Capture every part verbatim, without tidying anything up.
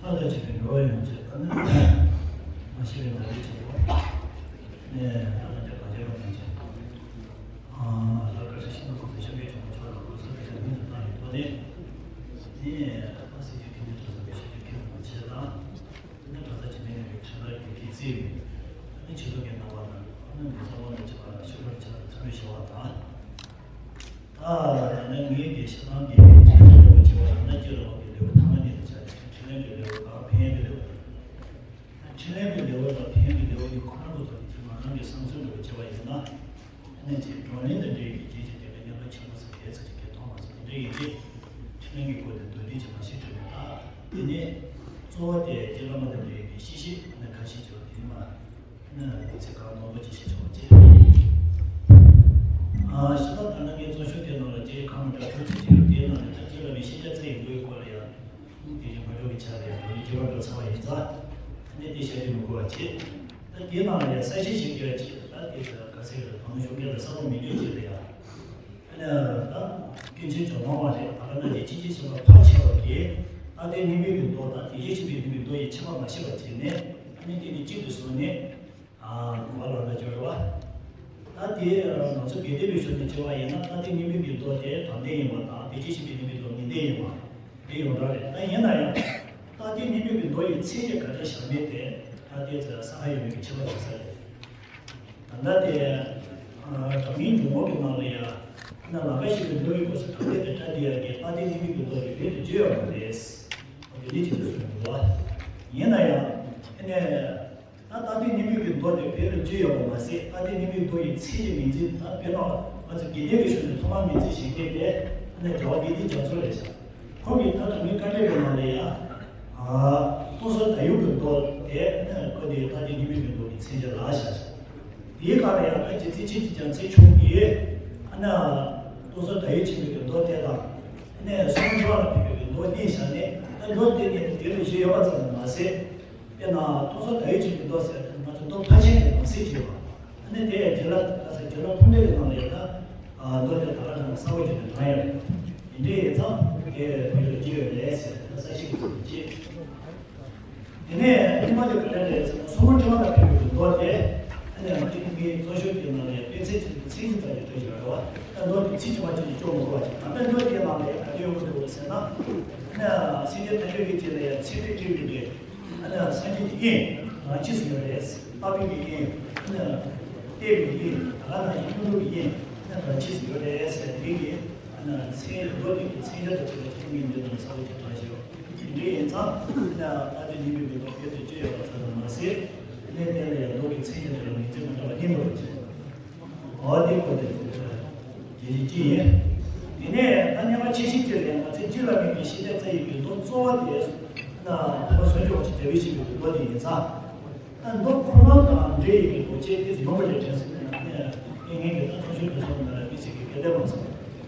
ལ་བྱེད་པའི་འགྲོ་བ་ཡོངས་ཀྱི་ཨ་ནི་མ་ཤི་བའི་ཛ་དྲག་ཅན་པོ། ནས་ཨ་ནི་ག་བྱེད་པ་ཡིན་ཅིང་། ཨ་ལ་ཀ་ཤ་ཤི་ན་ཁོ་ཚོ་ཤ་བའི་གྲོང་ཁྱེར་ལ་ཁོ་ཚོ་གི་ཤ་མིན་དུ་བཏང་ཡོད་པ་ནི། ནས་ཨ་སྲིད་ཀྱི་ཐིག་ནས་གྲོང་ཚོ་གི་ཤ་གི་ཁྱེད་མ་བྱེད་དང་། ཨ་ནི་གྲྭ་ས་ཆེན་མོའི་ནས་ཁྲིམས་ར་གི་གི་རྩིས་ཡོད། ཨ་ནི་ཆོས་ལུགས་ཀྱི་སྣང་བ་དང་ཨ་ནི་མི་ཚང་མ་ལ་བྱེད་པ་ལ་ཤུགས་པར་བྱ་བའི་ཚུལ་ཞུ་བ་དང་། ད་ཡང་ན་ངེད་ཀྱི་ཤ་ཁང་གི་ཆེད་དུ་ཆེ་བ་ཡང་ན་སྤྱི་ལོ་གི་ལེའུ་ཐ་མ་ཉིད་དུ་བྱ་ཞིང་འཕྲིན་ལས་ཀྱི་ལེའུ་དང་ཕན་ཡོན་གྱི་ལེའུ་དང་། འཕྲིན་ལས་ཀྱི་ལེའུ་དང་ཕན་ཡོན་གྱི་ལེའུ་གཉིས་ཁོ་ན་ཁོ་ཚོ་གི་ཚིག་མ་རང་གི་བསམ་ཚུལ་འདྲ་བོ་བྱས་པ་ཡིན་ན། ཨ་ནི་ཅིག་བགྲོ་གླེང་དང་འབྲེལ་བའི་རྒྱན་གྱི་སྟེང་ལ་རྙོག་པ་ཆེན་པོ་ཟེར་དེ་ཚོ་ཅིག་གིས་མཐོང་མ་སོང་། དེ་འདྲ་ཡིན་ཏེ། འཕྲིན་ལས་ཀྱི་སྐོར་དེ་མདོར་བསྡུས་ཀྱི་མ་ཞིག་བྲིས་ནས་ད། དེ་ནས་གཙོ་བོ་དེ་རྗེ་བླ་མ་དང་འབྲེལ་བའི་གི་ཤེས་བྱེད་ཨ་ནི་ཁ་ཤས་ཀྱི་དེ་ནི་མ། ཨ་ནི་དེ་ཚེ་གང་ནོར་བུ་ཅིག་ཤེས་ཆོག་ཅེས། ཨ་ཤི་ད་ད་ནང་གི་གཙོ་ཤོས་དེ་ནང་ལ་རྗེ་གང་མ་འདྲ་ཁྲོད་ཚེ་ཆེ་བ་དེའི་ནང་ནས་ད་རྗེ་བླ་མའི་ཤེས་བྱ་ཚེ་ཡི་མགོའི་སྐོར་ལ་ཡང་། དེ་བཞིན་མ་འགྲོ་བའི་ཆ་ལ་ཡང་འགྲོ་ནི་སྐྱེ་བ་འགྲོ་ཚར་བ་ཡིན་ཙང་། ཨ་ནི་དེ་བཤད་རྒྱུ་མི་དགོས་པ་བྱེད། ད་དེའི་ནང་ལ་ཡང་གསལ་བཤད་བྱེད་དགོས་པ་བྱེད། ད་དེ་ལ་ག་ཚད་རེད་གང་ཤོང་གི་ལ་ས་བོ་མི་འདོད་ཅེས་ལ་ཡང་། ཨ་ནི་ད་སྐྱོན་ཆེན་འཇོག་སྟངས་མ་རེད། ད་ག་ནང་བཞིན་ཕྱིན་ཆད་ཕྱིན་པ་ཕར་ཆེ་བ་གིས་ད་ལྟའི་སྙིགས་མའི་གི་མདོ་དང་དེ་བཞིན་གཤེགས་པའི་སྙིགས་མའི་མདོ་ཡི་ཁྱད་པར་མ་ཤེས་པར་བྱས་ནས། ཨ་ནི་དེ་ནི་གཅིག་ཏུ་བཟུང་ནས། ཨ་གོ་བ་ལོག་ན་སྦྱོར་བ། ད་དེ་ང་ཚོ་དགེ་ལྡན་པའི་ཕྱོགས་ནས་བྱས་པ་ཡིན་ན་ད་ལྟའི་སྙིགས་མའི་གི་མདོ་དེ་དྲང་བདེན་ཡིན་པ་དང་དེ་བཞིན་གཤེགས་པའི་སྙིགས་མའི་མདོ་ངེས་བདེན་ཡིན་པ་དེ་ཡོངས་གྲགས་རེད། ད་ཡིན་ན་ཡང་ད་ལྟའི་སྙིགས་མའི་གི་མདོ་ཡི་མཚན་ཉིད་ག་འདྲ་བཞག་མིན་དེ་ད་ལྟའི་ས་ཁ་ཡོད་མེད་ཀྱི་ཁྱད་པར་ཆགས་ས་རེད། ད་ལྟ་དེ་ཨ་དྲང་ངེས་འཇུག་ངོགས་ཀྱི་ནང་ལ་ཡང་ན་ལམ་ཁ་ཞིག་གི་མདོ་ཡི་སྐོར་སུ་དྲང་བདེན་དུ་བཀྲལ་བསྡད་ཡ་གི་ད་ལྟའི་སྙིགས་མའི་གི་མདོ་དེ་བོད་དུ་བརྗོད་ཡོད་མ་རེད། འོ་དེ་འདྲ་ཅིག་ཏུ་གསུངས་འདུག་ལ། ཡིན་ན་ཡང་ཨ་ནི། ད་ལྟ་དེ་སྙིགས་མའི་གི་མདོ་དེ་བོད་ལ་བརྗོད་ཡོད་པ་མ་ཟད། ད་ལྟ་སྙིགས་མའི་མདོ་ཡི་མཚན་གྱི་ངོས་འཛིན་ད་དཔེར་ན་ང་ཚོ་དགེ་ལྡན་པའི་ཕྱོགས་ནས་ཐོག་མར་ངོས་འཛིན་བྱེད་མཁན་དེ་ཨ་ནི་རྒྱལ་བ་དགེ་ལྡན་རྒྱ་མཚོ་རེད་ཤག་ཁོང་གིས་ད་དུང་མི་དཀའ་འགྲེལ་གྱི་ནང་ལ་ཡང་། ཨ་སྟོང་གསལ་བརྡ་གཡུག་གི་མདོ་དེ་ཨ་ནི་ཁོ་དེ་ད་ལྟ་སྙིགས་མའི་གི་མདོ་གི་མཚན་གྱི་ལ་བཞག་ཤག་དེའི་སྐབས་ལ་ཡང་ད་རྗེ་བཙུན་མཁྱེན་ཅིང་རྒྱ་མཚོའི་མཆོག་གིས་ཨ་ནི་སྟོང་གསལ་བརྡ་གཡུག་ཆེན་མོའི་གི་མདོ་དེ་དང་། ཨ་ནི་སོ་སོ་འགྲོ་བ་ལ་ཕན་པའི་གི་མདོ་གཉིས་བཞག་ནས་ད་མདོ་དེ་གཉིས་དེ་དེ་ལ་བཞི་ཡོད་པ་ཙམ་དུ་མ་ཟད། དཔེར་ན་སྟོང་གསལ་བརྡ་གཡུག་ཆེན་པོའི་མདོ་ཟེར་ཏེ་ང་ཚོ་མདོ་ཕལ་ཆེར་གྱི་ནང་གསེས་བྱས་པ། ཨ་ནི་དེ་ཡང་རྗེ་ལ་ད་ཟེར་རྗེ་ལ་ཕུང་འདྲེན་གྱི་ནང་ལ་ཡང་ད་མདོ་དེ་ད་ག་རང་གསལ་པོ་བྱས་ནས་དྲངས་ཡོད་རེད། ཡིན་འདྲ་ཡིན་ཙང་དེ་བོད་ལ་བགྱིས་ཡོད་རེད་ཟེར་ད་གསལ་བཤད་ཀྱི་ཚུལ་དུ་བྱས། དེ་ནས་གཉིས་པ་དེ་ག་འདྲ་རེད་ཟེར་ན་སོ་སོ་འགྲོ་བ་ལ་ཕན་པའི་མདོ་དེ་ཨ་ནི་ང་ཚོ་ངའི་གཙོ་ཤོས་དེ་ནང་ལ་ཡང་དཔེ་ཚད་ཀྱི་ཚིག་གི་ཙམ་གྱི་སྤྲོས་ཀྱི་རེད་བ། ད་མདོ་དེ་ཚིག་གཅིག་མ་གཅིག་གིས་སྐྱོར་མི་དགོས་པ་ཅིག་ད་ལྟ་མདོ་དེའི་ནང་ལ་ཡང་ག་རེ་ཡོང་གི་འདུག་ཟེར་ན། ཨ་ནི་སེམས་ཅན་ཐམས་ཅད་ཀྱི་རྗེས་ལ་ཡང་ཚེ་འདི་སྐྱེལ་བའི་གི་ཨ་ནི་སངས་རྒྱས་ཀྱི་དབྱིངས་རང་ཆས་སུ་ཡོད་རེད། དཔག་པའི་གི་དབྱིངས་ཨ་ནི་བརྟན་པའི་དབྱིངས་ད་ག་ནང་བཞིན་ཀུན་འགྲོ་གི་དབྱིངས་ཨ་ནི་རང་ཆས་སུ་ཡོད་རེད་ཟེར་དེ་གི་ཨ་ནི་མཚན་མདོ་དེ་གི་མཚན་བྱང་དུ་གྲུབ་པའི་ཏིང་ངེ་འཛིན་དང་ས་བོན་གྱི་གྲངས་ཤིག་དེ་འདྲ་ཡིན་ཙང་ཨ་ནི་ད་ལྟའི་སྙིགས་མའི་གི་མདོ་བོད་དུ་བསྐྱོད་ཡོད་པ་ཙམ་དུ་མ་ཟད། ཨ་ནི་དེ་ལ་ཡང་མདོ་གི་མཚན་ཉིད་དེ་ལ་ངེས་འཛིན་མ་འདྲ་བ་གཉིས་འདུག་ཅེས། འོ་དེ་ཁོ་དེ་རྒྱལ་སྤྱི་ཡིན། དེ་ནས་ད་རྙེད་པ་ཆེ་ཤོས་ཅིག་ལ་ཡང་ང་ཚོས་རྗེ་བླ་མའི་གི་ཤེས་བྱ་རྩ་བའི་གི་མདོ་གཙོ་བོ་དེ་ན་བོད་པ་བཟོ་སྐྱོང་ཞིག་རྒྱལ་བའི་ཞིག་གི་མདོ་དེ་ཡིན་ཙང་། ད་མདོ་ཁོ་རང་དང་འབྲེལ་ཡོད་པའི་མདོ་ཆེན་དེ་ཡོང་བ་རེད་དྲན་སོང་། དེ་ནས་དེ་ངས་ཀྱི་ད་ཚོགས་ཞུགས་དུ་སོང་ན་ལ་མི་ཞིག་གི་གལ་ཏེ་མ་སོང་།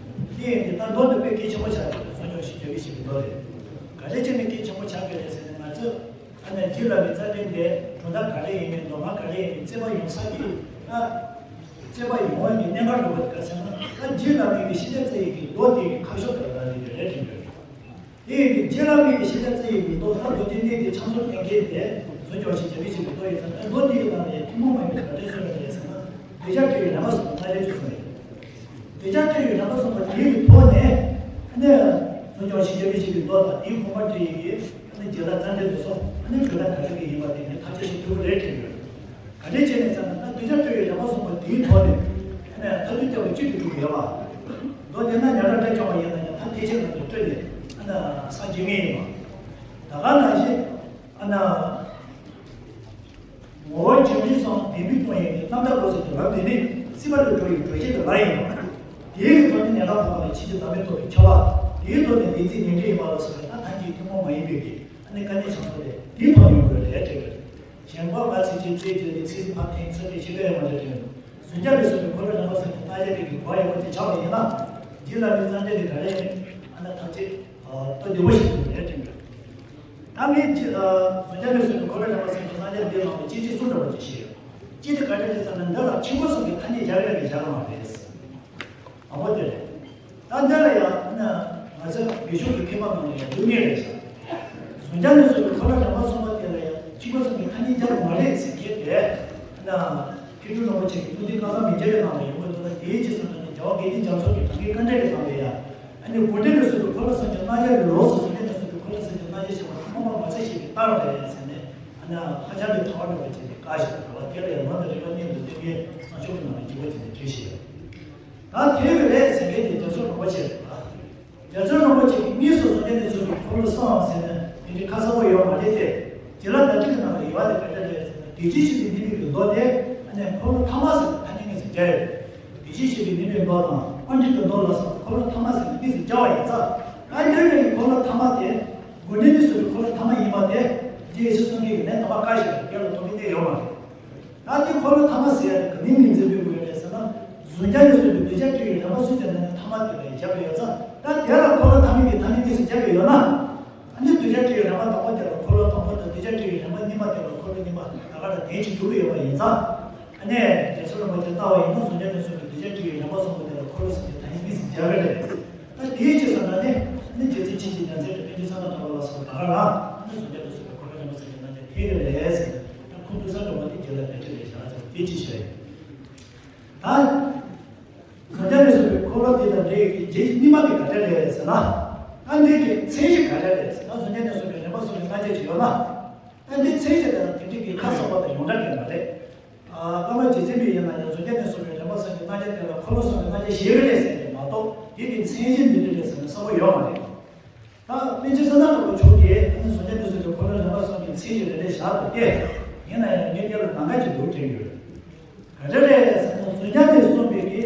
དེ་ཡིན་དེ་ད་མདོ་འདི་དཔེ་གལ་ཆེན་པོ་ཆགས་ཀྱི་རེད། བཟོ་སྐྱོང་ཞིག་རྒྱལ་བའི་ཞིག་གི་མདོ་རེད། ག་རེ་བྱས་ནས་གལ་ཆེན་པོ་ཆགས་ཀྱི་རེད་ཟེར་ན་ང་ཚོས། ཨ་ནི་རྗེ་བླ་མའི་རྩ་འགྲེལ་འདི་གྲུབ་མཐའ་ག་རེ་ཡིན་མིན་མདོ་སྔགས་ག་རེ་ཡིན་མིན་བརྩད་པ་ཡོང་ས་ཀྱི་ཨ། བརྩད་པ་ཡོང་བའི་གནད་འགག་འདྲ་བོ་དེ་ག་ཟེར་ན་ཨ་རྗེ་བླ་མའི་གི་ཤེས་བྱ་རྩ་བའི་གི་མདོ་དེ་གི་ཁ་ཕྱོགས་དེ་ལ་ལ་ལི་དེ་རེད་དྲན་གྱི་རེད། དེ་ཡིན་དུས་རྗེ་བླ་མའི་གི་ཤེས་བྱ་རྩ་བའི་གི་མདོ་ད་མདོ་སྡེ་སྣོད་དེ་ཕྱག་མཛོད་གཏན་འཁེལ་དེ་བཟོ་སྐྱོང་ཞིག་བྱ་བའི་ཞིག་གི་མདོ་ཡིན་ཙང་ཨ་མདོ་དེ་གི་ནང་ནས་ཐུན་མོང་མ་ཡིན་པའི་ག་རེ་གསུངས་ཡོད་རེད་ཟེར་ན་གདུལ་བྱ་སྤྲོས་པའི་རྣམ་པ་གསུམ་པོ་ཐ་སྙད་དུ་གསུངས་རེད། གདུལ་བྱ་སྤྲོས་པའི་རྣམ་པ་གསུམ་པོ་དེའི་གི་ཐོག་ནས་ཨ་ནི་བཟོ་སྐྱོང་ཞིག་བྱ་བའི་ཞིག་གི་མདོ་དང་དེའི་དགོངས་པ་འགྲེལ་ཡི་གི་ཨ་ནི་རྗེ་བླ་རྩ་འགྲེལ་དེ་ཚོ་ཨ་ནི་དྲུག་སྒྲ་ག་རེ་གི་ཡིན་པ་དེ་ངས་ཐག་གཅོད་བྱེད་ཐུབ་ཀྱི་རེད་དྲན་གྱི་ཡོད། ག་འདྲས་བྱས་ནས་ཟེར་ན་ད་གདུལ་བྱ་སྤྲོས་པའི་རྣམ་པ་གསུམ་པོ་དེའི་ཐོག་ནས་ཨ་ནི་མཐར་ཐུག་སྐྱེ་བ་གཅིག་ཏུ་གྲུབ་ཀྱི་ཡོད་པ། མདོ་དེ་ན་ཉམས་ར་འདྲ་བྱུང་བ་ཡིན་ན་ཡང་ཐ་དད་ཅན་ལ་དུ་སྤྲོས་ནས་ཨ་ནི་སངས་རྒྱས་ངེས་ཡིན་པ། ད་ག་ནང་བཞིན་ཨ་ནི། ངོ་བོ་ཇི་བཞིན་སོང་བདེན་པའི་སྟོང་ཡིན་ཏེ་རྣམ་དག་འོད་གསལ་གྱི་ལམ་འདི་ནི་སྲིད་པ་ལས་གྲོལ་བའི་གྲོལ་བྱེད་ཀྱི་ལམ་ཡིན་པ། དེའི་རིགས་ཐོག་ནས་ཉན་རང་ཕོག་པ་ལ་ཕྱིན་ཅི་ཟླ་མེད་ཐོབ་པའི་ཁྱབ་པ། དེའི་ཐོག་ནས་བདེན་ཚིག་ངེས་འབྱེད་ཡིན་པ་ལ་སོགས་པའི་ད་ཐམས་ཅད་ཐུན་མོང་མ་ཡིན་པའི་གི་ཨ་ནི་དཀའ་གནད་ཆགས་སོང་སྟེ་དེའི་ཐོག་ཡོང་དགོས་རེད་དྲན་གྱི་རེད། གཞན་ཕར་མ་ཚིག་ཅན་ཚིག་བརྗོད་ནས་ཚིག་ཕར་འཐེན་ཚུལ་དེ་ཤེས་པས་མ་རེད་དྲན། གཟུང་བྱ་ལས་གསུངས་པའི་འཁོར་ལོས་རང་ག་སེམས་ཀྱི་རྟག་ཆད་དེ་གི་གོ་ཡོད་པ་དེ་ཆགས་པ་ཡིན་ན། རྗེ་བླ་མའི་རྩ་འགྲེལ་དེ་ག་རེ་ཡིན་ཨ་ནི་ཐག་གཅོད་ཏོ་བདེ་པོ་ཞིག་ཐུབ་རེད་དྲན་གྱི་རེད། ད་ངས་ཅི་ཨ་བཟོ་རྒྱ་མེད་ཟེར་ནས་ཁོ་རང་རང་བ་སེམས་ཀྱི་རྣམ་རྒྱལ་འདི་ལངས་པའི་སྐྱེ་མཆེད་གསུམ་འདྲ་བ་ཅིག་བཤད་ཡོད། གཅིག་དེ་ག་འདྲ་རེད་ཟེར་ན་འདི་ལ་ཆེན་པོ་གསུམ་གྱི་ཐ་སྙད་སྦྱར་ཡག་གི་སྦྱར་མ་རེད། དང་པོ་དེ་རེད། ད་འདི་ལ་ཡང་ན་ང་ཚོ་བོད་གཞུང་གི་མཁས་པ་ནང་ལ་ཡང་འདུག་ངེས་རེད་ཤག་བཟོ་རྒྱ་མེད་ཟེར་ནས་ འཁོར་ལོ་རིམ་པ་གསུམ་པ་དེ་ལ་ཡང་གཅིག་པ་གསུམ་གྱི་ཐ་སྙད་སྦྱར་དགོས་མ་རེད་ཟེར་མཁན་དེ། ན། མཁས་གྲུབ་རིན་པོ་ཆེ་གིས་ཀུན་མཁྱེན་ཀ་ཚང་མན་ཇུ་ལའི་ནང་ལ་ཡོང་གི་འདུག་ན། དེའི་རྗེས་སུ་ན་ནི་རྒྱལ་བ་དགེ་ལྡན་རྒྱ་མཚོ་གིས་གངས་ཅན་བཀའ་འགྲེལ་གྱི་ནང་ལ་ཡང་། ཨ་ནི་དགོངས་འགྲེལ་ལས་གསུངས་པའི་འཁོར་ལོ་གསུམ་གྱི་རྣམ་གཞག་གི་ལོགས་སུ་གཟུགས་བརྙན་ནས་གསུངས་པའི་འཁོར་ལོ་གསུམ་གྱི་རྣམ་གཞག་ཞེས་པ་ལ་ཐ་མ་པ་མ་ཆགས་ཞེས་པའི་རྟགས་རེད་ཟེར་ནས། ཨ་ནི་ཧ་ཅང་གི་ཐ་བ་འདྲ་བ་བྱས་ཏེ་བཀག་བཞག་པ་རེད་བ། དེ་ལ་ཡང་ལམ་དང་རིམ་པ་གཉིས་ལ་བརྟེན་པའི་བསམ་སྦྱོར་གྱི་ནང་ལ་འཇུག་པ་བྱས་ནས་བྲིས་ཤིག་ད་དེ་རེད་པས་ཟེར་མཁན་དེ་རྒྱ་མཚོ་རིན་པོ་ཆེ་རེད་བ། རྒྱ་མཚོ་རིན་པོ་ཆེ་གིས་དངོས་སུ་གཟུགས་བརྙན་ནས་གསུངས་པའི་འཁོར་ལོ་གསུམ་ཟེར་ན་དེ་འདྲའི་ཁ་གསལ་པོ་ཡོད་མ་རེད་དེ། བྱིན་རླབས་བརྡ་སྤྲོད་ཀྱི་ནང་ལ་ཡོད་པ་དེ་ག་འདྲ་རེད་ཟེར་ན། བདེ་སྐྱིད་ཆོས་ཀྱི་སྙིང་པོའི་མདོ་དེ་ཨ་ནི་འཁོར་ལོ་ཐ་མ་ཟེར་ཐ་སྙད་དངོས་སུ་སྦྱར་ཡོད། བདེ་སྐྱིད་ཆོས་ཀྱི་སྙིང་པོའི་མདོ་དང་དབང་སྒྱུར་གྱི་མདོ་ལ་སོགས་འཁོར་ལོ་ཐ་མ་ཟེར་ནས་དངོས་སུ་སྦྱར་བ་ཡིན་ཙང་། ད་འདིར་ནི་འཁོར་ལོ་ཐ་མ་དེ་དགོངས་འགྲེལ་དུ་གསུངས་པའི་འཁོར་ལོ་ཐ་མ་ཡིན་པ་དེ་རྗེ་ཡེ་ཤེས་མཚོ་རྒྱལ་གྱིས་ལན་དང་པ་བཀག་བཞག་པའི་སྐབས་ལ་ཐོགས་མེད་གནས་ཡོད་མ་རེད། ད་དེ་འཁོར་ལོ་ཐ་མ་ཟེར་ཡ་དེ་ག་ནས་ངོས་འཛིན་ཕུལ་དགོས་རེད་ཟེར་ན། གཟུགས་བརྙན་ནས་གསུངས་པའི་གདུལ་བྱ་སྤྲུལ་པའི་རིམ་པ་གསུམ་གྱི་ནང་ནས་ཐ་མ་དེ་ལ་སྦྱར་བ་ཡོད་ཙང་། ད་དེ་ལ་འཁོར་ལོ་ཐ་མའི་གི་ཐ་སྙད་དངོས་སུ་སྦྱར་བ་ཡོད་ན། ཨ་ནི་གདུལ་བྱ་སྤྲུལ་པའི་རིམ་པ་དང་པོ་དེ་ལ་འཁོར་ལོ་དང་པོ་དང་། གདུལ་བྱ་སྤྲུལ་པའི་རིམ་པ་གཉིས་པ་དེ་ལ་འཁོར་ལོ་གཉིས་པ་ད་ག་རང་དོན་གཅིག་འགྲུབ་ཀྱི་ཡོད་པ་ཡིན་ཙང་། ཨ་ནི་རྒྱ་མཚོ་རིན་པོ་ཆེས་ལྟ་བ་ཡིན་ན་གཟུགས་བརྙན་ནས་གསུངས་པའི་གདུལ་བྱ་སྤྲུལ་པའི་རིམ་པ་གསུམ་པོ་དེ་ལ་འཁོར་ལོ་གསུམ་གྱི་ཐ་སྙད་དངོས་སུ་སྦྱར་གི་རེད། ད་དེའི་རྗེས་སུ་ན་ནི་ནི་རྗེ་བཙུན་མཁྱེན་ཅིང་མྱ་ངན་ལས་འདས་པའི་ཐུགས་བསམ་དང་འདྲ་བ་ལ་སོགས་ད་ག་རང་ནི་གཟུགས་བརྙན་དུ་གསུངས་པའི་འཁོར་ལོ་རིམ་པ་གསུམ་གྱི་རྣམ་གཞག་འཐད་ཀྱི་རེད་ཟེར། ད་ཁུངས་གཏུགས་ས་འདྲ་བོ་དེ་རྗེས་ལ་བེད་སྤྱོད་ལས་བཞག་ཚར་དེ་ཅི་ཞིག་རེད། ད། གཟུགས་བརྙན་ནས་གསུངས་པའི་འཁོར་ལོ་དེ་དང་འབྲེལ་བའི་རྗེས་གཉིས་པ་དེ་ག་འདྲ་རེད་ཟེར་ན། ད་འདི་གི་མཚན་གཞི་ག་འདྲ་རེད་ཟེར་ན། གཟུགས་བརྙན་ནས་གསུངས་པའི་རིམ་པ་གསུམ་གྱི་རྣམ་གཞག་ཅིག་ཡོད་ན། ད་འདི་མཚན་གཞི་དང་དེ་འདྲའི་གི་ཁ་གསལ་བ་དང་ཡོངས་གྲགས་ཀྱི་མ་རེད། ཨ། བླ་མ་རྗེ་བཙུན་པས་ཡིན་ན་ཡང་གཟུགས་བརྙན་ནས་གསུངས་པའི་རིམ་པ་གསུམ་གྱི་རྣམ་གཞག་དེ་ལ་འཁོར་ལོ་གསུམ་གྱི་རྣམ་གཞག་བཞེད་ཀྱི་རེད་ཟེར་གྱི་མ་གཏོགས། དེ་གི་མཚན་གཞི་འདི་འདྲ་རེད་ཟེར་ན་གསལ་པོ་ཡོད་མ་རེད། ད་པཎ་ཆེན་བསོད་ནམས་དང་པོ་མཆོག་གིས་ཨ་ནི་གཟུགས་བརྙན་དུ་གསུངས་པའི་འཁོར་ལོ་རིམ་པ་གསུམ་གྱི་མཚན་གཞི་རེ་རེ་བཞག་འདུག་སྟེ། ཡིན་ན་ཡང་ངས་དེ་ལ་ལམ་ཁ་ཅིག་འདུག་དྲན་ཡོད། ག་རེ་རེད་ཟེར་ན། གཟུགས་བརྙན་ནས་གསུངས་པའི་གི་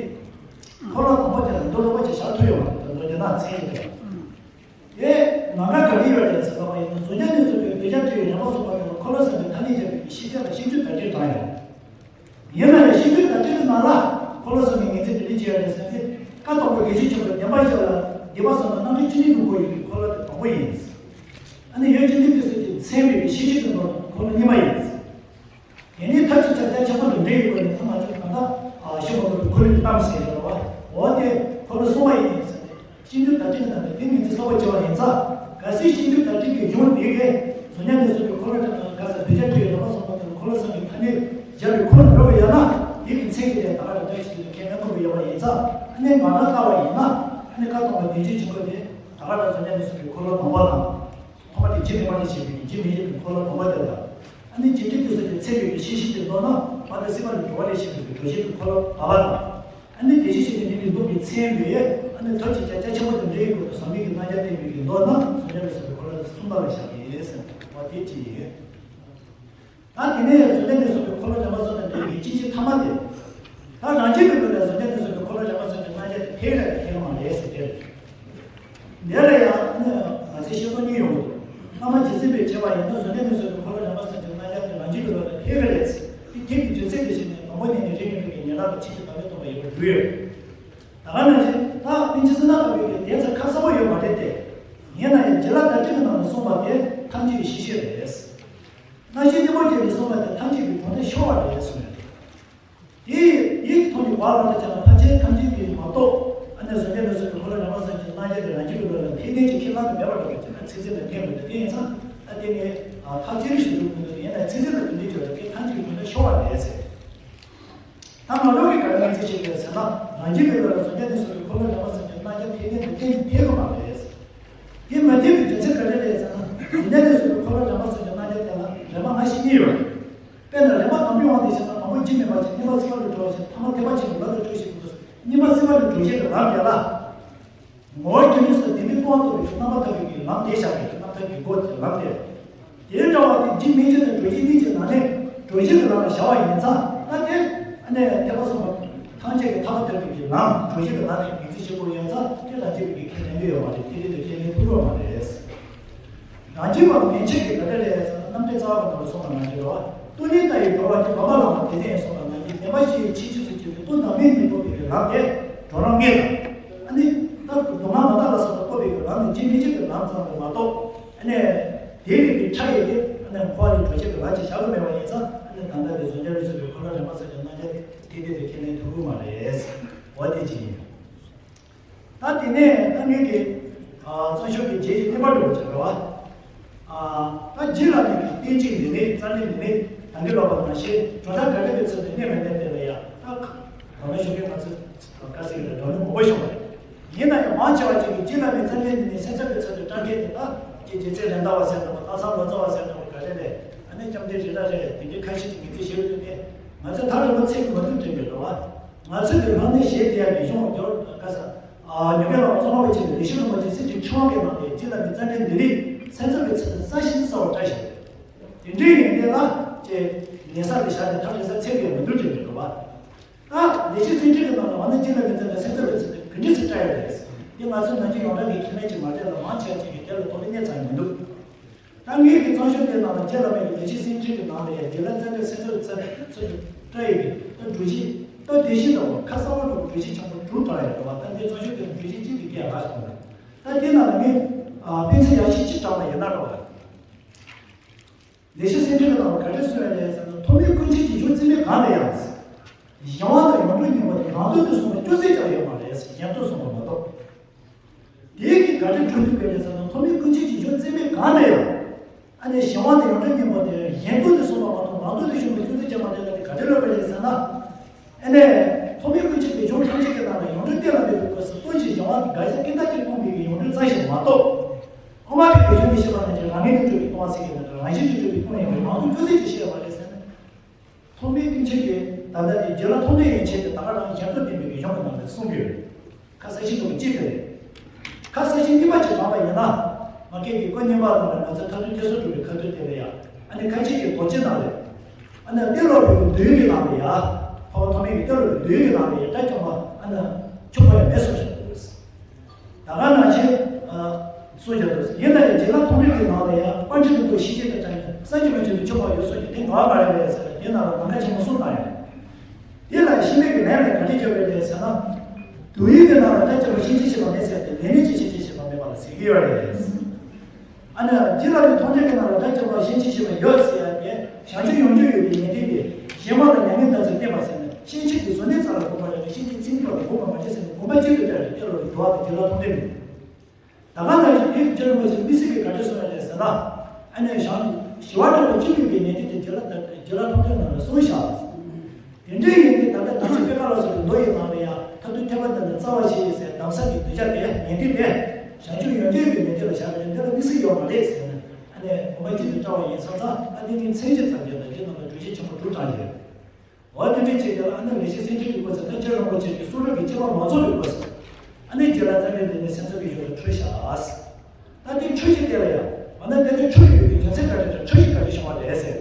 འཁོར་ལོ་དང་པོ་དེ་ལ་མདོ་རིམ་པ་ཅིག་བཞག་ཐུབ་ཡོད་མ་རེད། མདོ་རྒྱན་ནང་མཚན་གཞི་དེ་ལ། དེ་ལམ་ཁ་ག་རེ་ཡོད་རེད་ཟེར་བ་ཡིན་ན། གཟུགས་བརྙན་ནས་གསུངས་པའི་གདུལ་བྱ་སྤྲུལ་པའི་རིམ་པ་གསུམ་པ་དེ་ལ་འཁོར་ལོ་གསུམ་གྱི་ཐ་སྙད་སྦྱར་བའི་གི་ཤེས་བྱ་དང་ཤེས་འཇུག་བརྡ་སྤྲོད་དྲངས་ཡོད། ཡིན་ན་ཡང་ཤེས་འཇུག་བརྡ་སྤྲོད་ཀྱི་ནང་ལ་འཁོར་ལོ་གསུམ་གྱི་ངོས་འཛིན་དེ་འདྲ་བྱས་ཡོད་རེད་ཟེར་ཏེ། བཀའ་གདམས་པ་དགེ་ཆོས་ཆེན་པོའི་བདེན་པ་བཞི་ལ་སྡེ་པ་གསུམ་ལ་རྣམ་འགྲེལ་བཅུ་གཉིས་ཀྱི་སྒོ་ཡོད་པའི་འཁོར་ལོ་དེ་དང་པོ་ཡིན། ཨ་ནི་ཡུལ་ཅན་དེ་ཚོས་ཀྱི་མཚན་མེད་པའི་ཤེས་བྱེད་ཀྱི་ནང་འཁོར་ལོ་གཉིས་པ་ཡིན། དེ་ནས་མཐར་གྱིས་ཕྱག་རྒྱ་ཆེན་པོ་དང་འབྲེལ་ཡོད་པ་ནི་ད་ང་ཚོས་གང་ལྟར་ཤེས་མ་དགོས་པའི་འཁོར་ལོའི་གཏམ་ཟེར་ཡོད་རེད་བ། འོ་དེ་འཁོར་ལོ་གསུམ་པ་ཡིན་ཟེར་ཏེ། ཤེས་འཇུག་བརྡ་སྤྲོད་ཀྱི་ནང་དུ་དེ་ངོས་འཛིན་གསལ་པོ་བྱས་པ་ཡིན་ཙང་། གལ་སྲིད་ཤེས་འཇུག་བརྡ་སྤྲོད་ཀྱི་གཞུང་འདི་གའི་གཟུགས་བརྙན་ནས་གསུངས་པའི་འཁོར་ལོ་དེ་དང་། ག་ས་གདུལ་བྱ་སྤྲུལ་པའི་རིམ་པ་གསུམ་པོ་དེ་ལ་འཁོར་ལོ་གསུམ་གྱི་ཐ་སྙད་སྦྱར་བའི་ཁུངས་ལ་འགྲོ་གི་ཡོད་ན། དེ་གི་མཚན་གྱི་དེ་ད་ག་རང་དོན་གཅིག་ཏུ་ཁས་ལེན་ཐུབ་ཀྱི་ཡོད་པ་ཡིན་ཙང་། ཨ་ནི་ང་རང་ལྟ་བ་ཡིན་ན། ཨ་ནི་བཀའ་གདམས་པ་བདེ་ཆེན་ཆེན་པོ་དེ་ད་ག་རང་གཟུགས་བརྙན་ནས་གསུངས་པའི་འཁོར་ལོ་དང་པོ་དང་། ཐོག་མ་དེ་རྗེ་མི་དམན་ཞེས་པའི་རྗེ་མི་ཕྱེད་པའི་འཁོར་ལོ་དང་པོ་དེ་ལ། ཨ་ནི་རྗེ་ཁྲི་དེ་ཚོ་གི་མཚན་མེད་པའི་ཤེས་བྱེད་དེ་མདོར་ན་མ་ད་སྲིད་པ་ལས་གྲོལ་བ་ལས་བཤད་པའི་གྲོལ་བྱེད་ཀྱི་འཁོར་ལོ་ལྔ་པ་དང་། ཨ་ནི་བདེ་གཤེགས་ཞེས་པའི་མིང་ལས་འདོགས་པའི་མཚན་མེད། ཨ་ནི་ཐབས་ཀྱི་བརྒྱ་རྒྱ་ཆེན་པོ་དང་འབྲེལ་བའི་སྒོ་ནས་ཟབ་མོའི་གི་རྣམ་གཞག་བསྟན་པའི་གི་མདོར་ན་གཟུགས་བརྙན་ནས་གསུངས་པའི་འཁོར་ལོ་གསུམ་པ་ལ་བཞག་གི་ཡིན་ཟེར་བ་དེ་གཅིག་ཡིན། ད་དེ་ནས་གཟུགས་བརྙན་ནས་གསུངས་པའི་འཁོར་ལོ་རིམ་པ་གསུམ་དང་འབྲེལ་བའི་གཅིག་གཅིག་ཐ་མ་དེ། ད་རང་རྒྱུད་ཀྱི་ལུགས་ལ་གཟུགས་བརྙན་ནས་གསུངས་པའི་འཁོར་ལོ་རིམ་པ་གསུམ་གྱི་རྣམ་གཞག་དེ་ཐད་ཀར་གྱི་ཁས་ལེན་མ་རེད་ཟེར་དེ་རེད། འདི་ལ་ཡང་ནི་ང་ཚོས་ཤེས་རྟོགས་གཉིས་ཡོང་གི་འདུག་བླ་མ་རྗེ་བཙུན་པས་བྱས་པ་ཡིན་ན་གཟུགས་བརྙན་ནས་གསུངས་པའི་འཁོར་ལོ་རིམ་པ་གསུམ་གྱི་རྣམ་གཞག་དེ་རང་རྒྱུད་ཀྱི་ལུགས་ལ་ཐད་ཀར་རེད་ཟེར། དེ་ཐད་ཀྱི་དུས་ཚོད་དེ་བཞིན་ནས་མང་པོ་ནས་ནི་རིགས་མི་འདྲ་བའི་ཉན་རང་ལ་ཕྱིན་ཅི་མ་ལོས་སྟོན་པ་ཡོད་པར་འདུག་ཡོད། ད་ག་ནང་བཞིན་ད་པཎ་ཆེན་བསོད་ནམས་དམ་པའི་གི་དེ་ཚོ་ཁ་གསལ་པོ་ཡོད་མ་རེད་དེ། ཡིན་ན་ཡང་བྱིན་རླབས་བརྡ་སྤྲོད་ཀྱི་ནང་ནས་གསུངས་པ་དེ་ཐམས་ཅད་ཀྱི་ཤེས་བྱེད་རེད། རྣམ་ཤེས་གཉེན་པོ་ཅན་གྱིས་གསུངས་པ་དེ་ཐམས་ཅད་ཀྱི་གྲོང་དུ་ཤོར་བ་རེད་གསུངས་ཡོད། དེ་ཡི་ཐོག་ནས་བར་ལ་ད་ཅང་ཕལ་ཆེར་ཐམས་ཅད་ཀྱིས་མ་རྟོགས། ཨ་ནི་གཟུགས་བརྙན་ནས་གསུངས་པའི་འཁོར་ལོ་རིམ་པ་གསུམ་གྱི་རྣམ་གཞག་དེ་རང་རྒྱུད་ཀྱི་ལུགས་ལ་ཐད་ཀར་གྱི་ཁས་བླངས་ཀྱི་མེད་པ་འདྲ་བ་ཅིག་ན་ཚིག་ཟིན་ལ་འཐེན་དགོས་འདུག་དེ་ཡིན་ཙང་ཨ་དེ་ནི་ཐག་ཆོད་ཞིག་འདུག་མི་འདུག་ཡིན་ན་ཚིག་ཟིན་ལ་དེ་འདྲའི་བརྗོད་ལ་དེ་ཐམས་ཅད་ཀྱི་གྲོང་དུ་ཤོར་བ་རེད་ཟེར། ད་ང་རང་གིས་ག་རེ་ངོས་འཛིན་བྱེད་དགོས་ཟེར་ན། རང་རྒྱུད་ཀྱི་ལུགས་ལ་གཟུགས་བརྙན་ནས་གསུངས་པའི་འཁོར་ལོ་རིམ་པ་གསུམ་གྱི་རྣམ་གཞག་ཐད་ཀར་དུ་གཏན་ནས་འཐད་ཀྱི་མ་རེད། དེ་མ་འཐད་པའི་རྒྱུ་མཚན་ག་རེ་རེད་ཟེར་ན། གཟུགས་བརྙན་ནས་གསུངས་པའི་འཁོར་ལོ་རིམ་པ་གསུམ་གྱི་རྣམ་གཞག་དེ་ལ་རིམ་པ་ལྔ་བཞི་གཉིས་ཡོད་རེད། དཔེར་ན་རིམ་པ་དང་པོའི་དབང་དུ་བྱས་ན་དང་པོ་རྒྱུ་མེད་པ་ཞིག་གཉིས་པ་སྲིད་པ་ལས་གྲོལ་བ་ཞིག་ཐ་མ་ཐེག་པ་ཆེན་པོའི་ལམ་དུ་འགྲོ་ཞིང་། གཉིས་པ་སྲིད་པ་ལས་གྲོལ་བྱེད་ཀྱི་ལམ་དེ་ལ། ངོ་བོ་རྒྱུ་ནི་སོགས་བདེན་པའི་རྟོག་པ་རྟོགས་པའི་རྣམ་པར་ཐར་པའི་གི་ལམ་དེ་བཞག་པའི་རྣམ་ཐར་གྱི་སྒོ་དེ་ལམ་དེ། དེའི་འདྲ་བ་དེ་རྒྱུ་མེད་ཕྱིར་དང་གྲོལ་བྱེད་གཉིས་ཀྱི་ནང་ནས་གྲོལ་བྱེད་ཀྱི་ལམ་ལ་བཞག་པ་ཡིན་ཙང་ད་དེ། ཨ་ནི་ཐེག་པ་གསུམ་པ་ཐམས་ཅད་ཀྱི་ཐར་པ་ཐོབ་པའི་གི་ལམ་གྲོལ་བྱེད་ཀྱི་ལམ་དེ་ངོས་འཛིན་བྱེད་དགོས་ཡོད་ཙང་དེ་ལ་བྱེད་པའི་གི་ཁས་ལེན་གྱི་ཡོད་མ་རེད། དེ་དེ་དེ་ཁས་ལེན་ཐུབ་ཀྱི་མ་རེད། རང་རྒྱུད་པ་མན་ཆད་ཀྱི་ག་དེ་ལས་རྣམ་འགྲེལ་རྩ་བ་ནང་ལ་གསུངས་པ་ནང་བཞིན་རོ། ཏུ་ནི་ལྟ་བའི་འགྲོ་བ་དེ་བ་མ་ལ་མ་དེ་ནས་གསུངས་པ་ནང་བཞིན་བདེན་པ་བཞིའི་ཕྱིན་ཅི་ཚུལ་གྱི་ཏུ་བདག་མེད་གཉིས་རྟོགས་པའི་ལམ་དེ་འགྲོ་རང་ངེས་དང་། ཨ་ནི་ད་སྡུག་བསྔལ་མ་དག་ལ་སོགས་པ་རྟོགས་པའི་ལམ་ནི་རྒྱུ་མེད་ཕྱིར་གྱི་ལམ་ཙམ་དུ་མ་གཏོགས། ཨ་ནི་དེ་ལས་ཀྱི་ཕྲ་ཡི་དེ་ཨ་ནི་འཁོར་བ་ལས་གྲོལ་བྱེད་ཀྱི་ལམ་ཅིག་བཞག་གི་མེད་པ་ཡིན་ཙང་། ཨ་ནི་ད་ལྟ་དེ་གཟུགས་བརྙན་ལས་གསུངས་པའི་འཁོར་ལོ་རིམ་པ་གསུམ་གྱི་རྣམ་གཞག་དེ་དེ་དེ་དེ་ཁས་ལེན་ཐུབ་ཀྱི་མ་རེད། འོ་དེ་ཅི་ཡིན། ད་དེ་ནས་ད་ངེད་ཀྱི་ཨ་རྩོམ་ཤོག་གི་རྗེས་ཀྱི་གནས་པ་འགྲོ་བ་བྱ་དགོས་པ། ད་རྗེ་བླ་མའི་གི་བསྟན་བཅོས་འདི་ནི་རྩ་འགྲེལ་འདི་ནི་ད་གིན་ལབ་པ་ནང་བཞིན་གྲུབ་མཐའ་བཀའ་བསྟན་པའི་ཚུལ་དུ་གནས་མི་གནས་དེ་ལ་ཡང་ད་གང་ལ་ཞུ་མཁན་ང་ཚོས་དཀའ་ཚེགས་ཡོད་ལ་བགྲོ་གླེང་མང་པོ་བྱུང་བ་རེད། ཡིན་ན་ཡང་མང་ཆེ་བ་ཅིག་གིས་རྗེ་བླ་མའི་རྩ་འགྲེལ་འདི་ནི་སེམས་འཚབ་པའི་ཚུལ་དུ་བཀྲལ་མཁན་དེ་དག་ཀྱི་རྗེ་བཙུན་རེད་མདའ་བ་ཟེར་འདྲ་བ། སྟག་ཚང་ལོ་ཙཱ་བ་ཟེར་འདྲ་བ། ག་རེ་རེད། ཨ་ནི་ལྕམ་སྲས་རི་དྭགས་རེད། དེ་འདྲའི་ཁ་ཤས་ཀྱིས་ངེས་འཛིན་བྱེད་ཡོད་དུས་ནས་ང་ཚོས་ད་རེས་མ་ཚིག་མ་ཐུབ་དྲན་པའི་འགྲོ་བ། ང་ཚོས་དེ་ལྷང་ནས་བཞེས་བསྡད་ཡ་མི་ཤོང་རྒྱོར་ག་ས། ཨ་ཉོ་མཁན་ལ་ཚོང་པ་ཅིག་ལ་ལེགས་བཤད་སློབ་མ་ཅིག་སྲིད་ཀྱི་ཆུང་བ་གི་ནང་ནས་རྗེ་བླ་མའི་རྩ་འགྲེལ་འདི་ནི་སེམས་འཚབ་པའི་ཚུལ་དུ་རྩ་ཞིང་གསལ་བར་བཀྲལ་ཞིང་། དེ་འདྲའི་ཡོན་ཏན་ལ་ཅེས་ལེན་ས་ལ་བཞག་ནས་ཐག་རིང་ས་འཚོལ་གྱི་མི་འདུག་དྲན་པའི་འགྲོ་བ། ད་ལེགས་བཤད་སེམས་འགྲེལ་གྱི་ནང་ལ་འོ་ན་རྗེ་བླ་མའི་རྩ་འགྲེལ་སེམས་འཚབ་པའི་ཚུལ་དུ་ག་འདྲས་སུ་བཀྲལ་ཡོད་རེད། འདི་ང་ཚོའི་ནང་ཆོས་ཡོངས་གྲགས་ཀྱི་ཁས་ལེན་གྱི་མ་གཏོགས་ལ་མང་ཆེ་བ་ཅིག་གིས་དེ་ལ་དོགས་པའི་གནས་ཙམ་ཡང་མི་འདུག་ད་ངེད་ཀྱི་རྩོམ་ཤོག་དེའི་ནང་ལ་རྗེ་བླ་མའི་ལེགས་བཤད་སེམས་འགྲེལ་གྱི་ནང་ལ་ཡང་རྗེ་བླ་རྩ་འགྲེལ་སེམས་འཚབ་པའི་ཚུལ་དུ་བཀྲལ་ཡོད་པའི་ད་སྒྲུབ་བྱེད་ད་དེ་བཞིན་དུ་ཁ་གསལ་བ་འདྲ་བོ་སྒྲུབ་བྱེད་ཆེན་པོ་དྲུག་དྲངས་ཡོད་རེད་བ། ད་འདིའི་རྩོམ་ཤོག་དེ་ནི་སྒྲུབ་བྱེད་གཅིག་དེ་སྐད་ལྷག་སོང་ལ། ད་དེའི་ནང་ལ་ངས་དཔེ་མཚོན་ཡག་ཤོས་གཅིག་དྲངས་པ་ཡིན་ན་འགྲོ་བ། ལེགས་བཤད་སེམས་འགྲེལ་གྱི་ནང་ལ་ག་རེ་གསུངས་ཡོད་རེད་ཟེར་ན། ཐོགས་མེད་ཀུན་མཁྱེན་གྱི་གཞུང་རྩིས་མེད་གང་ལ་ཡང་། གཞན་དབང་དང་ཡོངས་གྲུབ་གཉིས་པོ་དེ་རང་དོན་དུ་གསུངས་པ་ཅུང་ཟད་ཀྱང་ཡོད་མ་རེད། གཞན་དོན་གསུངས་པ་མ་གཏོགས། དེའི་གི་ག་རེ་སྒྲུབ་ཐུབ་པ་རེད་ཟེར་ན། ཐོགས་མེད་ཀུན་མཁྱེན་གྱི་གཞུང་རྩིས་མེད་གང་ལ་ཡང་། ཨ་ནི་གཞན་དབང་དང་ཡོངས་གྲུབ་གཉིས་པོ་དེ་གཞན་དོན་དུ་གསུངས་པ་མ་གཏོགས་རང་དོན་དུ་གསུངས་པ་ཅུང་ཟད་ཀྱང་མ་རེད་ལ། དེ་ག་རེ་ལབ་པ་རེད་ཟེར་ན། ཨ་ནི་ཐོགས་མེད་ཀུན་མཁྱེན་གྱི་གཞུང་ཐམས་ཅད་ཀྱི་ནང་ནས་ཡོངས་གྲུབ་གཏན་ལ་འབེབས་པའི་སྐབས་སུ་སྟོན་ཞིང་གཞན་དབང་གི་དགག་བྱ་ཀུན་བཏགས་ཀྱིས་སྤངས་པའི་གི་ཡོངས་གྲུབ་རྩ་ཞིག་མ་གཏོགས། དབུ་མ་པའི་གཞུང་ནས་བཤད་པ་ནང་བཞིན་རང་ངེས་དུ་གྲུབ་པའི་སྟོང་པ་ཟེར་གྱི་ནང་རང་བཞིན་གྱིས་གྲུབ་པའི་སྟོང་ཡིན་པས་རང་དོན་ཅུང་ཟད་ཀྱང་བཤད་ཡོད་མ་རེད་ཟེར་ན། ཐོགས་མེད་ཀུན་མཁྱེན་གྱིས་ད་ལྟ་དེ་རྗེ་བླ་མཐོང་ཐོས་ཡན་ཆད་དེ་ད་ག་རང་གཞན་དོན་བསྟན་པའི་གི་གཞུང་གི་ནང་ནས་གསུངས་ཡོད། ཁ་གསལ་ཤིང་དུ་གཅིག་དེ་རེད། ཁ་གསལ་ཤིང་གཉིས་པ་ཅིག་དྲངས་པ་ཡིན་ན། མ་སྐད་ཀྱི་སྐུ་བརྙན་པ་ནང་ལ་ང་ཚོ་མཐར་ཐུག་ཐེག་གསུམ་སྒྲུབ་པའི་ཁ་ཐུག་དེ་ལ་ཡང་། ཨ་ནི་ཁ་ཆེ་གི་རྡོ་རྗེ་ནང་ལས། ཨ་ནི་ཏེ་ལོ་བའི་མདོའི་གི་ནང་ལ་ཡང་། འཕགས་པ་ཐོགས་མེད་ཀྱི་ཏེ་ལོ་བའི་མདོའི་གི་ནང་ལ་ཡང་སྒྲ་བསྐྱངས་པ་ཨ་ནི་ཆུ་ཕོ་ཡང་མེད་གསུངས་བཞག་འདུག་ད་ག་ནང་བཞིན། གསུངས་བཞག་འདུག་ཡིན་ན་ཡང་རྗེ་བླ་མཐོང་ཐོས་ཀྱི་ནང་ལ་ཡང་། པཎ་ཆེན་ལུགས་ལྡོག་ཤེས་བྱེད་དང་བྲལ་ནས་བསམ་གྱིས་མི་ཁྱབ་པའི་ཆོས་འཕགས་ཡོད་གསུངས་ཀྱི་དེ་འགལ་བ་མ་རེད་པས་ཟེར་ནས་དེའི་ནང་ལ་ལམ་ཁ་ཆེན་པོ་གསུམ་བཏང་ཡོད། དེ་ལ་ཤེས་མེད་ཀྱི་ལན་ལ་ག་རེ་བརྗོད་པ་རེད་ཟེར་ན། མདོ་ཡི་གི་ནང་ལ་སྒྲ་བསྐྱངས་པ་གཞན་ཅིག་བྱས་པ་མེད་ཟེར་ཏེ། ལན་ནི་ཅིག་གཞན་ཅིག་བྱས་པ་མེད་པ་ལ་ཟེར་གྱི་ཡོད་རེད། ཨ་ནི་རྗེ་བླ་མའི་མཐོང་ཐོས་ཀྱི་ནང་ལ་སྒྲ་བསྐྱངས་པ་གཞན་ཅིག་བྱས་པ་ཡོད་ཟེར་ཡ་དེ། བྱང་ཆུབ་ཡོངས་གྲུབ་ཡོད་པའི་ངེས་དོན་དེ། གཞན་མ་ལ་མྱ་ངན་འདའ་ཚུལ་བསྟན་པ་ཟེར་ནས། ཤེས་བྱེད་ཀྱི་གཟུགས་བརྙན་རྩ་ལ་དགོངས་པ་རེད་ལ། ཤེས་བྱེད་མཚན་ཉིད་པ་ལ་དགོངས་པ་མ་རེད་ཟེར་ནས་དགོངས་པ་གཅིག་ཏུ་བཀྲལ་བའི་ཏེ་ལོ་བའི་འགྲོ་བ་དང་རྗེ་བླ་མཐོང་ཐོས་མིན། ད་ག་ནང་བཞིན་དེའི་རྗེ་རིན་པོ་ཆེ་དམིགས་བསལ་གྱིས་ག་རེ་གསུངས་ཡོད་རེད་ཟེར་ན། ཨ་ནི་བྱང་ཞི་བ་འདྲ་བོ་གཅིག་ཡོད་པའི་ངེས་དོན་དེ་རྗེ་བླ་རྗེ་བླ་མཐོང་ཐོས་ནང་ལ་གསུངས་བཞག་དེ་འདྲའི་ཡོན་ཏན་ད་ལྟ་དམ་ཚིག་པད་དཀར་ལ་སོགས་པའི་མདོ་ཡི་ནང་ལ་ཡང་མཐར་ཐུག་ཐེག་པ་འདི་ནི་རྩ་བ་ཞེས་ཟེར་གདམས་ས་ཀྱི་གདུལ་བྱ་དེ་ངེས་དོན་དེ་བྱང་ཆུབ་ཡོངས་གྲུབ་ཡོད་པའི་ངེས་དོན་ལ་བཞག་པ་རེད། འདི་ལ་དམིགས་བསལ་ཡོད་མ་རེད་ཟེར་ནས། ཨ་ནི་དགོངས་པ་གཅིག་ཏུ་བཀྲལ་བ་ཡིན་ཙང་། ཨ་ནི་ངས་མཚན་བརྗོད་ཙམ་བརྗོད་དང་། དེ་ནང་ལ་སྒྲུབ་བྱེད་ཆེན་པོ་དྲུག་དྲངས་ཡོད། འོ་དེ་འདྲའི་ཆེད་དེ་ལ་ཨ་ནི་ལེགས་བཤད་སེམས་འགྲེལ་གྱི་སྐོར་ཟེར་ན། རྗེ་རིན་པོ་ཆེ་གིས་གསུང་རབ་ཀྱི་དཔྱད་པ་མ་རྫོགས་པའི་སྐོར་ཟེར། ཨ་ནི་རྗེ་བླ་རྩ་འགྲེལ་འདི་ནི་སེམས་འཚབ་ཀྱི་གཞུང་ལ་འཁྲུལ་བཞག་ཟེར། ད་དེ་འཁྲུལ་གཞི་དེ་ལ་ཡང་། འོ་ན་དེ་ནི་འཁྲུལ་ཡོད་པའི་རྒྱུ་མཚན་ག་རེ་དང་འཁྲུལ་གཞི་ག་རེ་བྱུང་བ་རེད་ཟེར།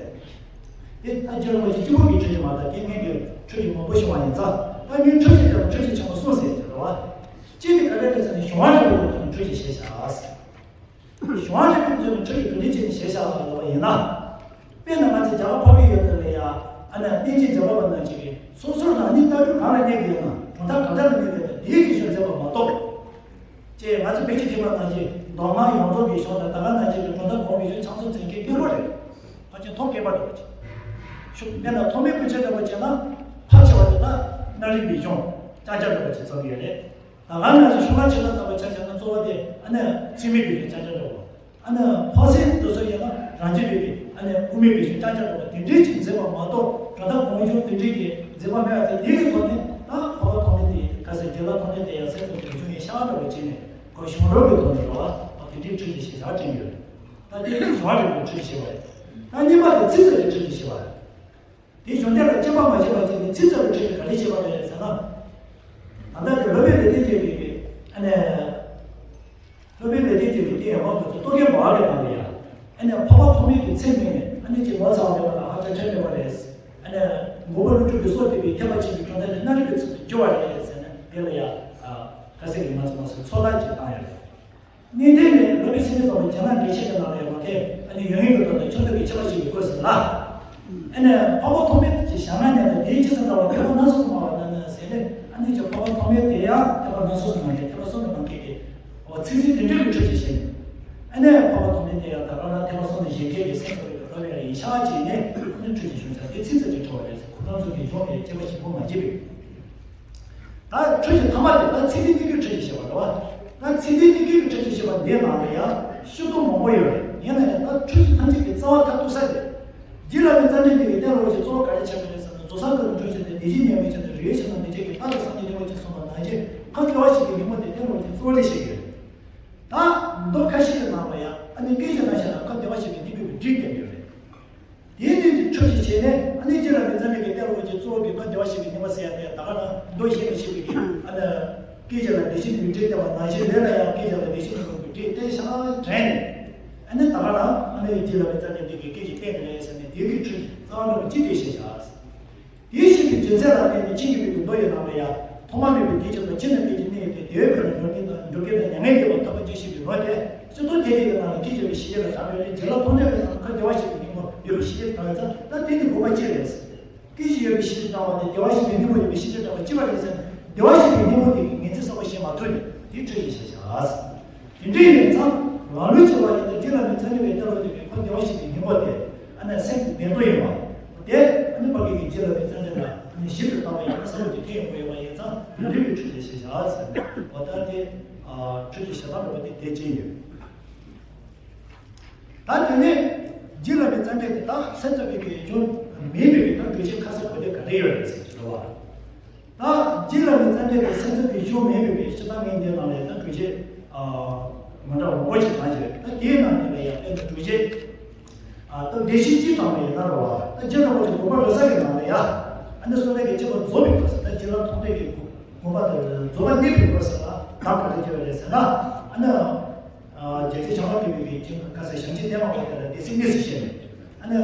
དེ་ད་རྗེ་རིན་པོ་ཆེ་གཅིག་པོ་གིས་འཁྲུལ་གཞི་མ་རེད། དེ་སྔོན་གྱི་འཁྲུལ་གཞི་མང་པོ་བྱུང་བ་ཡིན་ཙང་། ད་ངས་འཁྲུལ་གཞི་དེ་ལ་འཁྲུལ་གཞི་ཆེན་པོ་གསུམ་ཟེར་གྱི་རེད་བ། གཅིག་དེ་ག་རེ་རེད་ཟེར་ན། གཞུང་བ་རིན་པོ་ཆེ་ལ་འཁྲུལ་གཞི་བྱས་བཞག་ཟེར། གཞུང་བ་རིན་པོ་ཆེ་ལ་འཁྲུལ་གཞི་ག་འདྲ་བྱས་ནས་བྱས་བཞག་ལབ་པ་ཡིན་ན། དཔེར་ན་ང་ཚོས་རྒྱ་གར་འཕགས་པའི་ཡུལ་དེ་ལ་ཡ། ཨ་ནི་གནས་བརྟན་མཛད་པ་པ་རྣམས་ཀྱིས་སོ་སོ་རང་ཉིད་ལྟ་གྲུབ་གང་ལ་གནས་ཀྱི་ཡོད་ན། གྲུབ་མཐའ་གང་འདྲ་ལ་གནས་ཀྱི་ཡོད་ན། དེའི་གི་གཞུང་མཛད་པ་མ་གཏོགས། ཅེས་ང་ཚོ་བོད་ཀྱི་ཐེག་པ་ནང་བཞིན་མདོ་སྔགས་ཡོངས་རྫོགས་ཀྱི་གཞུང་དང་། ད་ག་ནང་བཞིན་གྱི་གྲུབ་མཐའ་སྒོམ་པའི་གཞུང་ཆ་ཚང་མཛད་མཁན་དཀོན་པོ་རེད། ཕལ་ཆེར་ཐོག་བརྒལ་བ་འདྲ་བོ་ཅིག་ཤུགས་དཔེར་ན་ཐོགས་མེད་ཀུན་མཁྱེན་འདྲ་བོ་བྱས་ན། ཕལ་ཆེ་བ་དེ་དག་སྣ་རིག་པའི་གཞུང་རྐྱང་རྐྱང་འདྲ་བོ་ཅིག་ཙམ་ཡོད་རེད། ད་ག་ནང་བཞིན་ཤོ་ལོ་ཀ་ཆེ་ཁག་ལྟ་བུ་ཆ་བཞག་ན། གཙོ་བོ་དེ་ཨ་ནི་ཚིག་མའི་གི་གཞུང་རྐྱང་རྐྱང་འདྲ་བོ། ཨ་ནི་འཕགས་སེང་དེ་ཚོ་ཡིན་ན་རང་རྒྱུད་པའི་གི་ཨ་ནི་དབུ་མའི་གི་གཞུང་རྐྱང་རྐྱང་འདྲ་བོ། དེ་འདྲའི་ཅིག་མཛད་པ་མ་གཏོགས། གྲུབ་མཐའ་སྒོམ་གཞུང་དེ་འདྲའི་གི་མཛད་པ་མེད་པ་དེ། དེའི་གི་ཐོག་ནས་ད་འཕགས་པ་ཐོགས་མེད་དེ་ག་ཟེར། རྗེ་བླ་ཐོགས་མེད་དེ་ཡང་སེམས་ཙམ་གྱི་གཞུང་ཡིན་ཤག་འདྲ་བོ་བྱས་ནས། ཁོ་གཞུང་ལུགས་ཀྱི་ཐོག་ནས་རེད་བ། ཨ་དེ་འདྲའི་འཁྲུལ་གཞི་ཞེ་དྲག་དྲན་ཡོད། ད་དེ་གཞུང་རིང་པོའི་འཁྲུལ་གཞི་བྱས་པ་རེད། ད་གཉིས་པ་དེ་ཚིག་ཙམ་གྱི་འཁྲུལ་གཞི་བྱས་པ་རེད། དེའི་གཞུང་དེ་ལ་དཔྱད་པ་མ་བྱས་པ་བྱས་ནས་ཚིག་ཙམ་གྱི་འཁྲུལ་གཞི་ག་རེ་བྱས་པ་རེད་ཟེར་ན། ད་ལྟ་དེ་སློབ་དཔོན་ལེགས་ལྡན་འབྱེད་པའི་གི་ཨ་ནི། སློབ་དཔོན་ལེགས་ལྡན་འབྱེད་པའི་རྟེན་ཡོད་པ་དེ་ཚོ་རྟོག་གེ་འབར་བའི་ནང་ལ་ཡ། ཨ་ནི་འཕགས་པ་ཐོགས་མེད་ཀྱི་མཚན་སྨོས་ནས། ཨ་ནི་ཅིག་ངོ་ཚ་བ་མེད་པ་དང་ཧ་ཅང་ཁྱད་མེད་པ་རེད། ཨ་ནི་མགོན་པོ་ཀླུ་སྒྲུབ་ཀྱི་སྲོག་བསྡུས་པའི་ཐེག་པ་ཆེན་པོའི་གྲུབ་མཐའ་དེ་སྣ་རིག་པའི་ཚུལ་དུ་བསྒྱུར་བ་རེད་ཟེར་ནས། དེ་ལ་ཡ། ཁ་གསལ་གྱི་ང་ཚོ་མ་སོང་ཚོད་ལྟ་ཅིག་བཏང་ཡོད་རེད། གནས་བརྟན་ནས་སློབ་དཔོན་ཚེ་རིང་རྫོང་པའི་རྒྱ་ནག་འགྲེལ་བཤད་ཀྱི་ནང་ལ་ཡོད་པ་དེ། ཨ་ནི་ཡོན་ཏན་གྱི་དོན་དང་ཁྱབ་བསྡུས་ཀྱི་ཁྱད་པར་ཞིག་ཡོད་སྐོར་ཟེར་ལ། ཨ་ནི་འཕགས་པ་ཐོགས་མེད་ཀྱི་ཞལ་སྔ་ནས་དང་། དེའི་རྗེས་སུ་འབྲང་བ་ཐེག་པ་སྣ་ཚོགས་སུ་སྨྲ་བ་རྣམས་ནི་ཟེར་ནས། ཨ་ནི་ཅིག་འཕགས་པ་ཐོགས་མེད་དེ་ཡང་ཐེག་པ་སྣ་ཚོགས་སུ་སྨྲ་མཁན། ཐེག་པ་གསུམ་དུ་སྨྲ་མཁན་གྱི། འོ་ཚིག་ཟིན་དེ་འདྲ་གི་འཁྲུལ་གཞི་བྱས་ནས། ཨ་ནི་འཕགས་པ་ཐོགས་མེད་དེ་ཡང་ད་ག་རང་ཐེག་པ་གསུམ་དུ་བཞེད་མཁན་གྱི་སེམས་ཙམ་པའི་སློབ་དཔོན་ཡིན་ཤག་བྱས་ནས། ཨ་ནི་འཁྲུལ་གཞི་བྱུང་ཤག་དེ་ཚིག་ཙམ་གྱིས་འཁྲུལ་བ་རེད་ཟེར། ཁོ་རང་ཚོ་གི་གཞུང་ལ་དཔྱད་པ་ཞིབ་པོ་མ་བྱས་པས། ད་འཁྲུལ་གཞི་ཐ་མ་དེ་ད་ཚིག་དོན་གཉིས་ཀྱི་འཁྲུལ་གཞི་བྱས་པ་རེད་བ། ད་ཚིག་དོན་གཉིས་ཀྱི་འཁྲུལ་གཞི་བྱས་པ་འདིའི་ནང་ལ་ཡང་ཤུགས་རྐྱེན་མང་པོ་ཡོད་རེད། ཡིན་ན་ཡང་ད་འཁྲུལ་རྒྱུ་ཐམས་ཅད་ཀྱི་རྩ་བ་མཐར་ཐུག་ས་དེ། རྗེ་བླ་མའི་བརྩམས་ཆོས་འདི་གི་གཏན་ལ་ཕབ་ཀྱི་གཙོ་བོ་ག་རེ་ཆགས་ཀྱི་རེད་ཟེར་ན། རྫོགས་སངས་རྒྱས་ཀྱི་འཁྲུལ་ཆ་དེ་བདེ་གཤེགས་མཉམ་མེད་ཆ་དང་རིགས་ཆེན་དང་མི་མཇེད་ཀྱི་ལྷ་དང་སངས་རྒྱས་གཉིས་པོ་ཅེས་གསུངས་པ་ནང་བཞིན་ཁམས་བདེ་བར་གཤེགས་པའི་སྙིང་པོ་དེ་གཏན་ལ་ཕབ་ཀྱི་གཙོ་བོ་རེད་བཤད་ཀྱི་རེད། ད་མདོ་ཁ་ཤས་ཀྱི་ནང་ལ་ཡང་ཨ་ནི་སྐད་ཆ་ནང་བཞིན་ལ་ཁམས་བདེ་བར་གཤེགས་པའི་སྙིང་པོའི་སྒྲས་བསྟན་ཡོད་རེད། དེའི་སྟེང་དུ་འཁྲུལ་ཞིག་བྱས་ནས་ཨ་ནི་རྗེ་བླ་མའི་བརྩམས་ཆོས་ཀྱི་གཏན་ལ་ཕབ་ཀྱི་གཙོ་བོ་གི་ཁམས་བདེ་བར་གཤེགས་པའི་སྙིང་པོ་ཟེར་ཡ་དེ་ད་ག་རང་མདོ་ཞེས་པའི་ཞེས་པའི་གི་ཨ་ནི་སྐད་ཆ་ལ་བདེ་གཤེགས་སྙིང་པོའི་སྒྲས་བསྟན་པ་ནང་བཞིན་ལས་ལ་ཡང་སྐད་ཆ་ལ་བདེ་གཤེགས་སྙིང་པོའི་སྒྲས་བསྟན་ཤག་དྲན་ནས། ཨ་ནི་ད་ག་རང་ཨ་ནི་རྗེ་བླ་མའི་བརྩམས་ཆོས་འདི་གི་སྐད་ཅིག་བསྟན་ཏེ་རེད་ཟེར་ནས་དེའི་གི་འཁྲུལ་རྩ་བ་འགྲོ་བ་ཅི་སྟེ་ཤེས་བྱ། དེའི་ཕྱིར་དུ་རྒྱུ་མཚན་ལ་བརྟེན་ནས་ཕྱིས་ཀྱི་བོད་ཀྱི་མདོ་ཡི་ནང་ལ་ཡང་ཐོག་མ་མེད་པའི་དུས་ཕྱིས་ལ་ཕྱི་ནས་སྐད་ཅིག་གནས་ཡོད་དེ། དེ་བས་ཀྱང་འགྲོ་ནི་དང་འགྲོ་མཁན་དང་མྱ་ངན་འདས་པ་ཐོབ་པ་ཅིག་ཤེས་པའི་ལོ་དེ་སྤྱི་གཙུག་ཏོ་ཐའི་ལྡན་གྱི་ནང་ལ་སྐད་ཅིག་ཡོད་པའི་ཤེས་བྱ་ལ་གྲགས་ཡོད་རེད། རྗེ་ལ་མཐོང་ཐོས་པའི་ནང་ལ་ཁམས་བདེ་བར་གཤེགས་པའི་སྙིང་པོ་ཡོད་པའི་ཤེས་བྱ་གྲགས་ཡོད་ཙང་ད་དེ་ནི་དགོས་པ་ཅི་རེད། སྐད་ཅིག་ཡོད་པའི་ཤེས་བྱ་གྲགས་པ་དེ་བདེ་བར་གཤེགས་པའི་སྙིང་པོ་ཡོད་པའི་ཤེས་བྱ་གྲགས་པ་ཅི་བ་རེད་ཟེར་ན། བདེ་བར་གཤེགས་པའི་སྙིང་པོ་དེ་གི་ངེས་ཚིག་གསལ་པོ་ཤེས་མ་ཐུབ་ནས་དེ་འཁྲུལ་ཞིག་བྱས་བཞག་དེ་འདྲ་ཡིན་ཙང་རང་ལུགས་བྱས་པ་ཡིན་ན་རྗེ་བླ་མའི་བརྩམས་ཆོས་ཀྱི་གཏན་ལ་ཕབ་ཀྱི་ཁམས་བདེ་བར་གཤེགས་པའི་སྙིང་པོ་དེ་ཨ་ནི་སེམས་ཀྱི་བདེན་དོན་ཡིན་པ། དེ་ཨ་ནི་ཕ་གི་གི་རྗེ་བླ་མའི་བརྩམས་ཆོས་ལ་ཨ་ནི་ཞིབ་ཏུ་བརྟག་པ་ཡིན་ན་གསལ་པོ་ཅིག་ཐོན་ཡོང་གི་ཡོད་པ་ཡིན་ཙང་རང་རིག་པའི་འཁྲུལ་ཞིག་བྱས་བཞག་ཟེར་ནས། འོ་ད་དེ་འཁྲུལ་གྱི་ཞེ་སྡང་འདྲ་བ་དེ་དེ་ཅན་ཡོད། ད་དེ་ནས་རྗེ་བླ་མའི་བརྩམས་ཆོས་དེ་དག་སེམས་ཙམ་པའི་གི་སྦྱོར་མིན་པའི་གི་ད་འགྲེལ་བྱེད་ཁ་གསལ་གོ་བདེ་ག་རེ་ཡོད་རེད་ཟེར་གྱི་འདུག་བ། ད་རྗེ་བླ་མའི་བརྩམས་ཆོས་དེ་སེམས་ཙམ་པའི་སྦྱོར་མིན་པའི་གི་སྤྱིར་བཏང་ངས་འདི་ནང་ལ་ད་འགྲེལ་བྱེད་མི་འདྲ་བ་མང་པོ་ཞིག་བཏང་ཞིག་ད་དེའི་ནང་ནས་ལ་ཡང་དཔེར་ན་འགྲེལ་བྱེད་ད་བདེ་གཤེགས་སྤྱི་དང་པའི་ཡིན་ན་རེད་བ། ད་རྗེ་རིན་པོ་ཆེ་དགོངས་པ་རབ་གསལ་གྱི་ནང་ལ་ཡ་ཨ་ནི་གསུང་རབ་ཀྱི་དཔྱད་པ་རྫོགས་པའི་སྐབས་སུ་ད་རྗེ་ལ་མཐོང་ཐོས་ཀྱི་དགོངས་པ་དང་རྫོགས་པ་རྙེད་པའི་སྐབས་སུ་ལ་ད་ག་རེ་བྱས་པ་རེད་ཟེར་ན། ཨ་ནི། རྒྱལ་སྲས་བྱང་ཆུབ་སྤྱོད་པའི་གི་ཁ་སང་ཞབས་ཕྱི་བསྟན་པ་པོ་དེ་ལ་སྡེ་སྲིད་གཉིས་སུ་བཤད་ནས། ཨ་ནི་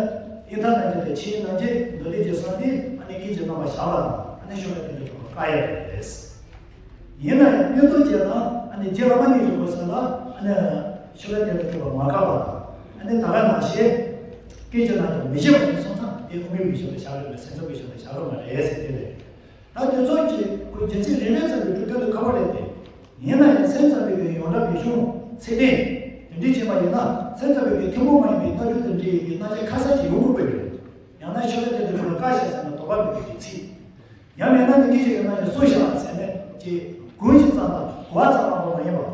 ཡེ་ཐབས་རྣམ་འབྱེད་དང་ཆོས་དབྱིངས་རྣམ་འབྱེད་མདོ་སྡེ་རྒྱས་གསུམ་དེ་ཨ་ནི་སྐད་ཅིག་རྣམ་པར་བཞག་པ་དང་ཨ་ནི་ཤོ་ལོ་ཀ་དེ་འདྲ་ཐོབ་པ་བཀག་ཡ་རེད། ཡིན་ན་ཡང་མངོན་རྟོགས་བྱས་ན་ཨ་ནི་རྗེ་བླ་མ་གཉིས་ཀྱི་སྐོར་ཟེར་ལ་ཨ་ནི་ཤོ་ལོ་ཀ་དེ་འདྲ་ཐོབ་པ་མ་བཀག་པ་དང་ཨ་ནི་ད་ག་ནང་བཞིན་སྐད་ཅིག་རྣམ་དག་མི་བྱེད་པ་དེ་སོང་ཙང་དེ་དབུ་མའི་བི་ཤོ་ལ་བཞག་རེད་པས་སེམས་ཙམ་བི་ཤོ་ལ་བཞག་རོགས་མ་རེད་ཟེར་དེ་རེད། ད་དེ་ཚོ་གི་ཁོ་རྒྱུ་མཚན་རེ་རེ་ཙམ་གྱི་སྒྲུབ་རྒྱུ་ལ་ཁག་པོ་རེད་དེ། ཡིན་ན་ཡང་སེམས་ཙམ་པའི་གི་ཡོངས་གྲགས་པའི་གཞུང་ཚད་ལྡན་དེ་འདྲ་བྱས་པ་ཡིན་ན་སེམས་ཙམ་པའི་གི་ཐུན་མོང་མ་ཡིན་པའི་རྣལ་འབྱོར་དང་འབྲེལ་བའི་གི་རྣམ་གཞག་ཁ་གསལ་ཅིག་ཡོང་དགོས་པ་ཡོད། ཡང་ན་ཤོ་ལོ་ཀ་དེ་འདྲ་ལ་བཀག་བཞག་ཟེར་ན་དོགས་པ་མེད་པའི་གི་ཚིག་ཡང་མིན་ན་ནི་སྐད་ཅིག་གི་རྣམ་གཞག་སོ་བཞག་ཟེར་ནས་ཀྱི་དགོངས་གཞི་ཙམ་དང་གོ་བ་ཙམ་མ་གཏོགས་མ་ཡིན་པ།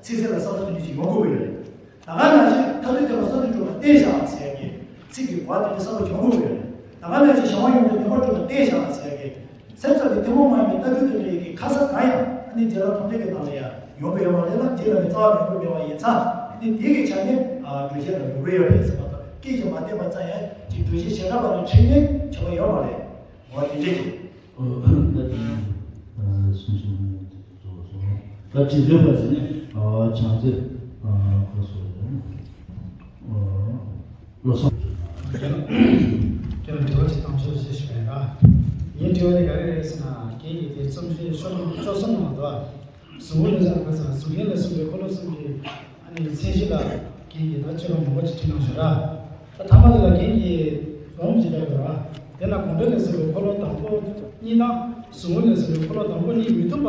ཚིག་གསལ་ལ་བསམ་བློ་དེ་འདྲ་ཞིག་ཡོང་དགོས་ཀྱི་ཡོད་རེད། ད་ག་ནང་བཞིན་མཐར་ཐུག་ཐེག་པ་གསུམ་དུ་འགྲོ་བ་བསྟན་བཞག་ཟེར་ཡ་གི་ཚིག་གི་གོ་བ་དེ་འདྲ་བསམ་བློ་བྱུང་དགོས་ཀྱི་ཡོད་རེད། ད་ག་ནང་བཞིན་གཞན་དབང་ཡོངས་སུ་ལྡན་པར་འགྲོ་བ་བསྟན་བཞག་ཟེར་ཡ་གི་སེམས་ཙམ་གྱི་ཐུན་མོང་མ་ཡིན་པའི་རྣལ་འབྱོར་དང་འབྲེལ་ཡོད་ཀྱི་ཁ་གསལ་གང་ཡང་ཨ་ནི་རྗེ་ལ་མཐོང་ཐོས་ཀྱི་ནང་ལ་ཡང་ཡོང་གི་ཡོད་མ་རེད་ལ། རྗེ་ལ་ནི་རྩ་བ་མེད་པར་མེད་པ་ཡིན་ཙང་ཨ་ནི་དེ་གི་ཆ་ནས་སྒྲུབ་བྱེད་ལ་ལུགས་པའི་ཡོད་རེད་ཟེར་བ་དང་སྐད་ཀྱིས་མ་བསྟན་པ་ཙམ་ཡང་ཅིག་སྒྲུབ་བྱེད་བྱེ་བྲག་པ་ལ་ཁྲིད་ནས་བྱ་བ་ཡོད་མ་རེད། འོ་དེ་འདྲ་ཅིག་ད་དེ་གསུང་བཤད་གནང་ཡག་དེ་རྫོགས་སོང་། ད་ཅི་འདོད་པ་ཟེར་ནས་བྱང་རྩེ་ཁོ་སོ་བློ་བཟང་། ཁྱེད་ལ་དྲི་བ་ཅིག་བཏང་ཆོག་ཅེས་ཞུ་བ་ཡིན་ལ། ངའི་དྲི་བ་དེ་ག་རེ་རེད་ཟེར་ན་རྒན་གྱིས་དེ་རྩོམ་གཞི་ཤོ་ལོ་ཀ་བཅུ་གསུམ་ནང་དུ་གཟུགས་པོ་ལ་སོགས་པ་གཟུགས་རྒྱན་ལ་སོགས་པའི་འཁོར་ལོ་གསུམ་གྱི་ཨ་ནི་མཚན་གཞི་ལ་རྒན་གྱིས་ད་སྤྱོད་པ་མང་པོ་ཅིག་བྲིས་གནང་ཤག་ར། ད་ཐ་མ་དེ་ལ་རྒན་གྱིས་སྡོམ་ཅིག་བརྒྱབ་ཡོད་ར། དེ་ན་དགོངས་འགྲེལ་ལས་གསུངས་པའི་འཁོར་ལོ་དང་པོ་གཉིས་དང་གཟུགས་པོ་ལས་གསུངས་པའི་འཁོར་ལོ་དང་པོ་གཉིས་མི་མཐུན་པ་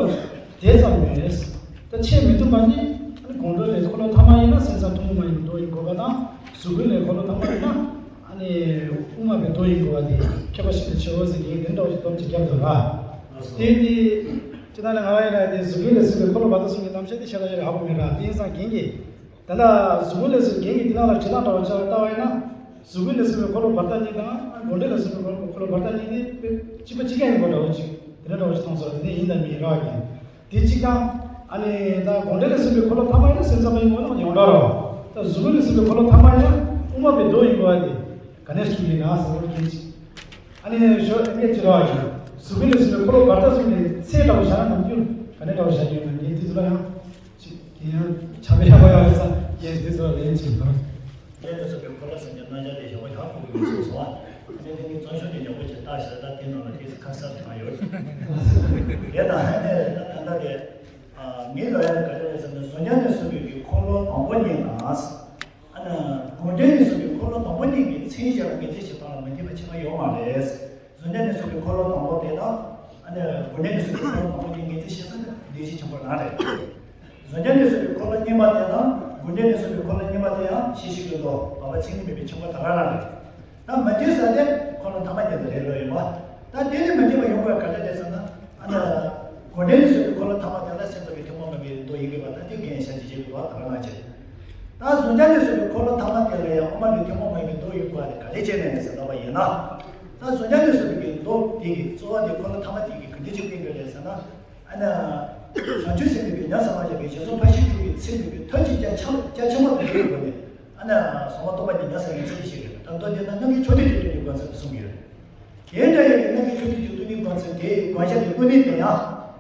དེ་ཙམ་མེད། ད་ཆེས་མི་མཐུན་པ་ནི་ཨ་ནི་དགོངས་འགྲེལ་ལས་འཁོར་ལོ་ཐ་མ་ཡིན་ན་སེམས་ཙམ་ཐུན་མོང་མ་ཡིན་པའི་མདོ་ཡིན་དགོས་པ་དང་གཟུགས་པོ་ལས་འཁོར་ལོ་ཐ་མ་ཡིན་ན་ཨ་ནི་དབུ་མ་པའི་མདོ་ཡིན་དགོས་པ་དེ་ཁྱད་པར་ཞིག་ཏུ་ཆེའོ་ཟེར་གྱིན་དེ་འདྲ་བ་ཞིག་སྡོམ་ཅིག་བརྒྱབ་འདུག་ར། དེ་དེ་ཅི་ད་ནི་ང་རང་ཡིན་ན་དེ་གཟུགས་པོ་ལས་གསུངས་པའི་འཁོར་ལོ་བར་དོ་གསུམ་གྱི་རྣམ་བཤད་དེ་ཤ་སྟག་ཞིག་ཧ་གོ་མེད་ར། དེ་ཡིན་ཙང་རྒན་གྱིས། ད་ལྟ་གཟུགས་པོ་ལས་གསུངས་རྒན་གྱིས་འདི་ནང་ལ་བྲིས་སྟངས་འདྲ་བ་ཆ་ལ་ལྟ་བ་ཡིན་ན། གཟུགས་པོ་ལས་གསུངས་པའི་འཁོར་ལོ་བར་དོ་གཉིས་དང་དགོངས་འགྲེལ་ལས་གསུངས་པའི་འཁོར་ལོ་བར་དོ་གཉིས་དེ་དཔེ་གཅིག་པ་གཅིག་རྐྱང་ཡིན་པ་འདྲ་བོ་ཅིག་དེ་འདྲ་འདྲ་བོ་ཅིག་མཐོང་སོང་། དེ་ནས་ཡིན་དང་མིན་རག་གི། དེ་གཅིག་དང་། ཨ་ནི་ད་དགོངས་འགྲེལ་ལས་གསུངས་པའི་འཁོར་ལོ་ཐ་མ་ཡིན་ན་སེམས་ཙམ་པ་ཡིན་དགོས་ན་ཡོངས་གྲགས་རེད་བ། ད་གཟུགས་པོ་ལས་གསུངས་པའི་འཁོར་ལོ་ཐ་མ་ཡིན་ན་དབུ་མ་པའི་མདོ་ཡིན་དགོས་པ་དེ་ག་ནས་བྱུང་ཡིན་ན་ཟེར་བ་རྒན་གྱིས། ཨ་ནི་ཞོ་ཨེ་ཅི་ར་བ་གི་གཟུགས་པོ་ལས་གསུངས་པའི་འཁོར་ལོ་བར་དོ་གསུམ་ནས་ཚད་འདྲ་བོ་བཞག་ན་ནམ་རྒྱུན་ག་ནས་འདྲ་བོ་བཞག་ཡོད་ན་ངས་དེ་ཚོ་ལ་ཡང་ཅིག་ཡང་ཆ་མེད་ཡག་པོ་ཡོད་རེད་བསམ། ངས་དེ་ཚོ་ལ་ལན་ཅིག་དང་། ལས་དེ་ཚོ་གི་འཁོར་ལོ་སེམས་ཀྱི་རྣམ་གཞག་དེ་ཞོགས་པ་ཡག་པོ་ཡོད་སོང་སོང་བ། ཨ་ནི་དེ་ནི་རྩོམ་ཤོག་དེ་ཡག་པོ་ཅིག་བལྟས་ཤག་ད་དེ་ནང་ལ་དེ་ཚོ་ཁ་གསལ་དྲངས་ཡོད་རེད། དེ་དང་ཨ་ནི་ད་ད་ལྟ་དེ་ངའི་ལོ་ཡ་ནི་ག་རེ་རེད་ཟེར་ན་གཟུགས་བརྙན་ནས་གསུངས་པའི་གི་འཁོར་ལོ་དང་པོ་གཉིས་དང་། ཨ་ནི་དགོངས་འགྲེལ་ནས་གསུངས་པའི་འཁོར་ལོ་དང་པོ་གཉིས་ཀྱི་མཚན་གཞི་ལ་ངེས་ཚིག་བྱེད་སྟངས་ལ་མི་མཐུན་པ་ཁྱད་པར་ཡོད་མ་རེད། གཟུགས་བརྙན་ནས་གསུངས་པའི་འཁོར་ལོ་དང་པོ་དེ་དང་། ཨ་ནི་དགོངས་འགྲེལ་ནས་གསུངས་པའི་འཁོར་ལོ་དང་པོ་གཉིས་ངེས་ཚིག་བྱེད་ས་ནི་བདེན་བཞིའི་ཁྱད་པར་རང་རེད། གཟུགས་བརྙན་ནས་གསུངས་པའི་འཁོར་ལོ་གཉིས་པ་དེ་དང་དགོངས་འགྲེལ་ནས་གསུངས་པའི་འཁོར་ལོ་གཉིས་པ་དེ་ཡང་ཤེས་བཞིན་གྱི་མདོ་བར་པ་ཚིག་གཉིས་མེད་པའི་ཁྱད་པར་ད་ག་རང་རེད། ད་མི་མཐུན་ས་དེ་འཁོར་ལོ་ཐ་མ་གཉིས་དེ་རེད་ལོས་ཡིན་པ། ད་དེ་ནི་མི་མཐུན་པ་ཡོང་དགོས་ག་རེ་རེད་ཟེར་ན། ཨ་ནི་དགོངས་འགྲེལ་ནས་གསུངས་པའི་འཁོར་ལོ་ཐ་མ་དེ་ལ་སེམས་ཙམ་པའི་ཐུན་མོང་མ་ཡིན་པའི་མདོ་ཡིན་དགོས་པ་ད་དེ་རྒན་ཤ་ཅི་བྱེད་དགོས་པ་ད་ག་རང་བྱེད། ད་གཟུགས་བརྙན་ནས་བཟུང་བའི་འཁོར་ལོ་ཐ་མ་དེ་ལ་ཡང་དབུ་མ་ལུས་ཐེག་དམན་མ་ཡིན་པའི་མདོ་ཡོད་པ་ལས་ག་ལས་བྱས་ནས་ཟེར་ལབ་པ་ཡིན་ན། ད་གཟུགས་བརྙན་ནས་བཟུང་བའི་མདོ་དེ་གི་གཙོ་བོ་དེ་འཁོར་ལོ་ཐ་མ་དེ་གི་ག་འདྲ་ཅིག་བསྟན་དགོས་རེད་ཟེར་ན། ཨ་ནི། བྱང་ཆུབ་སེམས་དཔའི་ཉམས་སུ་བླང་བྱ་བའི་རྗེས་སུ་འཕགས་ཤིང་སྤྲུལ་པའི་ཚེ་འདུལ་བའི་ཐབས་ཀྱི་རྒྱ་ཆེན་རྒྱ་ཆེན་པོ་དང་ལྡན་དགོས་ནས། ཨ་ནི། གཟུངས་སྔགས་སྟོང་པ་ཉིད་ཉམས་སུ་བླང་བའི་ཚུལ་ཞིག་རེད། ད་མདོ་དེ་ན་རྣམ་ཀུན་མཆོག་ཐུན་གྱི་སྟོང་ཉིད་སྒོམ་ཚུལ་གསུངས་ཡོད། དེ་འདྲ་ཡིན་པའི་རྣམ་ཀུན་མཆོག་ཐུན་གྱི་སྟོང་ཉིད་སྒོམ་ཚུལ་དེའི་དགོངས་བཞག་དེ་ཀུན་ནས་བསྟན་ཡང་།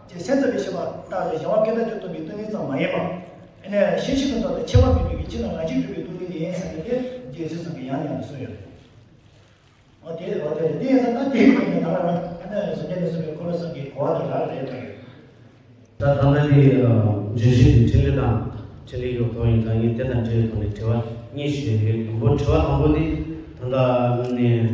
ཅེས་སེམས་ཙམ་པའི་ཤེས་པ་ལྟར་གཞན་དབང་སྐྱེ་མཐའ་གཅིག་ཏུ་སྟོང་པའི་སྟོང་ཉིད་ཙམ་མ་ཡིན་པ། ཨ་ནི་ཤེས་བཞིན་དུ་ལྡོག་སྟེ་ཁྱད་པར་མེད་པའི་ཕྱིར་ན་ང་བཞིན་གྲུབ་པའི་སྟོང་ཉིད་ཡིན་ཟེར་ནས་དེ་རྗེ་བཙུན་ཚང་གིས་ཡང་ནས་ཡང་དུ་གསུངས་ཡོད། འོ་དེ་འོ་དེ་དེ་ཡིན་ཙང་ད་དེའི་སྐོར་ནས་ད་ག་རང་ཨ་ནི་གཟུགས་བརྙན་ནས་བཟུང་བའི་འཁོར་ལོ་གསུམ་གྱི་གོ་བ་དང་རག་རེད་དང་། ད་ད་ལྟ་དེ་བརྗོད་གཞི་དེ་འཕྲིན་ལས་དང་འཕྲིན་ལས་ཀྱི་ཐོག་ཡིན་ཙང་ངས་དེ་དང་འབྲེལ་བའི་ཐོག་ནས་དྲི་བ་གཉིས་ཞུ་ཡ་ཡོད། དང་པོ་དྲི་བ་དང་པོ་དེ་ད་ལྟ་ནས།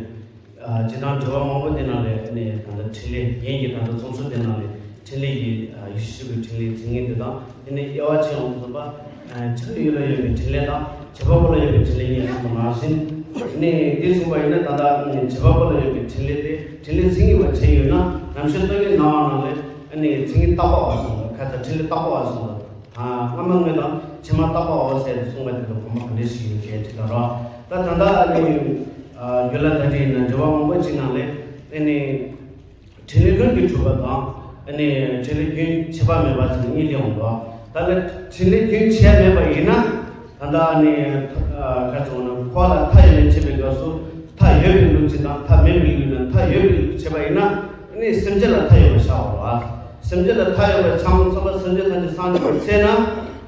སྤྱིར་བཏང་དྲི་བ་མང་པོ་དེ་ནང་ལས་ནས་ད་ལྟ་འཕྲིན་ལས་ངེད་ཀྱི་ད་ལྟ་རྩོམ་སྲོལ་དེ་ནང་ལས་འཕྲིན་ལས་ཀྱི་ཡེ་ཤེས་ཆོས་ཀྱི་འཕྲིན་ལས་མཚན་ཉིད་དེ་དང་དེ་ནས་དབྱེ་བ་ཕྱེ་ཡོང་དུས་ཙམ་པ། བྱ་བའི་ཡུལ་ལ་ཡོད་པའི་འཕྲིན་ལས་དང་བྱེད་པ་པོ་ལ་ཡོད་པའི་འཕྲིན་ལས་གཉིས་གསུངས་པ་ནང་བཞིན། ནས་དེ་གསུངས་པ་ཡིན་ན་ད་ལྟ་བྱེད་པ་པོ་ལ་ཡོད་པའི་འཕྲིན་ལས་དེ་འཕྲིན་ལས་མཚན་ཉིད་པ་ཅིག་ཡོད་ན་རྣམ་ཤེས་རྟོག་གེའི་སྣང་བ་ནང་ལས་མཚན་ཉིད་བཏགས་པ་བ་གསུངས་པ་ཁ་ཚ་འཕྲིན་ལས་བཏགས་པ་བ་གསུངས་པ། སྔ་མ་དངོས་དང་ཕྱི་མ་བཏགས་པའོ་ཟེར་ཏེ་གསུངས་པ་དེ་ལ་དགོངས་པ་ག་འདྲ་ཞིག་ཡོད་ཅེས་དྲིས་དང་རོགས། ད་ད་ལྟ་ཨ་ནི་རྒྱུད་བླ་དར་ཊཱིཀ་ཡིན་ན་འགྲེལ་པ་མང་པོ་ཅིག་ནང་ལས་ཨ་ནི་འཕྲིན་ལས་ལྷུན་གྱིས་གྲུབ་པ་དང་ཨ་ནི་འཕྲིན་ལས་རྒྱུན་ཆད་པ་མེད་པ་ཟེར་གཉིས་སླེབས་འོང་འདུག་ད་ལྟ་འཕྲིན་ལས་རྒྱུན་ཆད་མེད་པ་ཡིན་ན་ད་ལྟ་ཨ་ནི་ག་ཚོད་ན་འཁོར་བ་ལ་མཐའ་ཡས་ནས་བྱེད་པའི་སྐབས་སུ་མཐའ་ཡོད་པའི་ལུགས་ཅིག་དང་མཐའ་མེད་པའི་ལུགས་ཡིན་ན་མཐའ་ཡོད་པའི་ལུགས་བྱེད་པ་ཡིན་ན། ཨ་ནི་སེམས་ཅན་ལ་མཐའ་ཡོད་པར་བཞག་པ་རེད་བ། སེམས་ཅན་ལ་མཐའ་ཡོད་པར་བྱང་ཚང་པ་སེམས་ཅན་ཐམས་ཅད་སངས་རྒྱས་པར་ཚེ་ན།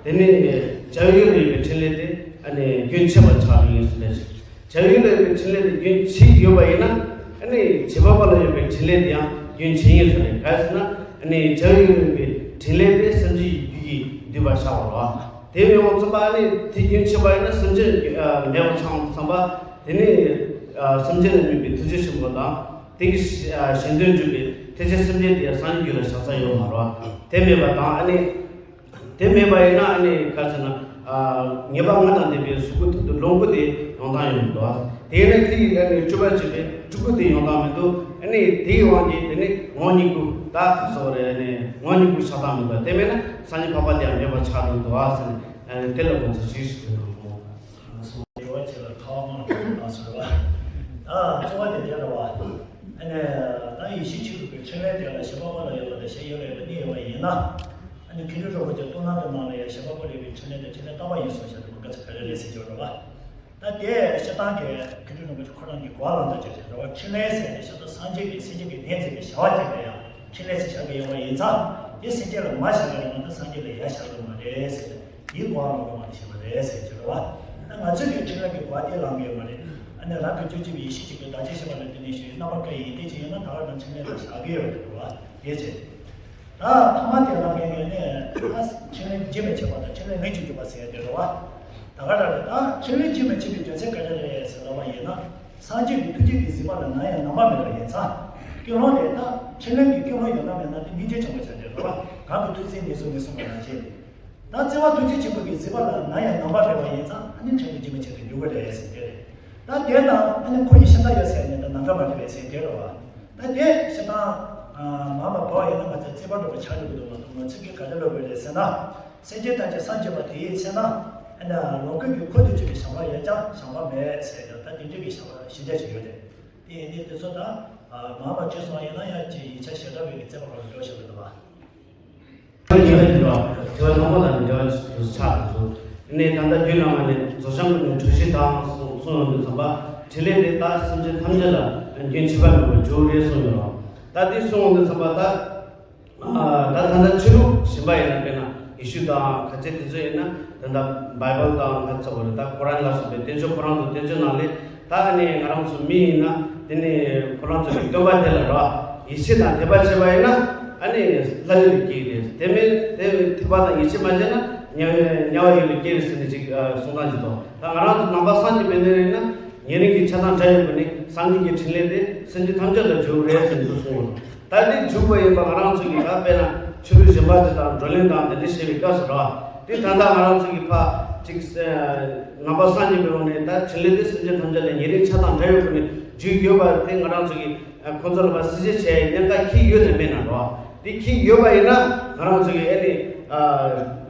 དེ་ནི་བྱ་བའི་ཡུལ་ལ་ཡོད་པའི་འཕྲིན་ལས་དེ་ཨ་ནི་རྒྱུན་ཆད་པར་ཆགས་པའི་ཡུལ་སུ་ལས་ཅིག་བྱ་བའི་ཡུལ་ལ་ཡོད་པའི་འཕྲིན་ལས་དེ་རྒྱུན་ཆད་ཡོད་པ་ཡིན་ན། ཨ་ནི་བྱེད་པ་པོ་ལ་ཡོད་པའི་འཕྲིན་ལས་དེ་ཡང་རྒྱུན་ཆད་ཡིན་ཟེར་ནས་ག་རེ་ཟེར་ན། ཨ་ནི་བྱ་བའི་ཡུལ་ལ་ཡོད་པའི་འཕྲིན་ལས་དེ་སེམས་ཅན་གྱི་རྒྱུད་ཀྱིས་བསྡུས་པར་བཞག་པ་རེད་བ། དེ་མི་འོང་ཙམ་པ་ཨ་ནི་དེ་རྒྱུན་ཆད་པ་ཡིན་ན་སེམས་ཅན་མེད་པར་ཆགས་འོང་ཙམ་པ། དེ་ནི་སེམས་ཅན་ལ་དམིགས་པའི་ཐུགས་རྗེ་ཆེན་པོ་དང་། དེ་གི་གཞན་དོན་སྒྲུབ་པའི་ཐེག་ཆེན་སེམས་བསྐྱེད་དེ་ཡང་སངས་རྒྱས་རྒྱུད་ལ་བཞག་ས་ཡོད་མ་རེད་བ། དེ་མེད་པ་དང་ཨ་ནི། དེ་མེད་པ་ཡིན་ན་ཨ་ནི་ག་ཟེར་ན། ཉེས་པ་ལྔ་དང་ལྡན་པའི་གཟུགས་སྐུ་ཐོག་ཏུ་ལོངས་སྐུ་དེ་ཡོང་སྟངས་ཡོད་མི་འདུག་དེ་ཡིན་ན་དེ་ཡི་ཨ་ནི་སྤྲུལ་པ་བྱེད་པའི་སྤྲུལ་སྐུ་དེ་ཡོང་སྟངས་མི་འདུག་ཨ་ནི་དེའི་དབང་གིས་དེ་ནི་ངོ་བོ་ཉིད་སྐུ་ད་ག་ཟེར་རེད། ཨ་ནི་ངོ་བོ་ཉིད་སྐུ་ཆགས་སྟངས་མི་འདུག་དེ་མེད་ན་སངས་རྒྱས་འཕགས་པ་དེ་ཡང་མེད་པ་ཆགས་འགྲོ་འདུག་ཟེར་ནས་དེ་ལ་དགོངས་ཚུལ་ཞིག་ཞུ་གི་འདུག་འགྲེལ་བ་བྱེད་ལ་ཁ་བ་མང་པོ་གནང་སོང་རེད་བ། ད་གཙོ་བོ་དེ་དེ་རེད་བ། ཨ་ནི་ད་ཡེ་ཤེས་ཆོས་སྐུ་གི་འཕྲིན་ལས་དེ་ལ་བྱེད་པ་པོ་ལ་ཡོད་པ་དང་གཞན་ཡུལ་ལ་ཡོད་པ་གཉིས་ཡོད་པ་ཡིན་ན། ཨ་ནི་མཁས་གྲུབ་རིན་པོ་ཆེ་སྟོང་ལམ་གྱི་ནང་ལ་ཡང་བྱེད་པ་པོ་ལ་ཡོད་པའི་འཕྲིན་ལས་དང་འཕྲིན་ལས་བཏགས་པ་ཡིན་གསུངས་བྱས་ཏེ་མི་དགའ་ཚོད་ག་རེ་རེད་ཟེར་གྱི་ཡོད་རེད་བ། ད་དེ་སྤྱིར་བཏང་གི་མཁས་གྲུབ་རིན་པོ་ཆེ་ཁོ་རང་གི་གོ་བ་བླངས་དང་བཅས་ཏེ་རེད་བ། འཕྲིན་ལས་ཟེར་ནས་ཤ་སྟག་སངས་རྒྱས་ཀྱིས་སེམས་ཅན་གྱི་ནད་མཛད་པའི་བྱ་བ་ཅིག་ལ་ཡང་འཕྲིན་ལས་ཟེར་བྱ་གི་ཡོད་པ་ཡིན་ཙང་། དེ་སེམས་ཅན་ལ་མ་བྱ་བ་ཡིན་ན་ད་སངས་རྒྱས་ལ་ཡ་བྱ་གི་མ་རེད་ཟེར་ནས། དེའི་གོ་བ་ལོག་གི་མ་དེ་བྱས་པ་རེད་ཟེར་གྱི་རེད་བ། ད་ང་ཚོས་ཀྱི་འཕྲིན་ལས་ཀྱི་གོ་བ་དེ་བླང་གི་ཡོད་མ་རེད། ཨ་ནི་རང་གི་སྤྱོད་བྱེད་པའི་ཡེ་ཤེས་གཅིག་གི་བདག་ཅེས་བྱ་བ་ལ་བརྟེན་ནས་ཞུ་ཡི་རྣམ་པར་དཀར་ཡིན་དེ་ཅི་ཡིན་ན་ད་ག་རང་འཕྲིན་ལས་ལ་བཞག་གི་ཡོད་རེད་བ། དེ་བྱས། ད་ཐ་མ་དེ་ལ་ངས་ངས་ནས་ད་འཕྲིན་ལས་རྒྱུན་མི་འཆད་པ་དང་འཕྲིན་ལས་ལྷུན་གྱིས་གྲུབ་པ་ཟེར་ཡ་དེ་རེད་བ། ད་ག་རང་རེད། ད་འཕྲིན་ལས་རྒྱུན་མི་འཆད་པའི་རྒྱུ་མཚན་ག་རེ་རེད་ཟེར་ལབ་པ་ཡིན་ན། སངས་རྒྱས་ཀྱི་ཐུགས་རྗེ་གི་གཟིགས་པ་ལ་ནམ་ཡང་ནམ་པ་མེད་པ་ཡིན་ཙང་། ཀུན་སློང་དེ་ད་འཕྲིན་ལས་ཀྱི་ཀུན་སློང་ཡོད་ན་མེད་ན་དེ་སྙིང་རྗེ་ཆེན་པོ་ཆགས་ཀྱི་རེད་བ། གང་གི་ཐུགས་བརྩེ་ནས་གཟིགས་ནས་གསུངས་པ་ནང་བཞིན། ད་བརྩེ་བ་ཐུགས་རྗེ་ཆེན་པོ་གི་གཟིགས་པ་ལ་ནམ་ཡང་ནམ་པ་མེད་པ་ཡིན་ཙང་ཨ་ནི་འཕྲིན་ལས་རྒྱུན་མི་འཆད་དུ་འགྱུར་གྱི་རེད་ཟེར་གྱི་རེད། ད་དེ་དང་ཨ་ནི་ཁོ་ཡི་ཤ་སྟག་ཡོད་ཟེར་ནས་ད་ནམ་མཁའ་མ་འདྲ་བའི་ཟེར་དེ་རེད་བ། ད་དེ་ཤ་སྟག་མ་མ་བབ་ཡིན་ན་ང་ཚོ་བརྩེ་བ་འགྲོ་བ་ཆགས་འགྲོ་གི་འདུག་ང་ཚོ་ཚིག་གི་ག་འདྲ་ལབ་དགོས་རེད་ཟེར་ན། སེམས་ཅན་ཐམས་ཅད་སངས་རྒྱས་པ་དེ་ཡི་ཚེ་ན། ཨ་ནི་ལོངས་སྐུ་གི་འཁོར་དུ་གྱུར་པའི་བྱ་བ་ཡོད་ཀྱང་བྱ་བ་མེད་ཟེར་ཀྱང་ད་དེ་འདྲ་གི་བྱ་བ་ཞིབ་ཆ་ཞིག་ཡོད་རེད། དེ་ཡིན་དུས་དེ་ཚོ་ད་མ་མ་བྱས་སོང་ཡིན་ན་ཡང་ཅིག་ཡིག་ཆ་ཞེ་དྲག་པའི་གི་བརྩེ་བ་ག་རེ་འགྲོ་བཞག་གི་འདུག་བ། དྲི་བ་དྲི་བ་དྲི་བ་དང་འབྲེལ་བ་དུ་ཆགས་དུ་སོང་། ནས་ད་ལྟ་རྒྱུད་བླ་མ་ནས་རྫོགས་བྱང་ཀུན་ནས་གྲོལ་ཞིང་དྭངས་གསུངས་གསུངས་ཡོང་དུས་ཙམ་པ་འཕྲིན་ལས་དེ་ད་སེམས་ཅན་ཐམས་ཅད་ལ་རྒྱུན་ཆད་པ་མེད་པར་འཇུག་རེད་གསུངས་ཡོད་རེད། ད་དེ་གསུངས་ཡོང་དུས་ཙམ་པ་ད་ད་ད་ལྟ་ཆོས་ལུགས་གཞན་པ་ཡིན་ན་དཔེར་ན་ཡེ་ཤུ་དང་ག་ཚད་དེ་ཚོ་ཡིན་ན་ད་ལྟ་བྷའི་བལ་དང་ག་ཚོད་རེད། ད་ཀོ་རན་ལ་སོགས་པའི་བསྟན་བཅོས་ཁོ་རང་ཚོ་བསྟན་བཅོས་ནང་ལས། ད་ནི་ང་རང་ཚོ་མི་ཡིན་ན་དེ་ནི་ཁོ་རང་ཚོ་གི་སྟོན་པ་དེ་ལ་རོ་ཡིད་ཆེས་དང་དད་པ་བྱས་པ་ཡིན་ན་ཨ་ནི་ལྷ་ཡུལ་ལ་སྐྱེ་གི་རེད། དེ་མིན་དེ་དད་པ་དང་ཡིད་ཆེས་མ་བྱས་ན་དམྱལ་དམྱལ་བ་ཡུལ་ལ་སྐྱེ་རེད་ཟེར་ནས་ཅིག་གསུང་སྟངས་ཅིག་འདུག་ད་ང་རང་ཚོ་ནང་པ་སངས་རྒྱས་པའི་གནས་ཡིན་ན་ཉེ་རིང་གི་ཆ་ཚང་འདྲ་ཡོད་པ་ནི་སངས་རྒྱས་ཀྱི་འཕྲིན་ལས་དེ་སེམས་ཅན་ཐམས་ཅད་ལ་འཇུག་རེད་ཟེར་ནས་འདུག་གསུངས་པ་རེད། ད་འདི་འཇུག་པ་ཡིན་པ་ང་རང་ཚོ་གི་ད་དཔེར་ན་ཆོས་ལུགས་གཞན་པ་དེ་དང་བགྲོ་གླེང་དང་དེ་འདྲ་བྱེད་པའི་སྐབས་སུ་ར། དེ་ད་ལྟ་ང་རང་ཚོ་གི་ཕ་ཅིག་ནང་པ་སངས་རྒྱས་པའི་ངོས་ནས་ད་འཕྲིན་ལས་དེ་སེམས་ཅན་ཐམས་ཅད་ལ་ཉེ་རིང་ཆ་དང་འདྲ་བའི་སྒོ་ནས་འཇུག་ཡོད་པ་དེ་ང་རང་ཚོ་གི་ཁོང་ཚོ་ལ་ཕ་གསལ་བཤད་བྱས་གནད་འགག་འཁྱེར་ཡོད་ན་མེད་ན་ར། དེ་འཁྱེར་ཡོད་པ་ཡིན་ན་ང་རང་ཚོ་གི་ཨེ་ནི་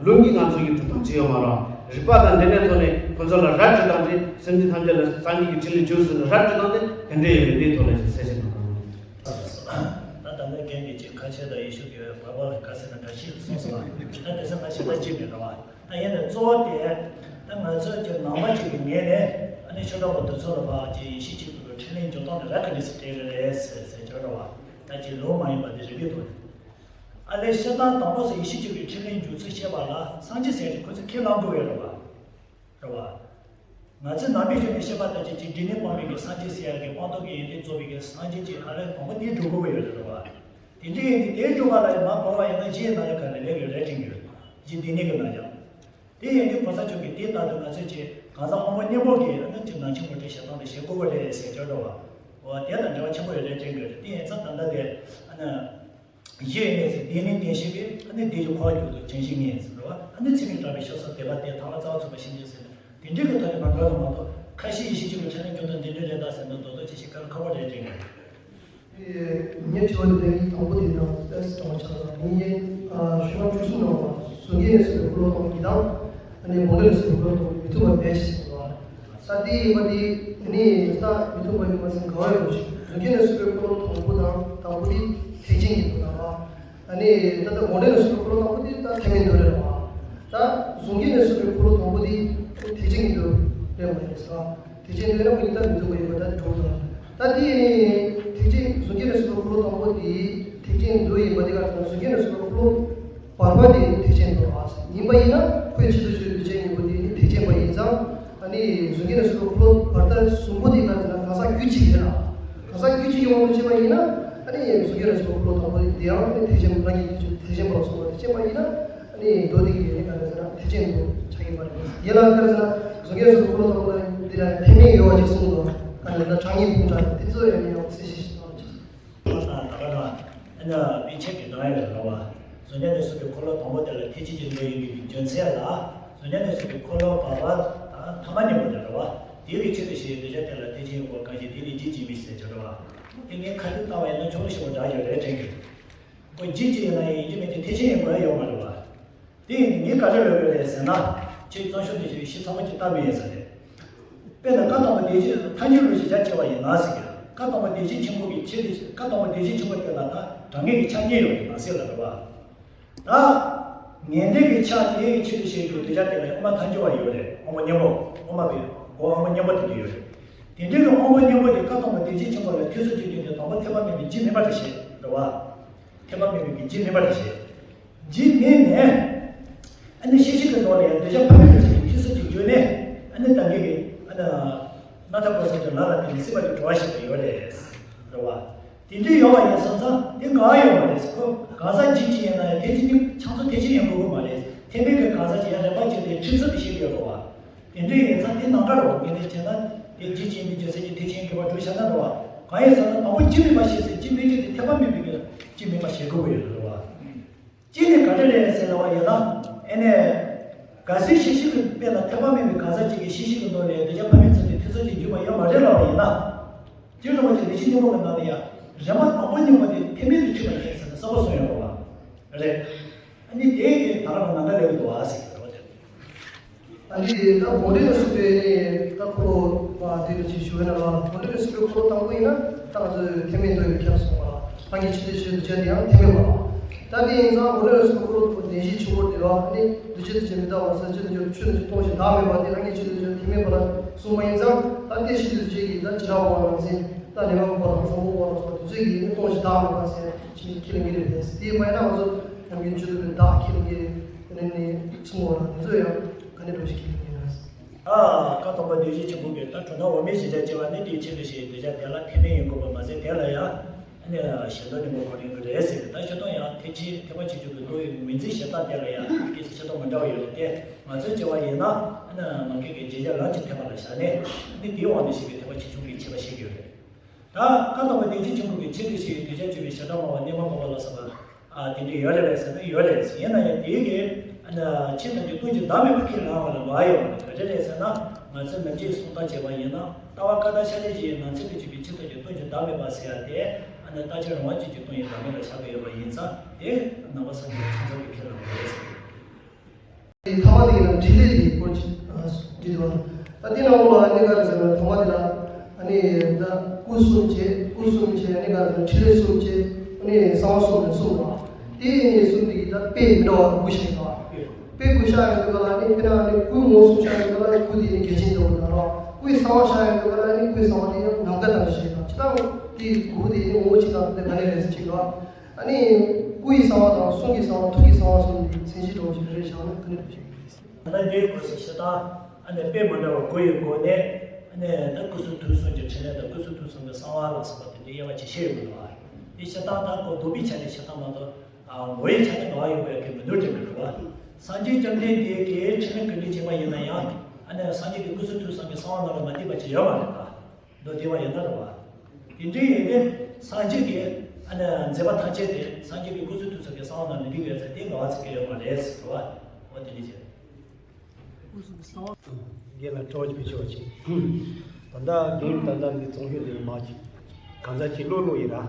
ལུགས་གཉིས་ང་ཚོ་གི་གྲུབ་སྟངས་ཅིག་ཡོད་མ་ར། རིག་པ་དང་འདི་འདྲའི་ཐོག་ནས་ཁོ་ཚོ་ལ་ར་སྤྲོད་སྟངས་དེ། སེམས་ཅན་ཐམས་ཅད་ལ་སངས་རྒྱས་ཀྱི་ཕྲིན་ལས་བྱོས་ཟེར་ནས་ར་སྤྲོད་སྟངས་དེ་དེ་འདྲ་ཡོད་པའི་འདིའི་ཐོག་ལ་ཅིག་གསལ་བཤད་གནང་དང་། ད་ད་ལྟ་རྒན་གྱིས་ཅིག་ཁ་ཆེ་དང་ཡེ་ཤུ་གི་བར་བར་ཁ་ཟེར་ན་འདྲ་ཞིག་གསུངས་སོང་བ། ད་དེ་ཚོ་ཁ་ཆེ་ད་ཅིག་མེད་ར་བ། ད་ཡིན་ནའི་གཙོ་བོ་དེ་ད་ང་ཚོ་ཅིག་ནང་པ་ཅིག་གི་ངོས་ནས་ཨ་ནི་ཆོས་གྲོགས་པོ་དེ་ཚོ་ལ་ཕར་ཅིག་ཡེ་ཤུ་གཅིག་པུ་ལ་ཕྲིན་ལས་འཇུག་སྟངས་དེ་ར་ག་འདྲ་ཟེར་སྤྲད་གི་རེད་ཟེར་ཟེར་ཆོས་གྲོགས་པོ། ད་ཅིག་ལོ་མ་ཡིན་པ་དེ་རིག་གི་འདུག་ཨ་ལས་བཤད་སྟངས་དང་པོ་སུ་ཡེ་ཤུ་གཅིག་པུའི་ཕྲིན་ལས་འཇུག་ཚུལ་བཤད་པ་ལ་སངས་རྒྱས་ཟེར་ཅིག་ཁོ་ཚོས་ཁས་བླངས་དགོས་ཡོད་རེད་བ། རེད་བ། ང་ཚོས་ནང་པའི་ཆོས་ནས་བཤད་པ་ལྟར་ཅིག་ཅིག་འབྲས་གནས་དཔག་མེད་ཀྱི་སངས་རྒྱས་ཟེར་ཡག་གི་སྤངས་རྟོགས་ཀྱི་ཡོན་ཏན་རྫོགས་པའི་གི་སངས་རྒྱས་ཅིག་ཨ་ལས་དང་པོ་དེ་སྒྲུབ་དགོས་ཀྱི་ཡོད་རེད་བ། དེ་འདྲ་ཡིན་དུས་དེ་སྒྲུབ་པ་ལ་མ་གོ་བ་ཡིན་ན་གཞི་ནང་ལ་ག་ལ་ལེགས་ཡོད་རེད་དྲན་གྱི་ཡོད། གཞི་འདི་ནས་གི་ན་ཡང་། དེ་ཡིན་དུས་གོང་ས་མཆོག་གིས་དེ་ལྟར་དུ་ང་ཚོས་ཅིག་གང་ཟག་དབང་པོ་གཉེན་པོ་གི་ཨ་ནི་ཅིག་ནང་ཆེན་མོ་གྲོས་བཤད་སྟངས་དེ་བྱེད་དགོས་ཀྱི་རེད་ཟེར་གྱི་འདུག་བ། འོ་དེ་དང་འབྲེལ་བ་ཆེན་པོ་ཡོད་རེད་དྲན་གྱི་ཡོད་རེད། དེ་ཡིན་ཙང་ད་ལྟ་དེ་ཨ་ནི། གཞི་ཡི་གནས་སུ་བདེ་གནས་བརྟན་ཞེས་པས་ཨ་ནི་བདེ་གི་འཁོར་བར་གྱུར་ཏོ་བྱང་ཞིང་ངེས་ཟེར་བ། ཨ་ནི་ཚིག་མི་གྲགས་པའི་ཤོ་སོ་དེ་བ་དེ་ཐང་ལ་རྩ་བ་ཚུགས་པ་ཤིན་ཏུ་ཟེར་ནས་དེ་འདྲའི་གི་ཐོག་ནས་མ་འགྲོ་ལ་མ་གཏོགས་ཁ་ཤས་ཡེ་ཤུ་གཅིག་པུ་ཕྲིན་ལས་འཇུག་སྟངས་འདི་འདྲའི་རེད་ད་ཟེར་ན་རྡོག་རྡོག་ཅི་ཞིག་ག་ལ་ཁ་བ་རེད་དྲན་གི། ངས་དྲི་བ་འདི་དེ་རིང་དང་པོ་དེ་ནང་ལྟར་དྲང་བ་ཆགས་སོང་། ངས་ཞུ་བ་བཅུ་གསུམ་ནང་ལ་གཟུགས་ཀྱི་གནས་སུ་འཁོར་ལོ་སྟོང་གི་དང་། ཨ་ནི་དགོངས་འགྲེལ་ལ་སོགས་པའི་འཁོར་ལོ་སྟོང་མི་ཐུབ་པ་མེད་ཅེས་གསུངས་པ། ས་དེ་ཡིན་པ་དེ་ནི་ས་མི་ཐུབ་པ་ཡིན་པ་ཟིན་ག་བ་ཡོད་ཅིག་གཟུགས་ཀྱི་གནས་སུ་འཁོར་ལོ་དང་པོ་དང་དང་པོ་དེ་ཐེག་ཆེན་གྱི་འཁོར་ལོ་དང་། ཨ་ནི་ད་ལྟ་དགོངས་འགྲེལ་ལ་སོགས་པའི་འཁོར་ལོ་དང་པོ་དེ་ད་ཐེག་དམན་མདོ་རེད་བ། ད་གཟུགས་ཀྱི་གནས་སུ་འཁོར་ལོ་དང་པོ་དེ་ཐེག་ཆེན་གྱི་མདོ་རེད་མ་རེད་ཟེར་བ། ཐེག་ཆེན་མདོ་ཡིན་ན་ཁོ་གཉིས་ད་མི་ཐུབ་པ་ཡིན་པ་ད་གྲུབ་འདུག་ད་དེ་ནི་ཐེག་ཆེན་གཟུགས་ཀྱི་གནས་སུ་འཁོར་ལོ་དང་པོ་དེ་ཐེག་ཆེན་མདོ་ཡིན་པ་དེ་ག་ཟེར་ན་གཟུགས་ཀྱི་གནས་སུ་འཁོར་ལོ། བར་པ་དེ་ནི་ཐེག་ཆེན་མདོ་རེད། ཡིན་པ་ཡིན་ན་ཁོའི་ཆེད་དུ་བརྗོད་པའི་ཆེན་གཉིས་པོ་དེ་ནི་ཐེག་ཆེན་པ་ཡིན་ཙང་། ཨ་ནི་གཟུགས་ཀྱི་གནས་སུ་འཁོར་ལོ་བར་དོ་གསུམ་པོ་དེ་ག་ཟེར་ན་གང་ཟག་རྒྱུད་གཅིག་རེད་ལ། གང་ཟག་རྒྱུད་གཅིག་གི་དབང་དུ་བྱས་པ་ཡིན་ན། ཨ་ནི་གཟུགས་ཀྱི་གནས་སུ་འཁོར་ལོ་དང་པོ་དེ་ཡང་ཨ་ནི་ཐེག་ཆེན་རང་གི་རྒྱུད་ཐེག་ཆེན་པ་ལ་སོགས་པ་དེ་བྱས་པ་ཡིན་ན། ཨ་ནི་མདོ་དེ་གི་ནི་ག་ཟེར་ན་ཐེག་ཆེན་མདོ་ཆགས་ཀྱི་མ་རེད། ཡིན་ལ་ག་ཟེར་ན་གཟུགས་ཀྱི་གནས་སུ་འཁོར་ལོ་དང་པོ་དེ་ལ་ཐེག་དམན་ཡོད་པ་ཅིག་གསུངས་འདུག་ག་ཟེར་ན་གྲངས་ངེས་ཕུང་དྲངས་དེ་ཚོ་ཡང་ཡང་གསལ་བཤད་ཞིག་གནང་རོགས་གྱིས། ད་ད་ག་ན་ཨ་ནི་དཔེ་ཆ་གི་ནང་ཡོད་རེད་བ། གཟུགས་བརྙན་ནས་གསུངས་པའི་འཁོར་ལོ་དང་པོ་དེ་ལ་ཐེག་ཆེན་གྱི་མདོ་ཡིན་པའི་རྒྱུ་མཚན་ལ། གཟུགས་བརྙན་ནས་གསུངས་པའི་འཁོར་ལོ་བར་པ་དང་ཐ་མ་གཉིས་པོ་དེ་རེད་བ། དེ་གི་ཆེད་དུ་ཞེས་གདུལ་བྱ་དེ་ལ་ཐེག་ཆེན་ཡོད་པ་གང་ཞིག་དེ་ནི་རྒྱུད་གཅིག་མིན་ཟེར་གྱི་རེད་བ། དེ་ངས་ཁ་ཐུག་ལྟ་བ་ཡིན་ན་ཆུང་ངུ་ཞིག་པོ་འདྲ་ཡོད་རེད་དྲན་གི། ཁོ་རྒྱུད་གཅིག་ཡིན་ན་ཡང་ཡིན་གྱི་མིན་གྱི་ཐེག་ཆེན་ཡིན་དགོས་ཡ་ཡོད་མ་རེད་བ། དེ་ཡིན་ནི་ངས་ག་རེ་ལབ་དགོས་རེད་ཟེར་ན། ཁྱེད་རྩོམ་ཤོག་དེ་ཞིག་ཤི་ཚང་མ་ཅིག་ལྟ་མི་ཡིན་ས་རེད། དཔེར་ན་བཀའ་གདམས་པ་བདེ་སྤྱོད་ཐལ་འགྱུར་ལུགས་ཤིག་རྒྱ་ཆེ་བ་ཡིན་ན་ཟེར་གྱི། བཀའ་གདམས་པ་བདེ་སྤྱོད་ཆེན་པོ་གི་ཆེད་དུ་བཀའ་གདམས་པ་བདེ་སྤྱོད་ཆེན་པོ་དེ་ལ་ད་དྲང་ངེས་ཀྱི་ཆ་གཉིས་ཡོད་རེད་མ་ཟེར་ལ་རེད་བ། ད། ངེས་འབྱེད་ཀྱི་ཆ་དེའི་ཆེད་དུ་བཤད་རྒྱུ་གདུལ་བྱ་དེ་ལ་དབུ་མ་ཐལ་འགྱུར་བ་ཡོད་རེད། དབང་པོ་གཉེན་པོ། དབུ་མ་པའི་སྒོ་དབང་པོ་གཉེན་པོ་དེ་འདྲ་ཡོད་རེད། དེ་འདྲའི་གི་དབང་པོ་གཉེན་པོ་དེ་བཀའ་གདམས་པ་བདེ་སྤྱོད་ཆེན་པོ་ལ་ཐེ་ཚོམ་གྱི་དོན་དུ་དང་པོ་ཐེག་པ་དམན་པའི་རྒྱུད་མིན་པ་རེད་བཤད་རེད་བ། ཐེག་པ་དམན་པའི་རྒྱུད་མིན་པ་རེད་བཤད། རྒྱུད་མིན་ནས། ཨ་ནི་ཤེས་བྱེད་ཀྱི་ལོགས་ལ་ཡང་གདུལ་བྱ་ཕ་མའི་ཚུལ་གྱི་ཐེ་ཚོམ་གྱི་རྒྱུ་ནི། ཨ་ནི་ད་གིན་གྱི་ཨ་ནི། སྣ་ཐག་པ་སོགས་ཀྱི་ལ་ལ་བརྟེན་ནས་སྲིད་པ་གི་གྲོགས་བྱེད་པ་ཡོད་རེད། རེད་བ། དེ་འདྲའི་ཡོད་པ་ཡིན་སོང་ཙང་དེ་གང་ཡོད་མ་རེད། ཁོ་གང་ཟག་གཅིག་གཅིག་ཡིན་ན་ཡང་ཐེག་ཆེན་གྱི་ཕྱག་མཚོན་ཐེག་ཆེན་ཡིན་དགོས་ཀྱི་མ་རེད། ཐེག་དམན་གྱི་གང་ཟག་ཅིག་ཡང་རིམ་པ་གཅིག་ལས་ཁྲིད་ཚུལ་དེ་ཤེས་དགོས་རེད་བ། དེ་འདྲའི་ཡིན་ཙང་དེ་ནམ་མཁའ་རེད་བ། དེ་འདྲ་བྱས་ན་དེ་རྒྱུད་གཅིག་ཡིན་པའི་རྒྱུ་མཚན་གྱིས་ཐེག་ཆེན་གྱི་བར་གྲུ་བཞག་ན་རེད་བ། གང་ཡིན་ཟེར་ན་དང་པོ་རྒྱུད་མིན་པ་ཤེས་ཚེ་རྒྱུད་མིན་གྱི་དེ་ཐེག་པ་དམན་པའི་རྒྱུད་མིན་པ་ཤེས་དགོས་ཀྱི་ཡོད་རེད་བ། གཅིག་ནི་ག་འདྲ་རེད་ཟེར་ལབ་པ་ཡིན་ན། ཨེ་ནས། གལ་སྲིད་ཤེས་བྱེད་ཀྱི་དཔེར་ན་ཐེག་པ་དམན་པའི་གང་ཟག་ཅིག་གིས་ཤེས་བྱེད་ཀྱི་ལོགས་ལས་གདུལ་བྱ་ཕ་མའི་ཚུལ་དུ་ཐེ་ཚོམ་གྱི་འཇུག་པ་ཡོད་མ་རེད་ལབ་པ་ཡིན་ན། སྤྱིར་བཏང་བ་ཅིག་ལེགས་བཤད་སྙིང་པོ་གི་ནང་ལ་ཡང་རིམ་པ་དང་པོ་གཉིས་པོ་དེ་ཐེག་དམན་དུ་འཁྲིད་པ་ཡིན་ཟེར་ནས་གསལ་པོ་གསུངས་ཡོད་པ་རེད། ཨ་ནི་དེ་ཡིན་ད་རང་ནང་ལ་ལེགས་འདུག་ཨ་ཟེར་གྱི་རེད་བ། ཨ་ནི་ད་དགོངས་འགྲེལ་ལ་སོགས་པའི་ད་འཁོར་ལོ་བ་དེ་ལ་ཅིག་ཞུ་བ་ན་ལ་དགོངས་འགྲེལ་ལ་སོགས་པའི་འཁོར་ལོ་དང་པོ་ཡིན་ན་ད་ང་ཚོས་ཐེག་དམན་མདོ་ཡི་ཁྱབ་སོང་བ། ད་ངས་ཕྱི་དོན་ཞུ་འདོད་བྱ་དེ་ཡང་ཐེག་དམན་པ། ད་དེ་ཡིན་ཙང་དགོངས་འགྲེལ་ལ་སོགས་པའི་འཁོར་ལོ་དང་པོ་བདེན་བཞིའི་ཆོས་འཁོར་དེ་ལ་ཨ་ནི་འདུས་བྱས་འདུས་བྱས་མི་རྟག་པ་སེལ་བྱེད་དུ་འཇུག་ཆོས་དུ་འཇུག་སྟོང་ཞིང་བདག་མེད་པ་དེ་ལ་ངས་ཕྱི་དོན་ཞུ་ཐེག་དམན་པ་ལ་གསུངས་པ་ཡིན་ཙང་ད་དེ་ཕྱི་དོན་ཞུ་གི་ད་བྱེ་བྲག་པ་ནང་ཚན་ད་ལེགས་པར་མགོ་དང་བཟང་པོ་པ་ལ་སོགས་པ་དེ་ཚོས་ཀྱིས་ནི་སྟོང་ཞིང་བདག་མེད་པ་ཟེར་ཕྱི་ཁས་ལེན་གྱི་རེད་པས། དེ་མ་ཡིན་ན་ང་ཚོ་ནམ་རྒྱུན་ཆོས་དུ་བདག་ཁས་ལེན་གྱི་རེད་ནི་གསུང་བ་ལ་དེ་ཚོ་ཡང་ག་ནས་འགྲོ་ཞིག་ཁས་ལེན་གྱི་རེད། ཨ། བཀའ་གདམས་པ་བདེན་བཞིའི་ཆོས་འཁོར་གྱི་ད་གྲུབ་རྣམ་འོག་མིན་གཞལ་བྱ་ཅེས་པ་ནི་དེའི་ཆེད་དུ་ཞེས་གདུལ་བྱ་དེ་ལ་ཐེག་དམན་ཡིན་དགོས་པ་མ་ཟད་དེ་ལ་ཡང་ཨ་ནི་ཞེ་འདོད་གཉེན་པོ་གང་ཡིན་དགོས་རེད་ཟེར་གི། ད་ཞེ་འདོད་ཡང་ཐེག་ཆེན་ཐེག་པ་ཆེ་ཆུང་གི་མདོ་ཡི་ངོས་འཛིན་བྱེད་སྟངས་དེ་ལ་ཡང་སྐད་ཆ་ཆེ་མཐོང་མི་འདྲ་བ་ཡོད་རེད་དེ། ང་ཚོས་བྱས་པ་ཡིན་ན་ཨ་ནི་ནམ་མཁའི་གི་གཞལ་བྱ་ལམ་གྱི་ཐེག་པ་ལ་བཞག་ནས་ཨ་ནི་དེའི་དབང་དུ་བྱས་པའི་ཐེག་པ་ཆེ་ཆུང་གི་ཁྱད་པར་ཤེས་ཀྱི་ཡོད་རེད། ད་བཀའ་གདམས་པ་བདེན་བཞིའི་ཆོས་འཁོར་གྱི་ཆེད་དུ་ཞེས་གདུལ་བྱ་སྤྱོད་པའི་བྱེ་བྲག་སྨྲ་བ་གནས་མ་གོ་བ་ལ་སོགས་པ། ཨ། དེ་འདྲ་ཡོད་རེད་པས་ཟེར་ན་ཡོད་རེད། ཡིན་ན་ཡང་དེའི་གི་ཨ་ནི་ཆོས་ཐམས་ཅད་སྟོང་ཞིང་བདག་མེད་པ་ཁས་ལེན་པ་ལ་མ་ཡོང་བ་ག་རེ་རེད་ཟེར་ན། ང་ཚོས་ནམ་རྒྱུན་གསུང་སྟངས་བྱས་པ་ཡིན་ན་ལྟ་བ་ཀ་དག་ཤ་སྟག་ཅིག་ཡིན་ན་ཚུལ་དུ་གཅིག་པའི་ཆོས་ཐམས་ཅད་སྟོང་ཞིང་བདག་མེད་པ་ཟེར་ཡ་དེ་ཨ་ནི་རྟག་ཆད་རང་དབང་ཅན་གྱི་སྟོང་ཞིང་བདག་མེད་ལ་བཞག་གི་ཡོད་པ་ཡིན་ཙང་དེ་ནང་པ་སངས་རྒྱས་ཀྱི་ཆོས་ཚོགས་ཀྱི་ཁས་ལེན་པ་རེད་ཟེར། ཐ་མ་དེ་ཡིན་ན་ཕྲིན་ལས་དེའི་སྐོར་ཅིག་ཨ་འདྲི་འདུག་ད་དེ་ནང་ལོགས་ལ་ཨ་ནི་ག་རེ་ཟེར་ན་ཐ་མ་དེ་ལ་ཨ་ནི་ད་སྐུ་གསུམ་བྱས། སྐུ་གསུམ་བྱས། ཨ་ནི་ག་རེ་ཟེར་ན་ཕྲིན་ལས་གསུམ་བྱས། ཨ་ནི་གསང་བ་གསུམ་ནས་གསུམ་ལ། དེ་ཡིན་ནས་གསུམ་དེ་གི་ད་དཔེ་མི་འདྲ་བ་དགུ་བཤད་ཡོད་པ། དཔེ་དགུ་བཤད་ཡོད་པ་ལ་ཨ་ནི་དཔེར་ན་ཨ་ནི་སྐུའི་ངོ་གསུམ་བཤད་ཡོད་པ་ལ་སྐུ་དེ་ནི་གལ་ཆེན་འདྲ་བོ་དང་། སྐུའི་གསང་བ་བཤད་ཡོད་པ་ལ་ཨ་ནི་སྐུའི་གསང་བ་དེ་ཡང་ནམ་མཁའ་ལྟ་བུ་ཞིག་དང་། ཇི་ལྟར་དེ་དགུ་དེ་ནི་ངོ་བོ་གཅིག་དང་དེ་ག་ནས་རེད་ཟེར་གཅིག་ལ། ཨ་ནི་སྐུ་ཡི་གསང་བ་དང་གསུང་གི་གསང་བ། ཐུགས་ཀྱི་གསང་བ་གསུམ་དེ་མཚན་གཞི་འདྲ་བོ་ཞིག་རེད་བཞག་ན་ག་ནས་འགྲོ་ཞིག་རེད། ད་ལྟ་འདིའི་སྐོར་སུ་བཤད་སྟངས་ཨ་ནི་དཔེ་མི་འདྲ་བ་དགུ་ཡི་སྒོ་ནས་ཨ་ནི་ད་སྐུ་གསུང་ཐུགས་གསུམ་གྱི་ཕྲིན་ལས་དང་སྐུ་གསུང་ཐུགས་གསུམ་གྱི་གསང་བ་ལ་སོགས་པ་དེ་འདྲའི་དབྱེ་བ་ཅིག་བཤད་ཡོད་པ་རེད། དེ་བཤད་སྟངས་ད་གོ་ལྡོག་པའི་ཆ་ནས་བཤད་སྟངས་མ་གཏོགས་ཨ་ངོ་བོའི་ཆ་ནས་འགལ་བ་ཡོད་པའི་གི་མི་འདུག་དྲན་གི་རེད་བ། སངས་རྒྱས་བཅོམ་ལྡན་འདས་ཀྱི་ཕྲིན་ལས་ག་འདྲ་བྱས་པ་ཡིན་ན་ཡང་ཨ་ནི་སངས་རྒྱས་ཀྱི་སྐུ་གསུང་ཐུགས་གསུམ་གྱི་གསང་བ་ནང་ལ་མ་བསྡུས་པ་ཅིག་ཡོད་མ་རེད་ད། མདོ་སྡེ་པ་ཡིན་ན་རེད་བ། དེ་འདྲའི་ཡིན་ཏེ་སངས་རྒྱས་ཀྱི་ཨ་ནི་མཛད་པ་ཐམས་ཅད་དེ་སངས་རྒྱས་ཀྱི་སྐུ་གསུང་ཐུགས་གསུམ་གྱི་གསང་བ་ནང་མི་འདུས་པའི་ཚེ་དེ་འགལ་བ་ཟེར་གྱི་ཡོད་མ་རེད་ཟེར་བ། འོ་དེ་འདྲ་བྱས། རྒན་ལ་དྲི་བ་ཅིག་ཕུལ་ཆོག་ཅིག་ད་ལྟ་རྒན་ད་ལྟ་འདི་ཚོགས་ཞུགས་འདི་མ་ཅིག་གང་ཟག་ཅིག་ཀློག་ཀློག་ཡིན་ར།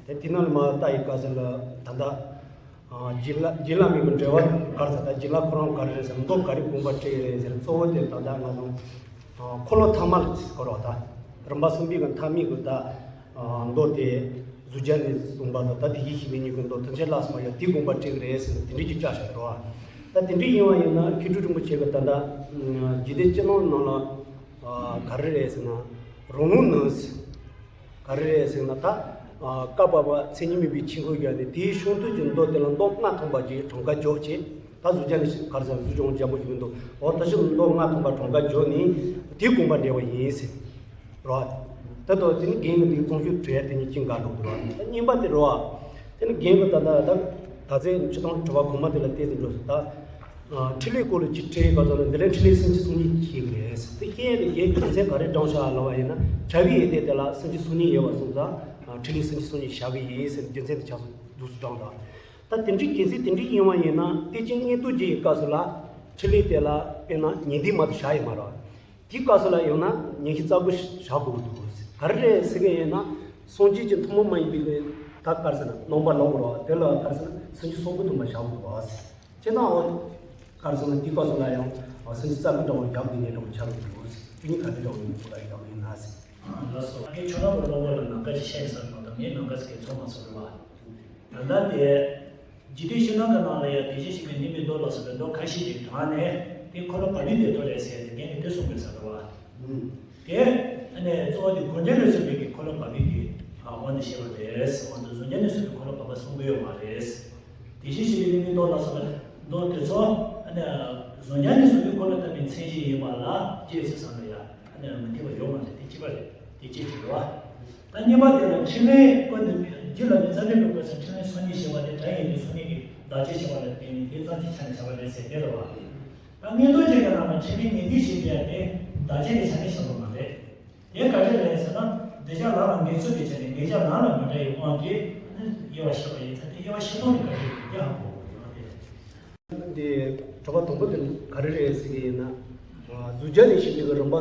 དེ་དེ་ནང་ལ་མ་ལྟ་ཡི་ག་ཟེར་ལ་ད་ལྟ། ཨ་བྱིན་རླབས་བྱིན་རླབས་མི་གི་འབྲེལ་བ་ག་རེ་ཟེར། ད་བྱིན་རླབས་ཁོ་རང་ག་རེ་རེད་ཟེར། མདོ་ག་རེ་དགོངས་པ་བྲལ་ཡི་རེད་ཟེར། གཙོ་བོ་དེ་ད་ལྟ་ང་ཚོ་ཨ་འཁོར་ལོ་ཐ་མ་ལ་གོ་རོགས། ད་རིམ་པ་གསུམ་པའི་གི་མཐའ་མའི་གི་ད་ཨ་མདོ་དེ་གཟུགས་རྒྱན་ནས་གསུངས་པ་དང་། ད་དེ་ཡིད་ཤེས་པའི་ཉིད་ཀྱི་མདོ་ཐམས་ཅད་ལ་སོགས་པ་ཡང་དེ་དགོངས་པ་བྲལ་གི་རེད་ཟེར་ནས་དེ་འདྲའི་ཅིག་བཅའ་བཞག་རོགས། ད་དེ་འདྲའི་ཡིན་པ་ཡིན་ན་མཁས་གྲུབ་རིན་པོ་ཆེ་གི་ད་ལྟ་ཨ་རྒྱུད་སྡེ་སྤྱི་ནོར་ནང་ལ་ཨ་ག་རེ་རེད་ཟེར་ན། རང་ལུགས་ནང་ག་རེ་རེད་ཟེར་ན། ད་ཨ་བཀའ་བབས་པ་མཚན་ཉིད་མེད་པའི་ཆོས་འཁོར་བརྒྱ་ནས་དེའི་ཤོང་ཐུབ་ཀྱི་མདོ་དེ་ལ་མདོ་ལྔ་ཐམ་པ་ཅིག་གྲངས་ཀ་འཇོག་བྱས། ད་གཟུགས་རྒྱན་ནས་ག་རེ་ཟེར། གཟུགས་ཀྱང་འཇམ་པོ་ཞིག་མི་འདུག་འོ་ད་ཕྱིར་མདོ་ལྔ་ཐམ་པ་གྲངས་ཀ་འཇོག་ནས་དེ་དགོངས་པ་འགྲེལ་བ་ཡིན་ཟེར་རོ། ད་དོ་དེ་ནི་རྒན་གྱི་དེ་གཙང་ཤུ་བྲེ་དེ་ཉིད་ཀྱིས་འགལ་འགྲོ་འདུག་དེ་གཉིས་པ་དེ་རོ། དེ་ནི་རྒན་གྱི་ད་ད་ད་ད་ཚེ་སྤྱི་དང་དྲི་བ་གོང་མ་དེ་ལ་བལྟས་ཏེ་འགྲོ་སོང་ད། ཨ་འཕྲིན་ལས་སྐོར་ལ་ཅིག་ཁྲིད་ཡོད་པ་ཚོ་ལ་འདི་ལ་འཕྲིན་ལས་སུམ་ཅུ་སོ་གཉིས་ཤེས་ཀྱི་རེད། དེ་ཤེས་ཡས་དེ་རྒྱན་རྒྱུ་མཚན་ག་རེ་དྲངས་བཞག་ལབ་པ་ཡིན་ན། ཕྲ་བའི་ཡི་གེ་དེ་ལ་སུམ་ཅུ་སོ་གཉིས་ཡོད་པ་སོང་ཙང་འཕྲིན་ལས་སུམ་ཅུ་སོ་གཉིས་བཞག་གི་ཡིན་ཟེར་རྒྱུ་མཚན་དེ་ཆགས་སོང་འདུག་སུ་དྲངས་དང་། ད་དེ་འདྲའི་རྒྱུ་མཚན་དེ་འདྲའི་ཡིན་པ་ཡིན་ན་ཏིང་འཛིན་མངོན་རྟོགས་རྒྱན་གྱི་སྐབས་སུ་ལ་འཕྲིན་ལས་དེ་ལ་དཔེར་ན་ཉི་ཟླའི་མ་དུ་བཞག་ཡོད་མ་རེད། དེའི་སྐབས་སུ་ལ་ཡང་ན་ཉི་ཤུ་རྩ་དགུ་བཞག་དགོས་ཀྱི་འདུག་ག་རེ་རེད་ཟེར་གྱི་ཡིན་ན་སངས་རྒྱས་ཀྱི་ཐུན་མོང་མ་ཡིན་པའི་ད་ག་རེ་ཟེར་ན་རྣམ་པ་ལ་འོ་རོ་དེ་ལ་ག་རེ་ཟེར་ན་སུམ་ཅུ་སོ་དགུ་དུ་མ་བཞག་དགོས་འདུག་ཅེ་ན་འོ་ག་རེ་ཟེར་ན་དེའི་སྐབས་སུ་ལ་ཡང་སུམ་ཅུ་རྩ་དགུ་འདྲ་བོ་རྒྱག་དགོས་ནས་འདྲ་བོ་ཆགས་འདུག་དེ་གཉིས་ག་འདྲ་འདྲ་བོ་ཡིན་ཁོ་ལ་རྒྱག་ཡིན་ན་ཟེར། ལགས་སོ། ངས་ཁྱོད་རང་གི་བློ་ངོ་ལ་ནམ་མཁའ་ཅིག་ཤར་ཡིན་ས་མ་གཏོགས་ངས་ནམ་མཁའ་ཟེར་མཁན་ཚོར་མ་སོང་རེད་བ། ད་ལྟ་དེ། འཇིག་རྟེན་ཕྱི་ནང་གི་ནང་ལ་ཡང་བདེ་གཤེགས་ཤིང་གི་ནི་མི་ལྡོག་ལ་སོགས་པའི་མདོ་ཁ་ཤས་ཀྱི་གྲངས་ནས་དེ་འཁོར་ལོ་བར་མའི་བདེ་ཏོ་རེད་ཟེར་ཏེ་ངས་ནི་དེ་གསུངས་པའི་ས་རེད་བ། དེ་ཨ་ནི་གཙོ་བོ་དེ་གུང་རྒྱན་ལས་གསུངས་པའི་གི་འཁོར་ལོ་བར་མའི་གི་ཨ་དབང་དུ་བྱས་པ་རེད། འོན་ཏེ་གཟུགས་རྒྱན་ལས་གསུངས་པའི་འཁོར་ལོ་བར་མ་གསུང་གི་ཡོད་མ་རེད། བདེ་གཤེགས་ཤིང་གི་ནི་མི་ལྡོག་ལ་སོགས་པའི་མདོ་དེ་ཚོ་ཨ་ནི་གཟུགས་རྒྱན་ལས་གསུངས་པའི་འཁོར་ལོ་བརྟག་པའི་མཚན་གཞི་ཡིན་པ་ལ་སྐྱེས་ཟེར་བསམ་ན་ཡང་ཨ་ནི་མི་འཐད་པ་ཡོད་མ་རེད། དེ་གཅིག་པ་རེད། དེ་གཅིག་གཅིག་རེད་བ། ད་གཉིས་པ་དེ་ལ་འཕྲིན་ལས་སྐོར་འདི་རྒྱུད་བླ་མའི་རྩ་འགྲེལ་པའི་སྐོར་ཟེར་འཕྲིན་ལས་སོ་གཉིས་བཤད་པ་དེ་སྒྲ་ཡིན་དུས་སོ་གཉིས་ཀྱི་བརྡ་ཆད་བྱེད་པ་ལ་བརྟེན་ནས་དེ་ཙམ་གྱི་ཆ་ནས་བྱ་བ་རེད་ཟེར་དེ་རེད་བ། ད་མངོན་རྟོགས་རྒྱན་གྱི་ནང་ན་འཕྲིན་ལས་ཉེ་དུས་ཞེས་པའི་དེ་བརྡ་ཆད་ཀྱི་ཆ་ནས་བྱ་བ་མ་རེད། དེ་ག་རེ་རེད་ཟེར་ན་འདོད་ཆགས་ལམ་ལ་འགེངས་ཚུལ་དེ་བྱས་ནས་འདོད་ཆགས་ལམ་ལ་མི་འདྲ་བའི་དབང་གིས་དབྱེ་བ་ཕྱེ་བ་ཡིན་ཙང་དེ་དབྱེ་བ་ཕྱེ་སྟངས་དེ་ག་རེ་རེད་དེ་ཧ་གོ་དགོས་ཡོད་རེད། འདི་དྲི་བ་དང་པོ་འདི་ག་རེ་རེད་ཟེར་གྱི་ཡིན་ན། གཟུགས་རྒྱན་ནས་ཞུགས་པའི་རིམ་པ།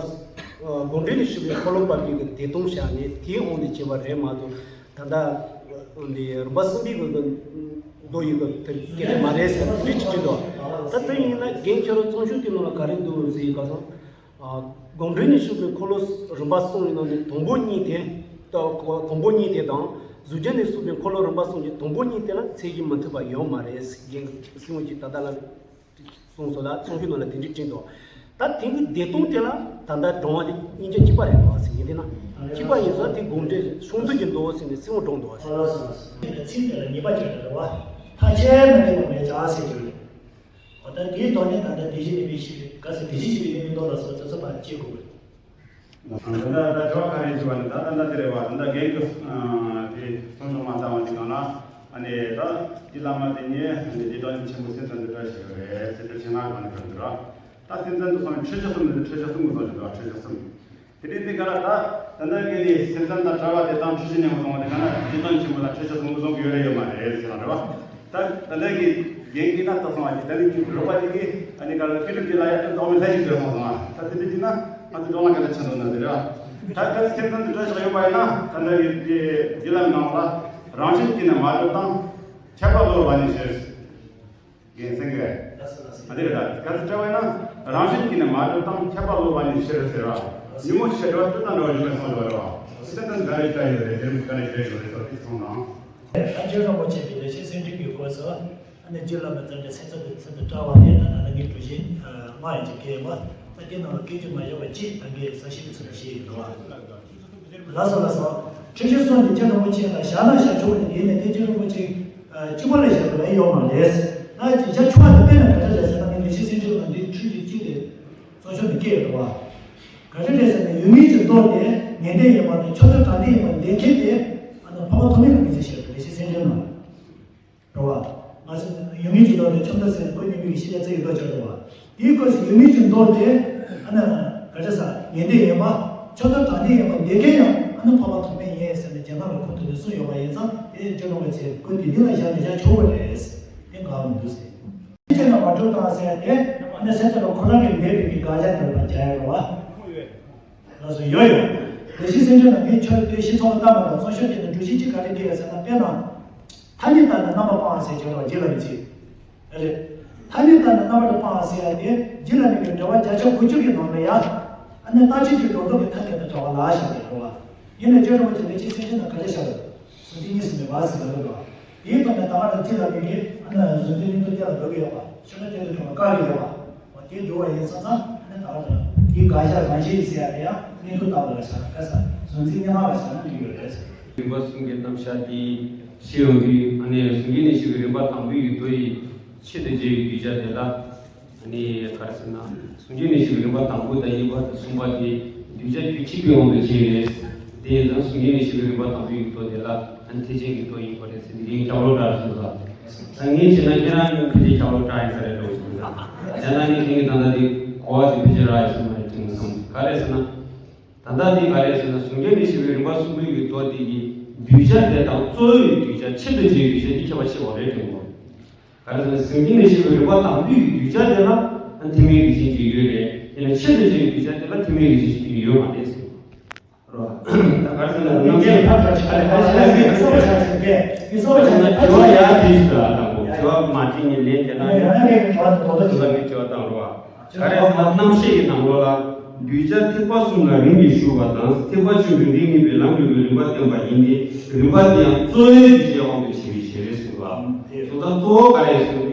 གུང་འགྲེལ་ནས་ཞུགས་པའི་འཁོར་ལོ་བར་མའི་གི་བདེ་སྟོང་བཞག་ནས་དེའི་དབང་དུ་བྱས་པ་རེད་མ་གཏོགས། ད་ལྟ་འདི་རིམ་པ་གསུམ་པའི་གི་མདོ་ཡི་གི་དེ་སྐད་ཆ་མ་རེད་ཟེར་དེ་འདྲ་ཅིག་བྲིས་འདུག་ད་དེ་ཡིན་ན་རྒན་ཁྱོད་རང་གཙང་ཤུར་དེ་ནང་ལ་ག་རེ་འདུག་ཟེར་ག་སོང་། གུང་འགྲེལ་ནས་ཞུགས་པའི་འཁོར་ལོ་རིམ་པ་གསུམ་ཡི་ནང་ནས་དང་པོ་གཉིས་དེ། དང་པོ་གཉིས་དེ་དང་། གཟུགས་རྒྱན་ནས་ཞུགས་པའི་འཁོར་ལོ་རིམ་པ་གསུམ་གྱི་དང་པོ་གཉིས་དེ་ལ་མཚན་གཞི་མི་མཐུན་པ་ཡོད་མ་རེད། རྒན་གསུང་གི་ད་ལྟ་ལ་གསུངས་སོ་ལ་གཙང་ཤུར་ནང་ལ་དེ་འདྲ་བྲིས་འདུག་ད་དེང་གི་བདེ་སྟོང་དེ་ལ་ད་ལྟ་དྲངས་པ་དེ་སྙིང་རྗེ་གཅིག་པ་རེད་འདུག་ཟེར་ཡིན་དེ་ན། གཅིག་པ་ཡིན་ཙང་དེ་གུང་འགྲེལ་ཤོང་ཚུལ་གྱི་འདུག་ཟེར་ནས་གསུང་དྲངས་འདུག་ཟེར། ཚིག་དེ་ལ་ཉེས་པ་ཅིག་རེད་བ། ཐ་ཆད་མི་འཐད་པ་མེད་ཀྱང་ཟེར་རྒྱུ་རེད། འོ་ད་དེའི་ཐོག་ནས་ད་ལྟ་བདེ་གཤེགས་ནི་མི་ཤེས་པའི་ག་ཟེར་བདེ་གཤེགས་ཞེས་པའི་ནི་མི་འདོགས་ལ་སོགས་ཚོད་ཚོད་པ་སྐྱེ་དགོས་པས། ད་ལྟ་ད་དྲི་བ་ག་རེ་ཞུ་བ་ནི་ད་ད་ལྟ་དེ་རེད་བ། ད་ལྟ་རྒན་གྱི་དེ་གསུང་ཆོག་མ་ཚང་བ་དེ་གང་ལ་ཨ་ནི་ད་འདི་བླ་མ་དེ་ཉིད་ཨ་ནི་འདི་དོན་ཆེན་པོ་སེམས་ཙམ་དུ་བཀྲ་ཤིས་ཡོད་རེད་ཟེར་དུས་ཆེན་ང་གང་ནས་གང་དུ་ར་ད་སེམས་ཙམ་དུ་སོང་ནས་འཕྲོད་བྱ་གསུམ་ནི་འཕྲོད་བྱ་གསུམ་གྱི་སོང་ཞིག་འདུག་འཕྲོད་བྱ་གསུམ། དེ་རིང་འདི་ག་ལ་ད་ད་ལྟ་གི་ནི་སེམས་ཙམ་དང་བྲལ་བ་དེ་དང་འཁྲུལ་གཞི་ཉམས་སོང་བ་དེ་ག་ན་འདི་དང་ཆེན་པོ་ལ་འཕྲོད་བྱ་གསུམ་གསུམ་གྱི་ཡོད་རེད་ཡོད་མ་རེད་ཟེར་བ་རེད་བ། ད་ད་ལྟ་གི་རྒན་གྱིས་ན་ལྟ་སོང་བ་ཞིག་ད་ནི་རོགས་པ་ཅིག་གིས་ཨ་ནི་ག་ལ་ཀི་ལུག་ཅིག་ལ་ཡ་ཏུ་འདོགས་མི་ལྷ་ཞིག་ཟེར་སོང་སོང་བ། ད་དེ་འདྲ་ཅིག་ན་ང་ཚོ་འགྲོ་ལ་ག་ལ་ཆ་འདུག་ན་དེ་རེད་བ། ད་ད་སེམས་ཙམ་དུ་བྲལ་བཞག་ཡོད་པ་ཡིན་ན་ད་ལྟ་གི་རྒན་རྒན་ལགས་ནང་ལ་རང་བཞིན་གྱིས་ན་མ་གྲུབ་དང་ཁྱབ་པ་བློར་བ་ནི་ཟེར། ཡིན་སེང་གེ། ཨ་དེ་རེད་ད། ག་ཚོད་བཀྲ་བས་ན། རང་བཞིན་གྱིས་ནི་མ་གྲུབ་དང་། ཁྱབ་པ་སློབ་པ་ནི་ཕྱིར་ཟེར་བ། ཉོན་མོངས་ཤེས་སྒྲིབ་སྤྲོས་དང་འགྲོ་བའི་གཞི་ལ་སོང་ཟེར་བ་རེད་བ། སེམས་དོན་ག་རེ་བཀྲ་ཡོད་རེད། དེ་རིང་ག་རེ་བཀྲ་ཡོད་རེད་ཟེར་བ་དེ་གསུངས་དང་། ད་རྗེ་རིན་པོ་ཆེ་གི་ལེགས་བཤད་སེམས་འགྲེལ་གྱི་སྐོར་སུ། ཨ་ནི་རྗེ་བླ་མའི་བརྩམས་ཆོས་ཚིག་མཛོད་དེ་ཚིག་མཛོད་བཀྲ་བ་དེ་ད་ནང་ལ་ངའི་གྲུ་བཞི་ལྔ་ཡིན་གྱི་སྐད་ཡོད་པ། ད་དེ་ནང་ལ་སྐད་ཅིག་མ་ཡོད་པ་གཅིག་ད་གའི་གསལ་བཤད་ཀྱི་ཚུལ་ལ་བཤད་ཡོད་འགྲོ་བ། ལགས་སོ་ལགས་སོ། ཁྲིད་གཞི་གསུམ་དེ་རྗེ་རིན་པོ་ཆེ་ལ་བཞག་ན་བཞག་ཆོག་ནི་དེ་ནི་དེ་རྗེ་རིན་པོ་ཆེ་གཅིག་པོ་ལ་བཞག་དགོས་ཡ་ཡོད་མ་རེད། ང་ཅིག་བྱ་ཆུང་བ་དེ་དཔེར་ན་ག་འདྲ་རེད་ཟེར་ན། ངས་ལེགས་བཤད་སེམས་འགྲེལ་ནང་འདི་ཁྲིད་གཞི་གཅིག་དེ་གཙོ་ཆེ་ནས་སྐད་ཡོད་རེད་བ། ག་འདྲ་རེད་ཟེར་ན། ཡོད་མིན་གྱི་མདོ་དེ་ངེས་གཏན་ཡིན་པ་དང་། ཕྱོགས་མཐར་གང་འདོད་ཡིན་པ་འདོད་མཁན་དེ་ཨ་ནི་འཕགས་པ་ཐོགས་མེད་ལ་ངེས་ཅན་ཞིག་རེད། ལེགས་བཤད་སེམས་འགྲེལ་ནང་རེད་བ། ང་ཚོ་ཡོད་མིན་གྱི་མདོ་དེ་ཕྱོགས་མཐར་ཟེར་ནས་ཁོ་གཉིས་མིང་གི་ཤེས་བྱ་རྩི་ཡི་མདོ་ཅིག་རེད་བ། དེའི་སྐོར་ཞིག་ཡོད་མིན་གྱི་མདོ་དེ་ཨ་ནི་ག་འདྲ་ཟེར། ངེས་གཏན་ཡིན་པ། ཕྱོགས་མཐར་གང་འདོད་ཡིན་པ་འདོད་མཁན་ཡང་ཨ་ནི་འཕགས་པ་ཐོགས་མེད་ཡིན་ཟེར་ནས་རྗེས་གནང་ལ་ཁོ་དེ་འདྲ་གསུངས་ཡོད་པ་ཡིན་ཙང་། དེ་རྗེ་རིན་པོ་ཆེ་ཁོ་འདི་འདི་ལ་བཞག་ནས་བཞག་ཆོག་པ་རེད། དེ་དགའ་མི་འདུག་ཟེར། ཁྱེད་ཀྱིས་མ་གྲུབ་དང་ཟེར་ཏེ། ཨ་ནི་སེམས་ཅན་ལ་ཁོ་རང་གི་མེད་པའི་གི་དགག་བྱ་དེ་ལ་བྱ་ཡ་རེད་བ། ལགས་སོ། ཡོད་ཡོད། ལེགས་བཤད་སེམས་འགྲེལ་ནང་ངས་ཁྱོད་དེ་ཤེས་ཚོགས་ལ་བཏང་བ་དང་། གཙོ་ཤོས་དེ་ནི་སྒྲུབ་བྱེད་ཀྱི་ག་རེ་སྐད་ཡོད་ཟེར་ན། དཔེར་ན། ཐ་སྙད་ལྟར་ན་རྣམ་པར་སྤང་ཟེར་གྱི་རེད་བ། རྗེ་བླ་མའི་ཚིག་རེད། ཐ་སྙད་ལྟར་ན་རྣམ་པར་སྤང་ཟེར་ཡ་དེ་རྗེ་བླ་མའི་གི་འགྲེལ་པ་བརྒྱ་ཆ་དགུ་བཅུ་གི་ནང་ལ་ཡ། ཨ་ནི་རྟག་གཅིག་གི་སྒྲོ་འདོགས་ཀྱི་ཐ་སྙད་དང་བྲལ་བ་ལ་བཞག་པའི་རེད་བ། ཡིན་ནའི་རྗེ་རིན་པོ་ཆེ་ལེགས་བཤད་སེམས་འགྲེལ་ནང་ག་རེ་བཞག་རེད། གཟུང་འཛིན་གཉིས་སུ་མེད་པ་ཟེར་གྱི་རེད་བ། དེའི་ཐོག་ནས་ད་ག་རང་རྗེ་བླ་མའི་གི་ཨ་ནི་གཟུང་འཛིན་གླིང་དུ་སྐྱེ་ལ་འགྲོ་གི་ཡོད་པ། ཤོ་ན་སྐྱེ་དུ་འགྲོ་བ་བཀག་གི་ཡོད་པ། འོ་དེ་འགྲོ་བ་ཡིན་ཙང་ཙང་ཨ་ནི་ད་ག་རང་དེའི་དགག་བྱ་རང་བཞིན་ཟེར་ཡ་དེ་ཡང་གནས་ལུགས་ལྟ་བུ་ལ་བཞག་ན། ག་ས་གཟུང་འཛིན་གཉིས་སྣང་ལ་བཞག་ན་འགྲིག་ཡོད་རེད་ཟེར། རིམ་པ་གསུམ་གྱི་རྣམ་གཞག་འདི་ཤེས་ཡོང་དུས། ཨ་ནི་གཟུང་འཛིན་གནས་བཞི་པའི་རིམ་པ་དང་པོའི་མདོ་ཡི་ཆེད་དུ་བྱས་པའི་གདུལ་བྱ་དེ་ལ། ཨ་ནི་ག་རེ་ཟེར་ན། གཟུང་འཛིན་གནས་བཞི་པའི་རིམ་པ་དང་པོ་དང་གཉིས་པ་དང་གསུམ་པ་དེ་གདུལ་བྱ་རྒྱུད་གཅིག་པའི་དབང་དུ་བྱས་པས། དེ་ཡིན་ཙང་གཟུང་འཛིན་གནས་བཞི་པའི་རིམ་པ་དང་པོའི་མདོ་དེ་ལ་ཨ་ནི་ཐེག་ཆེན་གྱི་མདོ་ཡིན་པ་རེད་ཟེར་ནས་ངས་ཁྱབ་བསྒྲགས་རེ་གསུངས་སོང་། ད་ངས་བྱས་ན་ཁྱེད་རང་གིས་ཕལ་ཆེར་ཁྱབ་བསྒྲགས་རེ་ཟེར་རེད་འགྲོ་གི་འདུག་ད་ཡང་ན་ངས་ཁྱེད་ཀྱི་ད་ལྟ་དེ་གོ་བ་དེ་ཕལ་ཆེར་རག་ཡོད་ས་མ་རེད་དྲན་སོང་། ག་རེ་ཟེར་ན། ད་ལྟ་འདི་ག་རེ་ཟེར་ན། གཟུང་འཛིན་གནས་བཞི་པའི་རིམ་པ་གསུམ་པའི་གི་མདོ་འདི་གི་གདུལ་བྱ་དེ་དང་གཙོ་བོའི་གདུལ་བྱ། ཆེད་དུ་བྱས་པའི་གདུལ་བྱ་འདི་ཁྱད་པར་ཆེ་བ་རེད་དྲན་གོ། ག་རེ་ཟེར་ན། གཟུང་འཛིན་གནས་བཞི་པའི་རིམ་པ་དང་པོའི་གདུལ་བྱ་དེ་ལ་ཐེག་དམན་རིགས་ཅན་གྱི་ཡུལ་རེད། དེ་ལ་ཆེད་དུ་བྱས་པའི་གདུལ་བྱ་དེ་ལ་ཐེག་དམན་རིགས་ཅན་གྱི་ཡུལ་མ་རེད་ཟེར། རོ། ད་ག་རེ་ཟེར་ན། ནམ་མཁའི་ཕ་ག་ཆ་ལ་ག་ཆ་ལ་ཟེར། གསོ་བ་ཆ་ཆ་གི་གསོ་བ་ཆ་ཆ། དྲི་བ་ཡར་དྲིས་སུ་དང་པོ། དྲི་བ་མ་དྲིས་ནས་ལན་དེ་ན་ཡང་ཡང་ཡང་གི་དྲི་བ་དང་དོ་དོ་ཆ་ལ་གི་དྲི་བ་དང་རོ། ག་རེ་ཟེར་ན། རྣམ་བཤད་ཀྱི་ནང་ལོགས་ལ་གདུལ་བྱ་ཐེག་པ་གསུམ་ལ་རིམ་གྱིས་ཞུགས་པ་དང་། ཐེག་པ་ཆེན་པོའི་འབྲིང་གཉིས་པའི་ལམ་རིམ་པའི་རིམ་པ་བསྟན་པ་ཡིན་ཏེ། རིམ་པ་དེ་ཡང་གཙོ་བོའི་གདུལ་བྱའི་དབང་དུ་བྱས་པའི་ཕྱིར་ཟེར་བ། དེ་ཚོ་ད་གཙོ་བོ་ག་རེ་ཟེར་ན།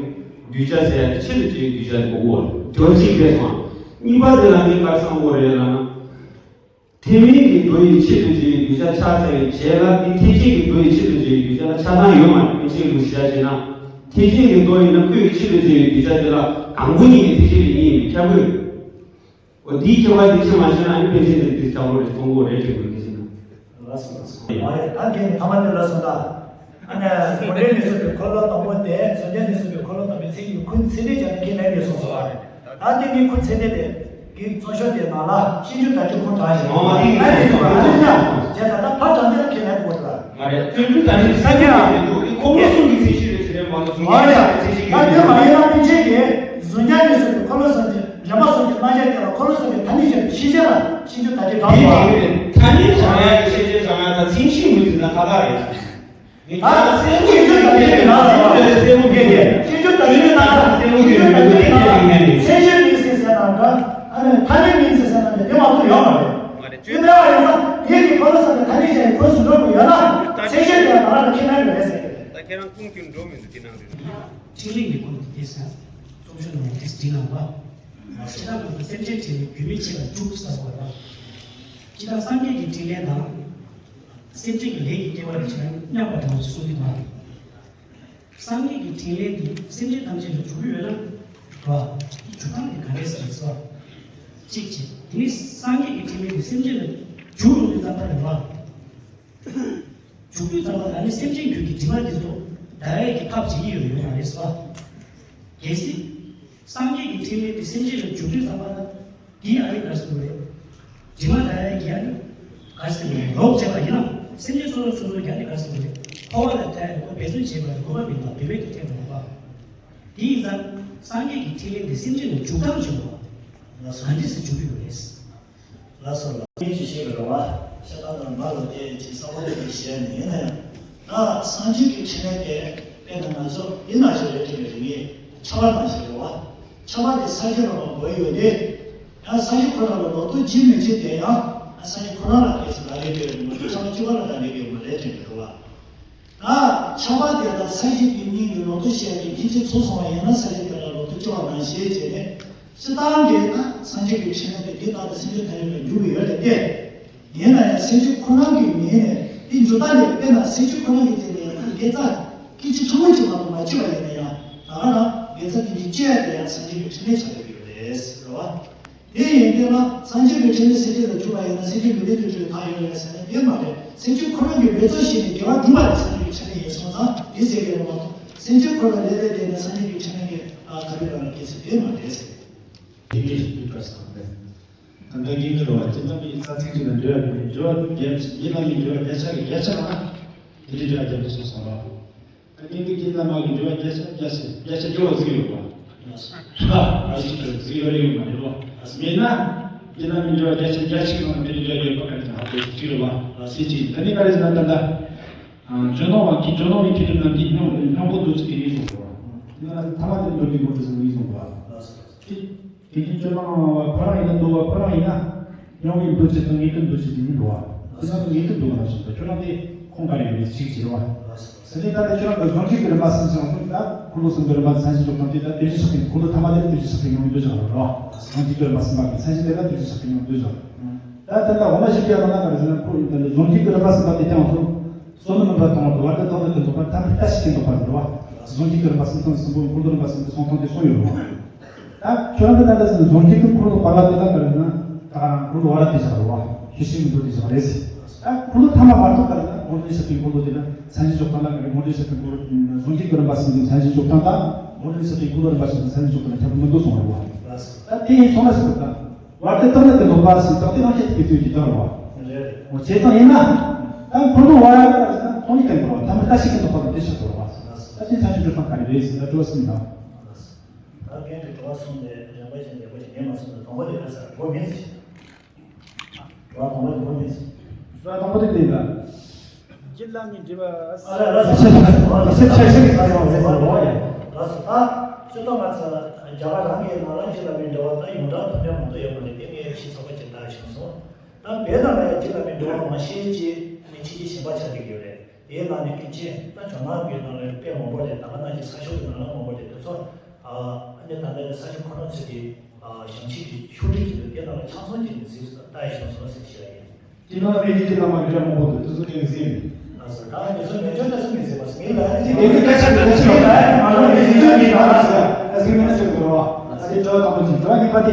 གདུལ་བྱ་ཟེར་ཡ་དེ་ཆེད་དུ་བྱས་པའི་གདུལ་བྱ་དེ་གོ་དགོས། དྲི་བ་གཅིག་དེ་སོང་། གཉིས་པ་དེ་ལ་ངས་ག་རེ་བསམ་དགོས་རེད་ལབ་ན། ཐེག་དམན་གྱི་མདོ་ཡི་ཆེད་དུ་བྱས་པའི་གདུལ་བྱ་ཆགས་ཚར་བའི་རྗེས་ལ། འདི་ཐེག་ཆེན་གྱི་མདོ་ཡི་ཆེད་དུ་བྱས་པའི་གདུལ་བྱ་ལ་ཆགས་སྡང་ཡོད་མ་རེད། ཕལ་ཆེར་ལུགས་གཞི་བྱས་ན། ཐེག་ཆེན་གྱི་མདོ་ཡིན་ན་ཁོའི་ཆེད་དུ་བྱས་པའི་གདུལ་བྱ་དེ་ལ་གང་པོ་ཉིད་ཀྱི་ཐེག་ཆེན་རིགས་གཉིས་ཡིན་པས་ཁྱབ་དགོས། འོ་འདིའི་ཁྱད་པར་འདི་ཕྱེ་མ་ཤེས་ན་ཨ་ནི་ཕལ་ཆེར་འདི་འདི་ལྟ་བུ་རེད་གཏོང་དགོས་རེད་དྲན་དགོས་ཀྱི་ཟེར་ན། ལགས་སོ་ལགས་སོ། མ་རེད། ད་དེ་ནི་ཐ་མ་དེ་ལ་སོང་ད། ཨ་ནི་མུ་འབྲེལ་ནས་གསུངས་པའི་འཁོར་ལོ་དང་པོ་དེ། གཟུང་འཛིན་ནས་གསུངས་པའི་འཁོར་ལོ་དང་པོའི་ཚིག་གི་ཁུངས་ཚད་ལྡན་ཅན་ནི་ཁས་ལེན་དགོས་གསུངས་སོང་བ་རེད། ད་དེ་ནི་ཁུངས་ཚད་ལྡན་དེ་གི་གཙོ་ཤོས་དེ་ནང་ལ་སྤྱོད་འཇུག་དང་ཅིག་ཁུངས་དྲངས་ཤིང་། ཨོ་དེ་ཡིན། ཨ་ནི་ཚོ་ཨ་ནི་ན་བྱས་ཙང་ད་ཕར་དྲངས་དེ་ལ་ཁས་ལེན་དགོས་ད། མ་རེད། སྤྱོད་འཇུག་དང་ཅིག་ས་སྐྱ་ཡང་མི་འདུག་འཁོར་ལོ་གསུམ་གྱི་ཚད་གཞི་རེད་ཟེར་བ་ལ་གཟུང་འཛིན་ཡང་ཚད་གཞི་གི། ད་དེ་མ་ཡིན་ན་ཕལ་ཆེར་གྱི་གཟུང་འཛིན་ནས་གསུངས་པའི་འཁོར་ལོ་གསུམ་གྱི། རིམ་པ་གསུམ་གྱི་རྣམ་གཞག་དེ་ལ་འཁོར་ལོ་གསུམ་གྱི་ཐ་སྙད་བཞག་པའི་ཤེས་བྱ་ལ་སྤྱོད་འཇུག་དང་ཅིག་དྲངས་པ། དེ་ཡིན། ཐ་སྙད་བཞག་ཡ་གི་ཤེས་བྱ་བཞག་ཡ་དང་མཚན་གཞི་ངོས་འཛིན་ན་ཁག་ཁག་རེད། ད་སེམས་ཀྱི་སྤྱོད་འཇུག་དང་ཅིག་གི་ནང་ལ་སེམས་ཀྱི་སྤྱོད་འཇུག་དང་ཅིག་གི་ནང་ལ་སེམས་ཀྱི་སྤྱོད་འཇུག་དང་ཅིག་གི་ནང་ལ་མཚན་གཞི་ངོས་འཛིན་ཟེར་ན་འདྲ། ཨ་ནི་ཐ་སྙད་ངོས་འཛིན་ཟེར་ན་འདྲ། དེ་མ་གཏོགས་ཡོད་མ་རེད། མ་རེད། དེ་ལྟ་བ་ཡིན་ན་དེ་གི་འཁོར་ལོ་གསུམ་གྱི་ཐ་སྙད་བཞག་ཡ་ཁོངས་སུ་འགྲོ་དགོས་ཡོད་ན། མཚན་གཞི་དེ་ལ་ད་རང་ལ་ཁས་ལེན་དགོས་རེད་ཟེར་གྱི་རེད། ད་ཁྱེད་རང་ཁུངས་སྐྱེལ་འགྲོ་མི་འདུག་དེ་ནང་དུ། འཕྲིན་ལས་ཀྱི་སྐོར་དེ་ས་རྩོམ་ཤོག་ནང་དེ་བྲིས་གནང་བ། ཁྱེད་རང་ཚོ་སེམས་ཅན་དྲིན་ལན་རྒྱུས་མེད་ཆེ་ལ་འཇུག་ཟེར་བ་ལ། ཁྱེད་རང་སངས་རྒྱས་ཀྱི་དྲིན་ལན་དང་། སེམས་ཅན་གྱི་ལས་ཀྱི་སྐལ་བ་ལ་ཁྱེད་རང་མཉམ་པ་དང་གསུང་གི་མ་རེད། སངས་རྒྱས་ཀྱི་དྲིན་ལན་དེ་སེམས་ཅན་ཐམས་ཅད་ལ་འཇུག་གི་ཡོད་ན། བ། དེ་འཇུག་སྟངས་དེ་ག་འདྲས་ཟེར་སོ། གཅིག་བྱས། དེ་ནས་སངས་རྒྱས་ཀྱི་དྲིན་ལན་དེ་སེམས་ཅན་ལ་འཇུག་རུང་དུས་ཙམ་པ་རེད་བ། འཇུག་དུས་ཙམ་པ་ལ་ནི་སེམས་ཅན་ཁྱོད་ཀྱི་དྲི་མ་འདི་ཚོ་བདག་གིས་ཀྱི་ཕབ་བྱེད་ཀྱི་ཡོད་ཡོད་མ་རེད་སོ། གལ་སྲིད་སངས་རྒྱས་ཀྱི་ཕྲིན་ལས་དེ་སེམས་ཅན་ལ་འཇུག་དུས་ཙམ་པ་ལ་འདིའི་ཨ་ནི་ག་རེ་ཟེར་དགོས་རེད། དྲི་མ་བདག་གིས་ཀྱི་ཨ་ནི་ག་རེ་ཟེར་དགོས་རེད། རོགས་བྱས་པ་ཡིན་ན་སེམས་ཅན་སོ་སོ་སོ་སོ་ཀྱི་ཨ་ནི་ག་རེ་ཟེར་དགོས་རེད། འཁོར་བ་ལ་ཐལ་ཡང་འབད་བརྩོན་བྱེད་པ་ལ་དགོས་པ་མིན་པ་འབད་མེད་དུ་ཐལ་མ་རེད་པ། དེ་ཡིན་ཙང་སངས་རྒྱས་ཀྱི་ཕྲིན་ལས་དེ་སེམས་ཅན་ལ་འཇུག་སྟངས་བྱུང་བ་ལ་ག་འདྲས་སེ་འཇུག་གི་ཡོད་རེད། ལགས་སོ་ལགས། ངས་ཅིག་བཤད་པའི་རེ་བ་ཤ་སྟག་དང་མ་ལོ་དེ་ཅིག་གསར་པ་དེ་བཤད་ནས་ཡིན་ན་ཡང་། ད་སངས་རྒྱས་ཀྱི་ཕྲིན་ལས་དེ་དཔེར་ན་ང་ཚོ་འདི་ནང་བཞིན་རེད་དྲན་པའི་རེ་ངས་ ཆགས་པ་དང་ཞེས་པ། ཆགས་པ་དེ་སངས་རྒྱས་ལ་མ་འགོས་ཡོད་དེ། ཡང་སངས་རྒྱས་ཁོ་རང་ལ་ལོག་རྟོག་ཅི་མི་བྱེད་དེ་ཡང་སངས་རྒྱས་ཁོ་རང་ལ་གལ་སྲིད་ལ་ལས་དེ་མ་ཆགས་པ་ཅི་བ་ལ་ལ་ལས་དེ་མ་རེད་དྲན་གྱི་འདུག་བ། ད་ཆགས་པ་དེ་དང་སངས་རྒྱས་ཀྱི་སྙིང་གི་ལོག་རྟོག་ཞེས་པའི་ཕན་ཆད་ཚུར་སོང་བ་ཡིན་ན་སངས་རྒྱས་དེ་ལ་ལོག་རྟོག་སྐྱེ་བ་དང་ཞེས་བྱས་ནས། སྤྱིར་བཏང་གི་ན་སངས་རྒྱས་ཀྱི་འཕྲིན་ལས་དེ་འདི་ལྟར་དུ་སེམས་ཅན་ཐམས་ཅད་ལ་འཇུག་གི་ཡོད་རེད་དེ། ཡིན་ན་ཡང་སེམས་ཅན་ཁོ་རང་གི་ངོས་ནས་དེ་འཇུག་ལྡོག་ལས་དཔེར་ན་སེམས་ཅན་ཁོ་རང་གི་དེ་ལས་ཡང་དགེ་རྩ་སྐད་ཅིག་ཕྲ་མོ་ཅིག་མ་གཏོགས་མ་བྱས་པ་ཡིན་ན་ཡང་ད་ག་རང་དགེ་རྩ་དེ་འདྲའི་སྐྱེ་ཡ་དེ་ཡང་སངས་རྒྱས་ཀྱི་འཕྲིན་ལས་ཆགས་བསྡད་ཡོད་རེད་ཟེར་བ། དེ་ཡིན་དུས་ན་སངས་རྒྱས་ཀྱི་འཕྲིན་ལས་སེམས་ཅན་ལ་འཇུག་པ་ཡིན་ན་སེམས་ཅན་མི་ལུས་དུ་འགྲོ་བའི་ཐབས་ཡོད་རེད་ཟེར་ན་དེ་མ་རེད། སེམས་ཅན་ཁོ་རང་གི་འབད་རྩོལ་བྱས་ནས་དགེ་བ་བསྒྲུབ་པ་དེ་སངས་རྒྱས་ཀྱི་འཕྲིན་ལས་ཡིན་སོང་ཙང་དེ་ཟེར་གི་རེད་མ་གཏོགས་སེམས་ཅན་ཁོ་རང་ལས་ལས་དེ་ནས་སངས་རྒྱས་ཀྱི་འཕྲིན་ལས་ཀྱི་ཨ་ག་རེ་ལ་ན་སྐྱེ་ཚུལ་དེ་མ་རེད་ཟེར། དེ་ནས་སུ་བཀྲ་བཟང་པས། ད་ལྟ་ངེད་ཀྱི་རོ་བ་སྤྱིར་བཏང་གི་རྩ་ཚིག་ཅིག་ལ་འགྲོ་ཡ་དེ་འགྲོ་བ་བརྒྱ་ཡིད་ལ་མི་འགྲོ་བ་བརྒྱ་ཆ་གི་བརྒྱ་ཆ་ལ་དེ་འདྲའི་འགྲོ་བ་བརྒྱ་པོ་སོང་སོང་རོགས། ད་ངེད་ཀྱི་རྒྱུད་ལ་མ་གི་འགྲོ་བ་བརྒྱ་ཆ་བརྒྱ་ཆ་བརྒྱ་ཆ་སྐྱོ་བ་ཟིག་ཡོད་པ། ཧ་ཧ་ཟིག་ཡོད་ཟིག་ཡོད་རེད་ཡོད་མ་རེད་རོ། མེད་ན་རྒྱུད་ལ་མི་འགྲོ་བ་བརྒྱ་ཆ་བརྒྱ་ཆ་ལ་འདི་འདྲའི་འགྲོ་བ་ཡོད་པ་ག་རེ་ད་ཧ་གོ་ཟིག་རེད་བ། ཟིག་ཅིག་ད་ནི་ག་རེ་ཟེར་ན་ད་ལྟ། ཇོ་ནང་བ་ཁྱི་ཇོ་ནང་བའི་ཁྱི་རིགས་རྣམས་ཀྱིས་སྙོམས་སྙོམས་པོ་འདུ་ཚུལ་དེ་ཡིན་གསུངས་པ། ཡིན་ན་ཐ་མ་དེ་འདུ་གི་འདུ་ཚུལ་ཡིན་གསུངས་པ། དེ་དེ་ཁྱི་ཇོ་ནང་བ་ཁོ་རང་ཡིན་ན་འདུ་བ་ཁོ་རང་ཡིན་ན་སྙོམས་པའི་འདུ་བྱེད་དང་ངེས་དོན་འདུ་བྱེད་དེ་ཡིན་འགྲོ་བ། དེ་ན་ངེས་དོན་འདུ་བ་ལ་བྱུང་བ་ཁྱོད་རང་དེ་ཁོང་ག་རེ་ཡོད་ཅིག་བྱེད་བ། ཟེར་ནས་ད་ལྟ་ཁྱོད་རང་གི་གཟུང་འཇུག་གི་རིམ་པ་གསུམ་བྱུང་སོང་ད་འཁོར་ལོ་གསུམ་གྱི་རིམ་པ་མཚན་གཞི་འཇོག་སྟངས་དེ་ད་དུས་རྒྱུན་ཆགས་པའི་འཁོར་ལོ་ཐ་མ་དེ་དུས་རྒྱུན་ཆགས་པའི་སྙོམས་འདུ་བྱ་བ་རེད་བ། གཟུང་འཇུག་གི་རིམ་པ་གསུམ་པ་གི་མཚན་གཞི་དེ་ལ་དུས་རྒྱུན་ཆགས་པའི་སྙོམས་འདུ་བྱ་བ། ད་ད་ལྟ་འོ་མ་བཞི་བརྒྱ་ལ་ན་ག་རེ་ཟེར་ན་ཁོ་ཡི་ད་ནི་གཟུང་འཇུག་གི་རིམ་པ་གསུམ་པ་དེ་ཀྱང་སོ་སོ་ནི་མི་འདྲ་དང་བར་དུ་བར་དུ་དང་ནི་དེ་འདོགས་པ་ཐམས་ཅད་ལྟ་ཞིག་གི་འདོགས་པ་འདི་རེད་བ། གཟུང་འཇུག་གི་རིམ་པ་གསུམ་དང་གསུམ་པོ་འཁོར་ལོ་རིམ་པ་གསུམ་གྱི་སོང་སྟངས་དེ་གསུངས་ཡོད་རེད་བ། ད་ཁྱོད་རང་གི་ད་ལྟ་ཟེར་ན་གཟུང་འཇུག་གི་འཁོར་ལོ་བར་ལ་དེ་ལ་ག་རེ་ཟེར་ན་ད་ག་རང་འཁོར་ལོ་བར་ལ་དེ་བཞག་རེད་བ། ཤེས་བཞིན་དུ་དེ་བཞག་རེད་ཟེར། ད་འཁོར་ལོ་ཐ་མ་བར་དུ་ག་རེ་ཟེར་ན་དགོངས་དོན་ཞབས་པའི་འཁོར་ལོ་དེ་ལ་མཚན་གཞི་འཇོག་སྟངས་ལ་ག་རེ་དགོངས་དོན་ཞབས་པའི་འཁོར་ལོ་གཟུང་འཇུག་གི་རིམ་པ་གསུམ་གྱི་མཚན་གཞི་འཇོག་སྟངས་དང་དགོངས་དོན་ཞབས་པའི་འཁོར་ལོ་རིམ་པ་གསུམ་གྱི་མཚན་གཞི་འཇོག་སྟངས་ལ་ཁྱད་པར་མི་འདུག་གསུངས་རེད་བ། ད་དེ་ཡིན་སོང་ན་ཟེར་བ་དང་། བར་དུ་བཏང་ནས་དེ་འདོགས་པ་ཞིག་བཏང་སྟེ་རང་བཞིན་དེ་ཚོའི་ཀྱི་བཏང་རོགས། རེད། འོ་བྱས་ཙང་ཡིན་ན། ད་འཁོར་ལོ་བར་ལ་ཟེར་ན་སྟོང་ཉིད་བསྟན་དགོས་རོགས་ཐ་མ་ལྟ་ཞིག་གི་འདོགས་པ་དང་དེ་ཆགས་དགོས་རོགས། ད་དེ་ཚ་ཞིག་འགྲོ་སྟངས་ག་རེ་རེད་ཟེར་ན་སྤྲོ་བ་སུན་དང་། ད་རྒན་གྱི་སྤྲོ་བ་སུན་ནས་རིམ་པ་བཞིན་ལེགས་པོ་ཞིག་ཉན་མ་སོང་ན་དང་པོ་དེ་ག་ས་གོ་མིན་ཟེར། སྤྲོ་བ་དང་པོ་དེ་གོ་མིན་ཟེར། སྤྲོ་བ་དང་པོ་དེ་འདི་ལ། རྒྱུད་ལ་མི་འདྲི་བ། ཨ་ལ་ལ་སོ་སོ་སོ་སོ་སོ་སོ་ལ་སོ་ད་སྤྱི་ཚོགས་ང་ཚོ་རྒྱ་གར་རང་གི་ནང་ལ་རྒྱུད་ལ་མི་འདྲི་བ་ད་ཡོངས་གྲགས་ཐོན་པའི་མང་དུ་ཡོད་པ་རེད་དེ་ངས་ཤེས་ཚོགས་པ་ཅིག་ལྟ་བྱུང་སོང་། ད་བོད་ནང་ལ་ཡང་རྒྱུད་ལ་མི་འདྲི་བ་མ་ཤེས་ཀྱི་ནི་ཕྱི་རྒྱལ་གཞན་པ་ཆགས་བསྡད་ཀྱི་ཡོད་རེད། དེའི་ནང་ནས་སྐད་ཆ་ད་ཇོ་ནང་གི་ནང་ལ་དཔེ་མང་པོ་རེད་ད་ག་ནང་བཞིན་ས་ཕྱོགས་ཀྱི་ནང་ལ་མང་པོ་རེད་དེ་ཚོ་ཨ་ནི་ད་ལྟ་ནི་ས་ཕྱོགས་ཁོ་ན་ཚོས་ཀྱི་ཞིང་ཆེན་གྱི་ཕྱོགས་སྒྲིག་གི་འདུག་དེ་ནང་ལ་ཆང་ཚོང་གི་ནི་གཟིགས་སུ་ལྟ་ཡི་ཤོང་སོང་ཟེར་བཤད་ཡིན། དེ་ནང་མི་རིགས་ཀྱི་ལམ་མ་རྒྱ་མང་པོ་འདུག་དེ་ཚོ་ཀྱང་གཟིགས་མི། ཨ་ཟེར་ད་ང་ཚོ་ངེས་ཅན་ལྟ་ཚུལ་མི་གཟིགས་པ་ཟེར་ངའི་ལ་ཡང་ཅི་ངེས་ཅན་ལྟ་ཚུལ་མི་གཟིགས་པ་ཟེར་ང་ཚོ་ངེས་ཅན་མི་གཟིགས་པ་ཟེར་ཨ་གཟིགས་མི་ན་ཟེར་དགོས་རོགས། ཨ་ཟེར་དྲི་བ་དང་པོ་ཅིག་དྲི་བ་གཉིས་པ་དེ།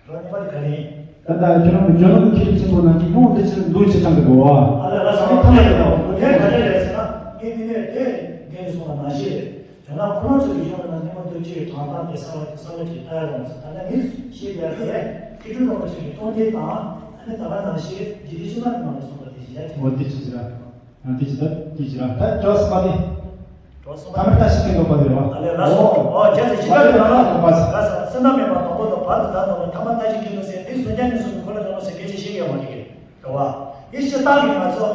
དྲི་བ་གཉིས་པ་དེ་ག་རེ་ཡིན། ད་ལྟ་ཁྱོད་རང་གི་ཇོ་ནང་གི་མཁས་པ་ཆེན་པོ་རྣམས་ཀྱིས་སྙིང་པོ་འདི་ཕྱིར་འདུག་ཅེས་དྲངས་ཀྱི་འདུག་བ། ཨ་ལས་ང་ཚོ་ཐ་མ་དེ་དང་པོ་དེ་ག་རེ་རེད་ཟེར་ན་ངས་འདི་ནས་དེ་འདི་ནས་གསུངས་པ་ནང་བཞིན་རེད། དོན་དག་ཁོ་རང་ཚོ་གི་ཡོང་བ་ན་སྙིང་པོ་འདི་ཕྱིར་དྲངས་སྟངས་དེ་གསར་བ་གསར་བ་ཅིག་ལྟ་ཡ་རོགས་ཟེར་ད་ལྟ་ངས་ཤེས་བསྡད་དེ་མཁས་གྲུབ་རིན་པོ་ཆེ་གི་རྟོགས་ལྡན་དང་ཨ་ནི་ད་ག་ནང་བཞིན་རྒྱུད་སྡེ་བཅུ་པ་གི་ནང་ལ་གསུངས་པ་དེ་བཞིན་ཡ་དེ་འོ་དེ་ཅི་ཟེར་ཨ། ཡང་དེ་ཅི་ད་དེ་ཅི་ར་ད་ཅོ་སི་པ་དེ། ཐ་མར་ལྟ་ཞིག་གི་འདོགས་པ་དེ་རེད་བ། ཨ་ལས་ལགས་སོ། ཨོ་ཨོ་ཇ་ཟེར་ཇི་ལྟར་ཡོད་ན་ལ་ལགས་སོ་སེམས་ནང་མེད་པ་དང་པོ་དང་བར་དུ་ད་དང་པོ་ཐ་མ་ལྟ་ཞིག་གི་འདོགས་ཟེར་དེ་སུ་ཀྱང་ནི་སུ་གི་ཁོ་ལ་ལ་ལོ་ཟེར་སྐད་ཆ་བཤད་ཡོད་མ་རེད་གི་རེད་བ། དེ་སྤྱིར་བཏང་གི་ང་ཚོ་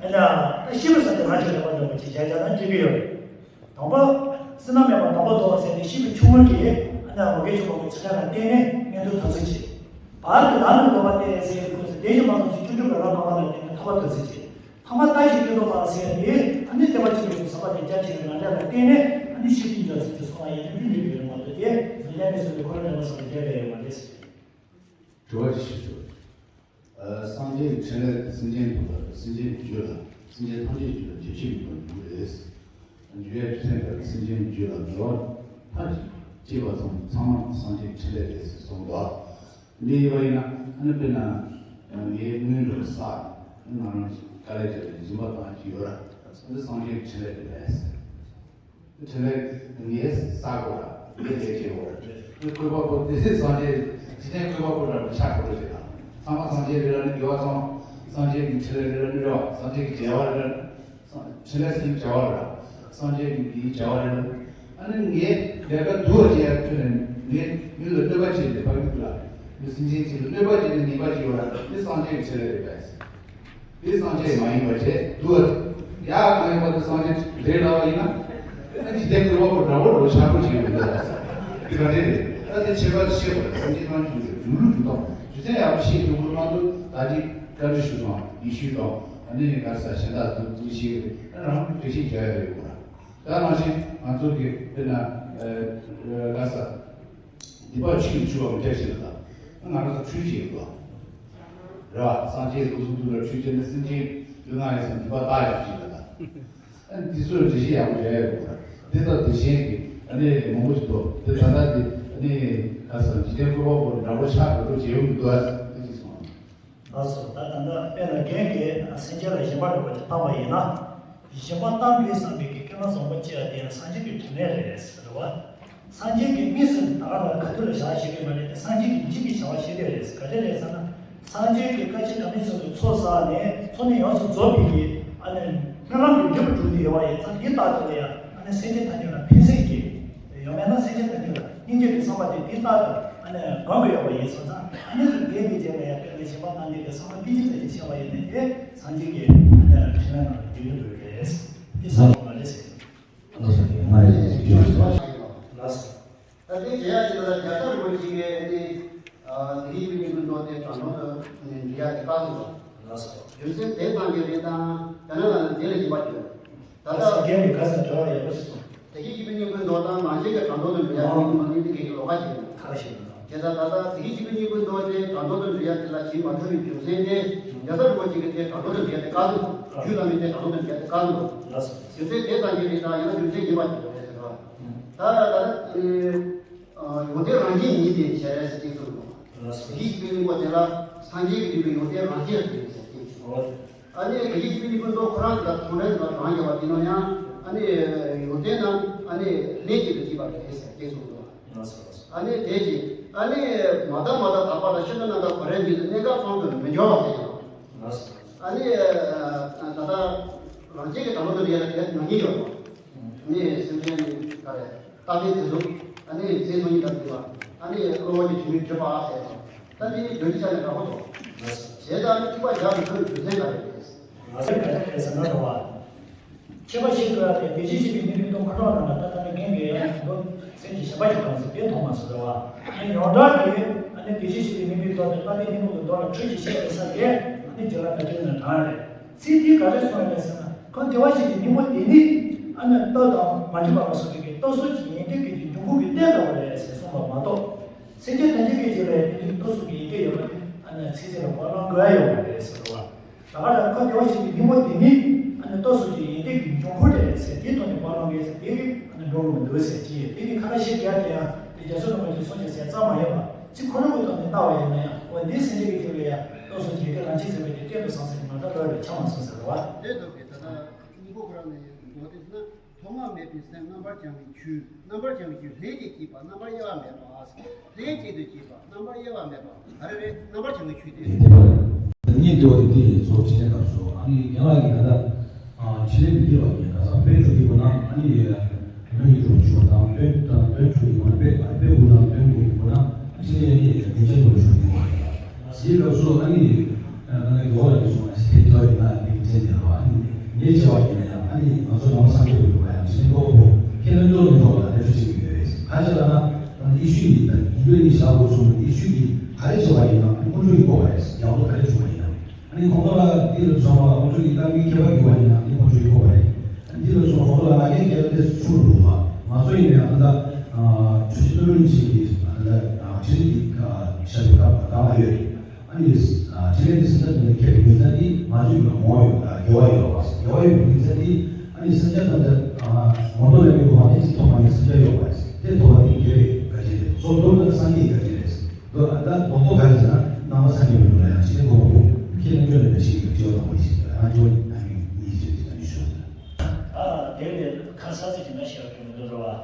ཨ་ན་ད་ཤི་བ་ཟེར་དེ་རང་ཅིག་ལེགས་པར་འདོད་པ་ཅིག་བྱ་བྱ་ན་འགྲིག་གི་ཡོད་རེད། དང་པོ་སེམས་ནང་མེད་པ་དང་པོ་ལྡོག་ཟེར་ནས་ཤི་བའི་ཆུང་ངུ་གི་ཨ་ན་མུ་གེ་ཆུང་པོ་གི་ཚིག་ཁ་ལ་བརྟེན་ནས་མངོན་མཐོ་དོན་ཚུལ་གྱིས། བར་དུ་ལམ་ལ་འགོད་པ་སྟེ་ཟེར་བའི་སྐབས་སུ་དེ་བཞིན་མ་སོང་ཚུལ་བཅུ་དྲུག་གི་རང་སྣང་བ་ལ་བརྟེན་ནས་ཐོབ་པ་དོན་ཚུལ་གྱིས། ཐ་མ་ལྟ་ཞིག་གི་འདོགས་པ་ཟེར་ནས་ཨ་ནི་དད་པ་ཆེན་པོའི་བསམ་པ་དེ་རྒྱ་ཆེ་བའི་ང་འདྲ་ལ་བརྟེན་ནས་ཨ་ནི་ཤི་བའི་འཇོག་ཚུལ་གྱིས་སོང་བ་ཡིན་ན་འདི་འགྲིག་གི་ཡོད་མ་གཏོགས་དེ་གཟུགས་ཅན་མི་སྲིད་པའི་འཁོར་ལོ་ནས་མ་སོང་བའི་འགལ་བ་ཡོད་མ་རེད། དྲི་བ་ཞིག་ཞུ། ཨ་སངས་རྒྱས་ཀྱི་འཕྲིན་ལས་དེ་སེམས་ཅན་ཐོག་ལ་སེམས་ཅན་གྱི་རྒྱུད་ལ་སེམས་ཅན་ཐམས་ཅད་ཀྱི་རྒྱུད་ལ་རྒྱུད་ཆེན་པོ་འདུག་རེད། འཇུག་ཡ་ཐུན་ལ་སེམས་ཅན་གྱི་རྒྱུད་ལ་འགྲོ་བ་མཐའ་གཅིག་པ་ཙམ་ཚང་མ་སངས་རྒྱས་ཀྱི་འཕྲིན་ལས་རེད་ཟེར་གསུངས་འདུག་འདི་ཡོད་པ་ཡིན་ན་ཨ་ནི་དཔེར་ན་ངའི་དངུལ་འགྲོ་ས་ང་རང་གི་དཀའ་ལས་བརྒྱབ་ནས་སྦྱིན་པ་བཏང་གི་ཡོད་ར་འདི་སངས་རྒྱས་ཀྱི་འཕྲིན་ལས་རེད་པས། དེ་ལས་ངས་ས་གོ་ར་ངས་ལས་བྱེད་གོ་ར་ངས་བཀོད་པ་པོ་དེ་སངས་རྒྱས་འཇིག་རྟེན་བཀོད་པ་པོ་ར་མི་ཆགས་གོ་ར་ཞེས་དང་ཚང་མ་སངས་རྒྱས་རེད་ར་ནི་དགེ་བ་ཚང་སངས་རྒྱས་ཀྱི་འཕྲིན་ལས་རེད་ར་ནི་རེད་བ་སངས་རྒྱས་ཀྱི་བྱ་བ་རེད་ར་འཕྲིན་ལས་སུ་བྱ་བ་རེད་ར་སངས་རྒྱས་ཀྱི་འདིའི་བྱ་བ་རེད་ར་ཨ་ནི་ངས་ལས་ཀ་སྡུག་བ་བྱེད་ཡ་ཐུབ་ནས་ངས་མི་ལ་གནོད་པ་བྱེད་དེ་ཕ་གི་ལ་མི་སེམས་ཅན་གཅིག་ལ་གནོད་པ་བྱེད་དེ་ངན་པ་བྱེད་ཡོད་ར་འདི་སངས་རྒྱས་ཀྱི་འཕྲིན་ལས་རེད་པས། དེ་སངས་རྒྱས་མ་ཡིན་པ་བྱས་འདུག་ཡ་གང་ཡིན་པ་དེ་སངས་རྒྱས་རེད་ལབ་པ་ཡིན་ན། ཨ་ནི་འཇིག་རྟེན་བཀོད་པ་པོ་འདྲ་བོ་རོ་ཆགས་པོ་བྱེད་ཡོད་འདུག་ཟེར། དེ་ག་འདྲ་རེད། ད་དེ་ཁྱད་པར་ཤེས་པ་སེམས་ཅན་ཐམས་ཅད་ཀྱི་སྒྲུབ་ལུགས་སྒྲུབ་སྟངས་རྒྱུ་མཚན་ཡག་པོ་ཤེས་ཐུབ་པ་མ་གཏོགས། ད་ཅིག་བཀའ་འདྲི་ཞུ་སོང་། ཡེ་ཤུ་དང་ཨ་ནི་ག་ས་གཞན་དག་ཏུ་ཅིག་ཤེས་རེད། ཨ་རང་གི་འགྲེལ་བཤད་རྒྱག་ཡ་ཡོད་པ། ད་ནང་བཞིན་ང་ཚོ་གི་དཔེར་ན་ག་ས་སྡིག་པ་ཆུས་བྱུགས་པ་མི་འདྲ་ཞིག་ལ། ད་ང་རང་ཚོ་ཁྲུས་བྱེད་དགོས། རེད་བ། སངས་རྒྱས་ལུགས་སྲོལ་འདུག་ལ་ཁྲུས་བྱས་ནས་སེམས་ཅན་ལུས་ངག་ཡིད་གསུམ་སྡིག་པ་དག་ཡག་ཅིག་ལ། ད་ཨ་ནི་འདི་ཚོར་འགྲེལ་བཤད་ཡག་པོ་རྒྱག་ཡ་ཡོད་པ། དེ་དང་དེ་གཞན་གྱི་ཨ་ནི་མང་པོ་ཞིག་འདུག་དེ་ད་ལྟ་དེ་ཨ་ནི་ག་ས་འཇིག་རྟེན་བཀོད་པ་པོ་འདྲ་པོ་ཆགས་འགྲོ་འགྲོ་བྱེད་ཡོང་གི་འདུག་ཨ་ཟེར་དེ་ཅིག་སོང་། ལགས་སོ། ད་ད་ལྟ་དཔེར་ན་རྒན་གྱིས་སེམས་ཅན་ལ་སྦྱིན་པ་སྒྲུབ་པ་ཅིག་བཏང་བ་ཡིན་ན། སྦྱིན་པ་བཏང་དགོས་བསམ་པའི་གི་སྐྱེ་བ་བཟང་པོ་སྐྱེ་ཡ་དེ་ཡང་སངས་རྒྱས་ཀྱི་དྲིན་ལན་རེད་ཟེར་བ། སངས་རྒྱས་ཀྱི་དམིགས་སུ་ད་ག་ལ་ག་དུས་ལ་བཞག་ཤེས་ཀྱི་མ་རེད་དེ། སངས་རྒྱས་ཀྱི་མཇུག་གི་བྱ་བ་ཤེས་ཀྱི་རེད་ཟེར། ག་རེ་རེད་ཟེར་ན། སངས་རྒྱས་ཀྱི་བཀའ་ཆོས་དམ་པའི་ཚུལ་དུ་ཚོགས་བསགས་ནས་ཚོགས་གཉིས་ཡོངས་སུ་རྫོགས་པའི་གི་ཨ་ནི་སྨོན་ལམ་གྱི་འབྲས་བུ་གྲུབ་ནས་ཡོང་བ་ཡིན་ཙང་དེའི་རྟགས་དེ་ལ་ཡང་ཨ་ནི་སེམས་ཅན་ཐམས་ཅད་ལ་ཕན་སེམས་ཀྱི། ཡང་མིན་ན་སེམས་ཅན་ཐམས་ཅད་ལ་སྙིང་རྗེ་གི་བསམ་པ་དེ་དེའི་རྟགས་དེ་ཨ་ནི་སྒོམ་དགོས་ཡོད་པ་ཡིན་སོང་ཙང་། ཨ་ནི་ཚུར་འདས་པའི་རྗེས་ལ་ཡང་དཔེར་ན་སྦྱིན་པ་གཏང་མཁན་གྱི་བསམ་པ་ཏིལ་གྱི་ཙམ་ཞིག་བྱས་པ་ཡིན་ན་དེ་སངས་རྒྱས་ཀྱི་ཨ་ནི་དྲིན་ལན་ནང་ལ་འདུས་འགྲོ་གི་རེད། དེ་བསམ་པ་མ་རེད་ཟེར། ལགས་སོ། ང་ཡི་བརྗོད་པ། ལགས་སོ། ད་དེ་བྱེད་ཡག་ཅིག་ལ་རྒྱལ་ཚབ་རིན་པོ་ཆེ་གིས་དེ་ཨ་དེ་རིང་གི་སྙིང་པོའི་མདོ་དེ་དྲང་དོན་དུ་འབྲི་ཡག་དེ་བཀག་འདུག་ལགས་སོ། རྒྱུ་མཚན་དེ་ཙམ་གྱིས་རེད་དམ། ཡང་ན་ལ་ལ་དེ་ལ་ཡིན་པ་ཞིག་ད་ལྟ་རྒན་པའི་ག་ས་དྲི་བ་ཡག་པོ་ཞིག་གསུངས། དེ་རིང་གི་སྙིང་པོའི་མདོ་དང་ནང་བཞིན་གྱི་དྲང་དོན་དུ་འབྲི་ཡག་དེ་གི་མ་ནི་དེ་གས་ཀྱི་ལོགས་ཀ་ཞིག་ཡིན། ག་རེ་ཞིག་ཡིན་ན། དེ་ལྟར་ད་ལྟ་དེ་རིང་གི་སྙིང་པོའི་མདོ་དེ་དྲང་དོན་དུ་འབྲི་ཡག་དེ་ལ་བྱིན་མ་ཐུབ་པའི་རྒྱུ་མཚན་དེ། རྒྱལ་ཚབ་རིན་པོ་ཆེ་གིས་དེ་དྲང་དོན་དུ་འབྲི་ཡག་དེ་བཀག་འདུག་རྒྱུད་བླ་མས་དེ་དྲང་དོན་དུ་འབྲི་ཡག་དེ་བཀག་འདུག་རྒྱུ་མཚན་དེ་ཙམ་གྱིས་རེད་དམ། ཡང་ན་རྒྱུ་མཚན་ཡིན་པ་ཞིག་རེད་ཟེར་བ། ད་ད་ལྟ་ཡོན་ཏན་རང་བཞིན་ཉིད་དེ་བྱས་ཟེར་གྱིན་གསུངས་འདུག་དེ་རིང་གི་སྙིང་པོ་དེ་ལ་སངས་རྒྱས་ཀྱི་སྤྲུལ་པའི་ཡོན་ཏན་རང་བཞིན་ལ་ལྟོས་ཟེར་གྱིན། ཨ་ནི་དེ་རིང་གི་སྙིང་པོའི་མདོ་ཁོ་རང་གི་ལ་མཐོང་གྲོལ་དང་གྲངས་ཀྱི་བ་དེ་ནང་ཡང་ཨ་ནི་ཡོན་ཏན་རྣམས་ཨ་ནི་ལྷན་ཅིག་ཏུ་སྐྱེས་པ་རེད་ཟེར་གྱིན་གསུངས་འདུག་ཨ་ནི་དེ་ཅི་ཨ་ནི་མ་དག་མ་དག་དག་པ་དང་ཤེས་རབ་རྣམ་དག་གོ་རིམ་གཉིས་སུ་གནས་སྐབས་གསུམ་དུ་མི་འགྱུར་བ་ཟེར་ཡང་། ཨ་ནི་ད་ལྟ་རང་བཞིན་གྱི་དང་པོ་དུ་ལས་ལ་དེ་ནང་གཉིས་ཡོད་པ། ཨ་ནི་སེམས་ཅན་ག་རེ་ལྟ་བའི་དེ་ཚོ་ཨ་ནི་རྫས་སོ་གཉིས་དང་བསྡུས་པ། ཨ་ནི་གློ་བུར་གྱི་དྲི་མས་བསྒྲིབས་པ་ཟེར་ཡང་། ད་འདི་ནི་རྒྱུ་འདི་ཆ་ནས་འདྲ་པོ་འདུག་བྱས་ཙང་ཨ་ནི་ཐིགས་པ་བརྒྱ་དང་དོན་རྒྱུ་མཚན་ག་རེ་རེད། ང་ཚོས་ག་རེ་རེད་ཟེར་ན་རེད་བ། ཁྱད་པར་ཤེས་དགོས་ཡ་དེ་དེ་བཞིན་གཤེགས་པའི་སྙིང་པོའི་མདོ་ཁ་དོག་ནང་ལ་ད་ལྟ་ནས་རྒན་གྱིས་ཡང་མདོ་མཚན་གྱི་ཞེན་པ་ཞིག་བཏང་ཟེར་དེ་མཐོང་མ་སོང་རེད་བ། ཨ་ནི་ཡོངས་གྲགས་ཀྱི་ཨ་ནི་དེ་བཞིན་གཤེགས་པའི་སྙིང་པོའི་མདོ་དེ་ལྟ་བའི་སྙིང་པོ་གི་མདོ་ལ་འཕྲུལ་གྱིས་ཤེས་པའི་ས་དེ་ཨ་ནི་རྗེ་ལ་ད་དུས་ནས་དྲངས་རེད། ཚིག་དེ་ག་རེ་གསུངས་ཡོད་ཟེར་ན། ཁོང་དེ་བ་ཞིག་གི་སྙིང་པོ་དེ་ནི་ཨ་ནི་རྟགས་དང་མ་གྲུབ་པ་ལ་སོགས་པའི་རྟགས་ཚུལ་གྱི་ཡོན་ཏན་གྱི་འབྱུང་ཁུངས་ཀྱི་རྟེན་ལྟ་བུ་རེད་ཟེར་གསུངས་པ་མ་གཏོགས། སེམས་ཅན་ཐམས་ཅད་ཀྱི་རྗེས་ལ་ཡང་དེ་ནི་རྟགས་ཚུལ་གྱི་ཡོན་ཏན་ཡོད་པ་དེ་ཨ་ནི་ཚིག་གསལ་ལ་བཀའ་གནང་དགོས་ཡ་ཡོད་པ་རེད་ཟེར་བ། ད་ག་རང་ཁོ་དེ་བ་ཞིག་གི་སྙིང་པོ་དེ་ནི་ཨ་ནི་རྟགས་ཚུལ་གྱི་ཡོན་ཏན་གྱི་འབྱུང་ཁུངས་རེད་ཟེར་དེའི་ཐོག་ནས་བཀའ་གནང་དགོས་ཟེར་དེ་གི་ཨ་ནི་འགྲོ་གི་མི་འདུག་ཟེར་གྱི་ཡོད། དེ་ནི་ཁ་ཁ་ཤས་ཀྱང་དེ་ཡང་དེ་རྒྱ་མཚོ་རིན་པོ་ཆེ་གསུངས་ཀྱང་ཟེར་ཙམ་མ་ཡིན་པ། ཚིག་ཁོ་རང་གི་ཐོག་ནས་ལྟ་བ་ཡིན་ན་ཡང་འོ་འདིའི་སེམས་ཅན་གྱི་རྒྱུད་ལ་ཡང་རྟགས་ཚུལ་གྱི་ཡོན་ཏན་རང་བཞིན་ཟེར་བའི་དེ་གཏན་དུ་བཟང་ཟེར་མ་འདྲ་འདྲ་བ་རེ་ཆགས་མ་སོང་ཟེར་བ། དེ་ལྟ་བུའི་ད་ལྟ་སྙིང་པོ་ཁོ་རང་ནས་མདོ་དེ་ན། ཐོག་མ་མེད་པའི་སེམས་རྣམ་པར་བྱང་བའི་ཆོས། རྣམ་པར་བྱང་བའི་ཆོས་ལྷན་ཅིག་སྐྱེས་པ་རྣམ་པར་དབྱེ་བ་མེད་པ། ལྷན་ཅིག་ཏུ་སྐྱེས་པ་རྣམ་པར་དབྱེ་བ་མེད་པ། ག་རེ་རེད། རྣམ་པར་བྱང་བའི་ཆོས་དེ། དེ་ལྟ་བུ་རེད། ངས་འདྲི་བ་དེ་དེ་ཡིན་སོགས་དྲིས་ལན་སྐབས་སུ་ཨ་ནི་རྒན་ལགས་ཀྱིས་ད་ལྟ་ཕྱི་ལས་མི་སྐྱེ་བ་ཡིན་ད་ས་དཔེ་འཇོག་གི་བུ་ན་ཨ་ནི་མི་ཡི་འགྲོ་ཆུ་བ་དང་དཔེ་དང་དཔེ་འཇོག་གི་བུ་ན་དཔེ་དཔེ་བུ་དང་དཔེ་འགོག་གི་བུ་ན་ཕྱི་ལས་ཨ་ནི་རྒན་ཆེན་པོ་འཇོག་གི་བུ་ན་དེའི་སྐབས་སུ་ཨ་ནི་ད་ནི་རྒན་ལགས་ཀྱིས་གསུངས་པ་ཞིག་དེ་ལྟ་བུ་ཡིན་ན་དེ་དྲན་ནས་རོ། ཨ་ནི་ངས་བྱས་པ་ཡིན་ན་ཡང་ཨ་ནི་ང་ཚོ་ནང་པ་སངས་རྒྱས་པའི་ལུགས་ལ་ཡང་དྲིན་ལན་ཐོབ་པོ་ཁས་ལེན་རྩོད་མི་ཐོབ་ལ་ལས་འཕྲོ་ཆེ་གི་ཡོད་རེད། ཁ་ཤས་ལ་ན་ད་ནི་ཡེ་ཤུ་ཡིས་ད་ཡིན་པའི་ནི་བཞག་དགོས་གསུངས་ནས་ཡེ་ཤུ་ཡིས་ག་རེ་བྱས་པ་ཡིན་ན་ཨ་ནི་ཁོང་ཚོ་ཡིས་གོ་བ་རེད། ཡག་པོ་ག་རེ་བྱུང་བ་ཡིན་ན་ཨ་ནི་ཁོང་ཚོ་ལ་འདི་ལ་སོང་བ་ཁོང་ཚོ་ཡིས་གཏམ་གྱི་ཁྱད་པར་གྱུར་བ་ཡིན་ན་ཨ་ནི་ཁོང་ཚོ་ཡིས་གོ་བ་རེད། འདི་ལ་སོང་ཁོང་ཚོ་ལ་ང་རྒན་རྒྱལ་དེ་ཆུང་རུ་བ་ང་ཚོ་ཡིན་ན་ཡང་ད་ཆུ་ཆུ་ཏུ་རུ་ནི་ཅིག་གི་ད་ཁྲིད་ཀྱི་ཞབས་ཀྱི་ཁ་བར་བཏང་བ་ཡོད། ཨ་ནི་དྲིན་ལན་འདི་སེམས་ཐག་ནས་ཁྱེར་ཡོད་ས་འདི་ང་ཚོའི་ངོ་བོ་ཡོད་ལ་དགེ་བ་ཡོད་པ། དགེ་བ་ཡོད་པའི་སེམས་ཐག་འདི་ཨ་ནི་སེམས་ཅན་ཐམས་ཅད་ངོ་ཐོག་ལས་མི་གོ་བ་ནི་ཅི་ཐོབ་པ་ནི་སེམས་ཅན་ཡོད་པ། དེ་ཐོབ་པ་དེ་དགེ་བའི་བཀའ་དྲིན་རེད། སོ་སོ་ནི་སངས་རྒྱས་ཀྱི་བཀའ་དྲིན་རེད། དོ་ཨ་ད་རྡོག་རྡོག་ག་རེ་ཟེར་ན་ནང་པ་སངས་རྒྱས་པའི་ལུགས་ལ་ཡང་ཅི་ཐོབ་པ་ཁྱེད་རྣམ་ཅོ་ལས་མི་ཤེས་ཀྱི་སྐྱེ་བ་དང་པོ་ཡིན་ཞིང་ང་ཅོ་ཨ་ནི་གཉིས་ཅོ་ཅི་ཨ་ནི་ཤོག་ཨ་དེ་ནས་ཁ་ས་ཚིག་ཅིག་ན་ཤེས་པ་ཁྱོད་མི་འདུག་རེད་བ།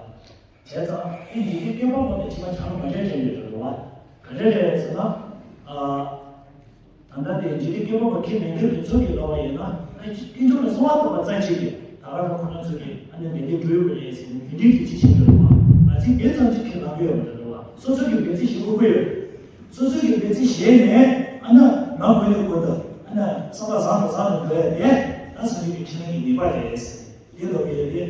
བྱས་ཙང་ཨི་འཇིག་རྟེན་བསྐལ་པ་པོ་ནི་ཕྱི་མ་བྱང་མ་རྒྱ་ཅན་གྱི་རེད་བ། ག་རེ་རེད་ཟེར་ན། ཨ། ད་ལྟ་དེ་འཇིག་རྟེན་བསྐལ་པ་པོ་ཁྱེད་མི་འགྱུར་དུས་ཚོད་ཀྱི་ལོ་བ་ཡིན་ན་ཨ་ནི་དཀོན་མཆོག་ལ་གསོལ་བ་བཏབ་པ་ཙམ་ཅིག་གིས་ད་ག་རང་ཁོ་རང་ཚོ་གིས་ཨ་ནི་མི་འདི་འགྲོ་ཡོད་པ་རེད་ཟེར་ནས་དེ་འདྲའི་གི་ཅི་ཞིག་རེད་བ། ང་ཚོས་དེ་ཙམ་ཅིག་ཁས་བླངས་ཀྱི་ཡོད་མ་རེད་བ། སོ་སོ་གི་འབད་རྩོལ་ཞིག་དགོས་ཀྱི་ཡོད། སོ་སོ་གི་འབད་རྩོལ་བྱས་ནས་ཨ་ནི་ནང་ཁུལ་ནས་ཀུན་ཏུ་ཨ་ནི་བསམ་པ་བཟང་དུ་བཟང་དུ་འགྲོ་ཡ་དེ་ད་སངས་རྒྱས་ཀྱི་ཕྲིན་ལས་ཀྱི་ནུས་པ་རེད་ཟེར་དེ་ལོ་བའི་དེ།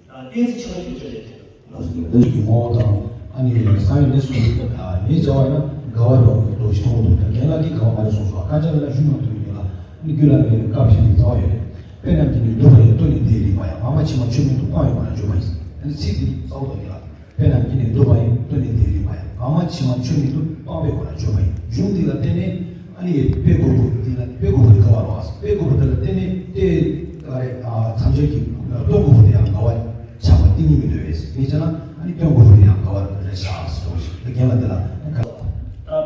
ད་ ཏན་ཏན་ཆགས་ཡོད་ཀྱི་རེད་དེ། ལགས་སོ། བདག་གི་ངོ་བོ་དང་ཨ་ནི་ས་ཡི་གནས་སུ་ཡིན་བྱ་བ་ཡིན་ན་དགའ་བ་རོ་རོ་ཞིག་མཐོང་གི་འདུག་ད་རྒན་ལགས་འདི་དགའ་བ་མ་རེད་གསུངས་སོང་། སྐར་ཆ་ལ་ཞུ་མ་ཐུབ་ཡིན་ལ་ཨ་ནི་རྒྱུད་ལ་མེད་པའི་སྐབས་ཤིག་ནི་རྩ་བ་ཡོད་རེད། དཔེ་རྣམས་ཀྱིས་ནི་འདུལ་བ་ཡི་སྟོད་ནས་འདི་རིག་པ་ཡང་། ངག་མ་ཕྱི་མ་ཆོས་མིན་འདུག་སྤང་ཡོད་པ་ན་འཇོག་པ་ཡིན། ཨ་ནི་ཚིག་འདི་གཙོ་བོ་དག་ཡིན་ལ། དཔེ་རྣམས་ཀྱིས་ནི་འདུལ་བ་ཡི་སྟོད་ནས་འདི་རིག་པ་ཡང་། ངག་མ་ཕྱི་མ་ཆོས་མིན་འདུག་སྤང་བའི་སྒོ་ལ་འཇོག་པ་ཡིན། གཞུང་འདི་ལ་བརྟེན་ནས་ཨ་ནི་དཔེ་དགུ་པོ་འདི་ལ་དཔེ་དགུ་པོ་འདི་ག་བ་རོ། དཔེ་དགུ་པོ་འདི་ལ་བརྟེན་ནས་ཏེ་ག་རེ་ཐམས་ཅད་ཀྱི་སྟོང་དགུ་པོ་དེ་ཡང་དགའ་བ་ཆགས་པ་གཏིང་ནི་མི་འདོད་པས་ངེས་བྱས་ན་ཨ་ནི་སྟོང་དགུ་པོ་དེ་ཡང་དགའ་བ་རེད་ཤག་ཟེར་བ་ཞིག་ད་རྒན་ལགས་འདི་ལ་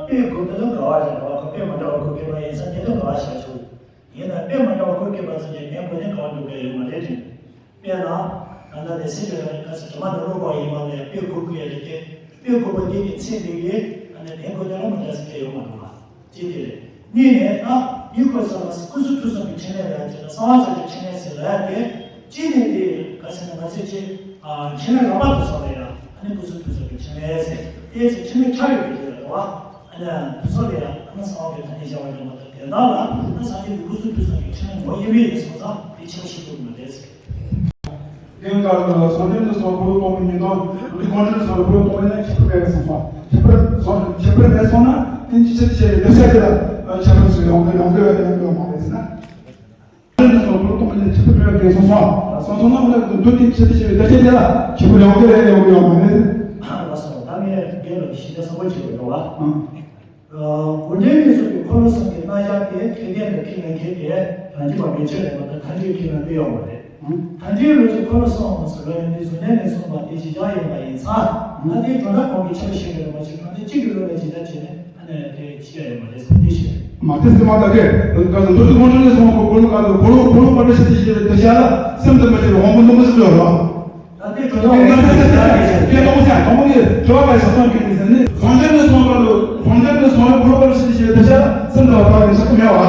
དཔེ་དགུ་པོ་འདི་དགའ་བ་རེད་བ། ཁོ་དཔེ་མ་འདྲ་བ་དགུ་པོ་ཡིན་ཙང་དེ་དག་དགའ་བ་ཤག་ཆུ། ཡིན་ན་དཔེ་མ་འདྲ་བ་ཁོ་སྐྱེས་པ་ཙམ་གྱིས་ངས་ཁོ་ནི་གང་འགྲོ་གི་ཡོད་མ་རེད་དྲན། དཔེར་ན། ད་ལྟ་ནས་སྲིད་པའི་རང་ག་ཚོད་དུ་མ་ནི་བློ་བག་ཡིན་པ་ལས་དཔེ་དགུ་དགུ་ཡ་རེད་དེ། དཔེ་དགུ་པོ་འདི་གི་ཚེ་འདི་གི་ཨ་ནི་ལན་ཁོ་ནི་རང་མ་འདྲ་ཟེར་གྱི་ཡོད་མ་རེད་བ། ཅི་དེ་རེད། གཉིས་ནས་ད་ཡུལ་ཁོ་ཚོ་ལ་སྐུ་གསུང་ཐུགས་གསུམ་གྱི་ཕྲིན་ལས་ལ་ཡང་ཅི་ད་གསང་བ་ཚོ་གི་ཕྲིན་ལས་ཟེར་ལ་ཡ་དེ། གཅིག་ནས་དེ་ག་ཚོད་ན་ང་ཚོས་ཅི་ཕྲིན་ལས་རབ་པ་དུ་སོགས་ལ་ཡ་ཨ་ནི་སྐུ་གསུང་ཐུགས་གསུམ་གྱི་ཕྲིན་ལས་ཟེར་དེ་ཚེ་ཕྲིན་ལས་ཁྱབ་ཡོད་ཀྱི་རེད་བ། ཨ་ནི་དུ་ཚོ་ལས་ཨ་ནི་གསང་བ་གི་ཐ་སྙད་བྱ་བ་ཡོད་མ་ཐག་དེ་དག་ལ་ཨ་ནི་སངས་རྒྱས་ཀྱི་སྐུ་གསུང་ཐུགས་གསུམ་གྱི་ཕྲིན་ལས་ངོ་བོ་དབྱེར་མེད་ཡིན་སོང་ཙང་དེ་ཕྱིར་ཤེས་ཐུབ་མ་རེད་ཟེར། དེ་ཡང་སྐབས་སུ་སངས་རྒྱས་ནས་སོང་འཁོར་ལོ་སྟོང་པའི་ཉིས་སྟོང་། དེ་དགོངས་འགྲེལ་ནས་སོང་འཁོར་ལོ་སྟོང་པའི་ནང་ཁྱད་པར་མེད་གསུངས་སོང་། ཁྱད་པར་སོང་ཁྱད་པར་མེད་སོང་ན་དེ་ཅི་ཕྱིར་ཆེ་བའི་གདུལ་བྱ་དེ་ལ་ཁྱད་པར་སུ་ཡོང་གི་ཡོང་གི་ཡོང་གི་ཡོང་མ་རེད་ཟེར་ན། སོང་འཁོར་ལོ་སྟོང་པ་ནས་ཁྱད་པར་མེད་པ་གང་སོང་སོང་། སོང་སོང་ན་འོ་ན་མདོ་དེ་ཆེད་དུ་བྱས་པའི་བདག་ཅག་དེ་ལ་ཁྱད་པར་ཡོང་གི་རེད་ཡོང་གི་ཡོད་མ་རེད། ལགས་སོ། ད་ངས་རྒན་ལགས་ཀྱི་ཞིབ་ཆ་གསལ་པོ་བྱེད་དགོས་འགྲོ་བ། ཨང་། དགོངས་འགྲེལ་གྱི་སོགས་ཀྱི་འཁོར་ལོ་གསུམ་གྱི་རྣམ་གཞག་དེ་དེ་ནས་ལ་ཁྱེད་ལ་མཁས་པས་རང་རྒྱུད་པ་མན་ཆད་རེད་མ་གཏོགས་མཐའ་འཁྱོངས་ཁྱེད་ལ་སླེབས་ཡོད་མ་རེད། ཨང་། མཐའ་འཁྱོངས་ལུགས་ཀྱི་འཁོར་ལོ་གསུམ་ཟེར་བ་ཡང་འདི་གཟུགས་བརྙན་ནས་གསུངས་པ་དེ་ཇི་ལྟར་ཡིན་པ་ཡིན་ཙང་ང་དེའི་སྒྲོ་བཏགས་གོང་གི་ཆེད་ལ་ཤེས་དགོས་རེད་མ་གཏོགས་སྒྲོ་བཏགས་གཅིག་གི་ལུགས་ལ་ཇི་ལྟར་བྱས་ནས། ཨ་ནི་དེ་ཅི་ཡང་ཡོད་མ་རེད་ཟེར་དེ་ཞིག་རེད། མ་དེ་སེམས་མ་དག་གི་ག་ཚོད་མདོ་སྡེ་དགོངས་འགྲེལ་ལས་སོང་གོ་གོ་ལོ་ག་ཚོད་གོ་ལོ་གོ་ལོ་པ་རེ་ཞིག་དེ་ཞིག་རེད་དེ་བྱ་ལ་སེམས་དུ་མ་ཞིག་དབང་པོ་རྣོན་པོ་ཞིག་ཡོད་རོགས། ད་དེ་གྲོ་ཐོག་གི་ཚེ་ཚེ་ཚེ་ཚེ་དེ་གོང་ས་གོང་གི་གྲོ་བ་ག་ཞིག་སོང་གི་ཟེར་ནི་གོང་ཆེན་ནས་སོང་གོ་ལོ་གོང་ཆེན་ནས་སོང་གོ་ལོ་པ་རེ་ཞིག་དེ་ཞིག་རེད་དེ་བྱ་ལ་སེམས་དུ་བ་ཕ་གི་ཞིག་མེད་བ།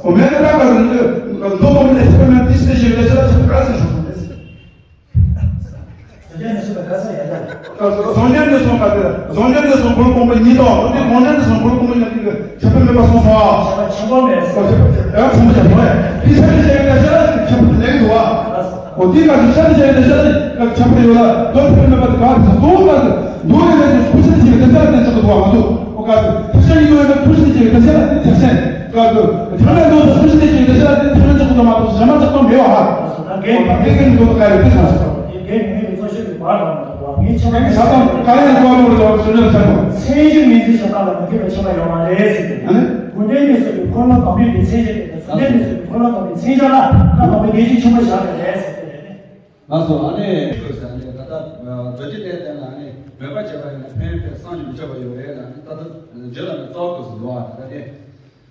འོ་མེད་ཀི་ད་ག་ཚོད་མདོ་སྡེ་དགོངས་འགྲེལ་ལས་སོང་གོ་ལོ་པ་རེ་ཞིག་དེ་ཞིག་རེད་དེ་བྱ་ལ་ཞིག་ག་ཚོད་ཞིག་སོང་། སངས་རྒྱས་ནས་གསུངས་པའི་ག་ས་ཡ་ད། སངས་རྒྱས་ནས་གསུངས་པ་དེ་སངས་རྒྱས་ནས་གསུངས་འཁོར་ལོ་སྟོང་པ་ཉིད་དང་དེ་དགོངས་འགྲེལ་ནས་གསུངས་འཁོར་ལོ་སྟོང་པ་ཉིད་ཀྱི་ཁྱད་པར་མེད་པ་གསུངས་སོ། ཁྱད་པར་ཆེན་པོ་མེད་སོ། ཁྱད་པར་ཆེན་པོ་ཡ་ཁྱད་པར་ཆེན་པོ་ཡ་དེ་ཤ་དེ་ཤ་ཡ་ད་ཤ་ཁྱད་པར་ལེགས་འདུག་བ། འོ་དེ་ག་ས་ཤ་དེ་ཤ་ཡ་ད་ཤ་ཁྱད་པར་ཡོད་ལ་དོན་ཁྱད་པར་མེད་པ་དེ་ག་ས་དོན་ག་ས་དོན་ཡོད་ན་ཁུ་ཤ་དེ་ཤ་ཡ་ད་ཤ་དེ་ཤ་དུ་བ་མ་ཐུབ་འོ་ག་ས་ཐེག་ཆེན་ཡོད་ན་ཁུ་ཤ་དེ་ཤ་ཡ་ད་ཤ་དེ་ཐེག་ཆེན་ག་ས་ཐེག་ཆེན་ཡོད་ན་ཁུ་ཤ་དེ་ཤ་ཡ་ད་ཤ་དེ་ཐེག་ཆེན་ཆགས་དུ་མ་ཐུབ་ཞེ་མ་ཆགས་དུ་མེད་བ་ཧ། ད་གལ་ཡིན་པ་དེ་ག་ནི་འདུག་ག་རེ་དེ་ཆགས་སོ། དེ་གལ་ཡིན་པའི་གཙོ་ཆེ་བའི་བར་རང་། ངས་ཆ་ཚང་ག་ཡང་གོ་རུང་རེ་བ་ཞུ་ནས་ཆ་ཚང་མཚན་གཞི་ངེས་འཛིན་ཤ་སྟག་ལ་མི་མཁས་པའི་ཆ་ལ་ཡོད་མ་རེད་ཟེར་ཏེ། ཨ་ནི། དགོངས་འགྲེལ་གྱི་སྲོལ་གྱི་འཁོར་ལོ་དམ་པའི་མཚན་གཞི་དེ་དང་གཟུགས་འདས་ཀྱི་སྲོལ་གྱི་འཁོར་ལོ་དམ་པའི་མཚན་གཞི་ལ་ཁ་དམ་པའི་ངེས་འཛིན་ཆེན་པོ་བཞག་པ་རེད་ཟེར་ཏེ་རེད། ལགས་སོ། ཨ་ནི་དགོས་ཟེར་ནས་ད་ལྟ་རྡོ་རྗེ་གདན་དེ་ལ་ནི་མོས་པ་བྱས་པ་ཡིན་ན་ཕན་ཡོན་ཕན་བསམ་གྱིས་མི་ཁྱབ་པ་ཡོད་རེད་ལ་ནི་ད་ལྟ་རྗེ་བླ་མའི་རྩ་བ་དགོས་སུ་འདུག་ཨ་ད་ནི།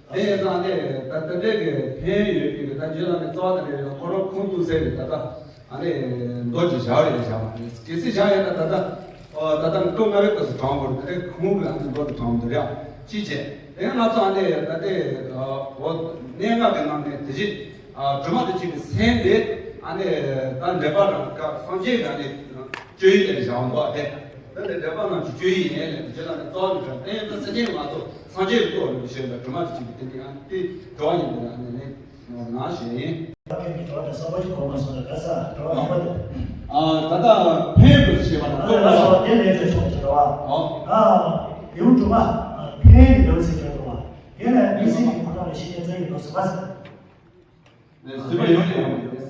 དེ་ཡིན་ཙང་དེ་ད་ལྟ་འདྲའི་གི་ཕན་ཡོད་པའི་གི་ད་རྗེ་བླ་མའི་རྩ་བ་དང་འབྲེལ་བའི་ཁོ་རང་ཁུངས་གཏུགས་ས་གི་ད་ལྟ་ཨ་ནི་མདོ་ཅིག་བཞག་རེད་བཞག་པ་རེད། གལ་སྲིད་བཞག་ཡོད་ན་ད་ལྟ་ད་ལྟ་སྐབས་ལྔ་པའི་སྐབས་སུ་དྲངས་དགོས་རེད། ད་ལྟ་ཁུངས་གི་ཨ་ནི་མདོ་དེ་དྲངས་འདུག་རེད། ཅི་བྱས་དེ་ཡང་ང་ཚོ་ཨ་ནི་ད་ལྟའི་འོ་གནད་འགག་གི་ནང་ནས་དེ་བཞིན་སྒྲོལ་མ་དང་བཅས་པའི་མཚན་དེ་ཨ་ནི་ད་འགྲེལ་པ་རང་སྐབས་སངས་རྒྱས་ཀྱི་ཨ་ནི། སྤྱོད་ཡུལ་ལས་བཞག་འདུག་སྟེ། ད་ནི་འགྲེལ་པ་རྣམས་ཀྱི་སྤྱོད་ཡུལ་ཡིན་ལས་རྗེ་བླ་མའི་རྩ་བ་ནས་དྲངས་ཏེ་ཡིན་ཙང་སེམས་ཅན་མ་གཏོགས་སངས་རྒྱས་ཀྱི་སྐུ་ལ་ཞེས་པའི་སྒྲོལ་མ་དེ་གཅིག་གི་སྟེང་གི་ཡང་དེ་སྒྲོལ་བ་ཡིན་པ་ལ་ནི་ནི་ནང་ཞེས་ཡིན། ཕན་གྱི་སྒྲོལ་བ་དེ་གསར་པ་ཞིག་གོ་མ་སོང་ལ་ག་ས་སྒྲོལ་བ་མང་པོ་འདུག་ཨ་ད་ལྟ་ཕན་ཡོན་ཞེས་པ་དང་ཨ་ལ་སོགས་དེ་ལས་ཀྱི་ཕྱོགས་ཀྱི་སྒྲོལ་བ། ཨོ། ཨ་ཡུམ་གྲུབ་པ་ཕན་ཡོན་གྱི་སྒྲོལ་ཟེར་གྱི་འདུག་བ། དེ་ལས་མི་སྲིད་ཀྱི་ཁོ་ཐག་ལ་ཤེས་ཉན་བཙན་གྱི་འདུག་ཟེར་བ་ཟེར། ནས་བཟོད་པ་ཡོངས་ཀྱི་ཡོང་བ་རེད།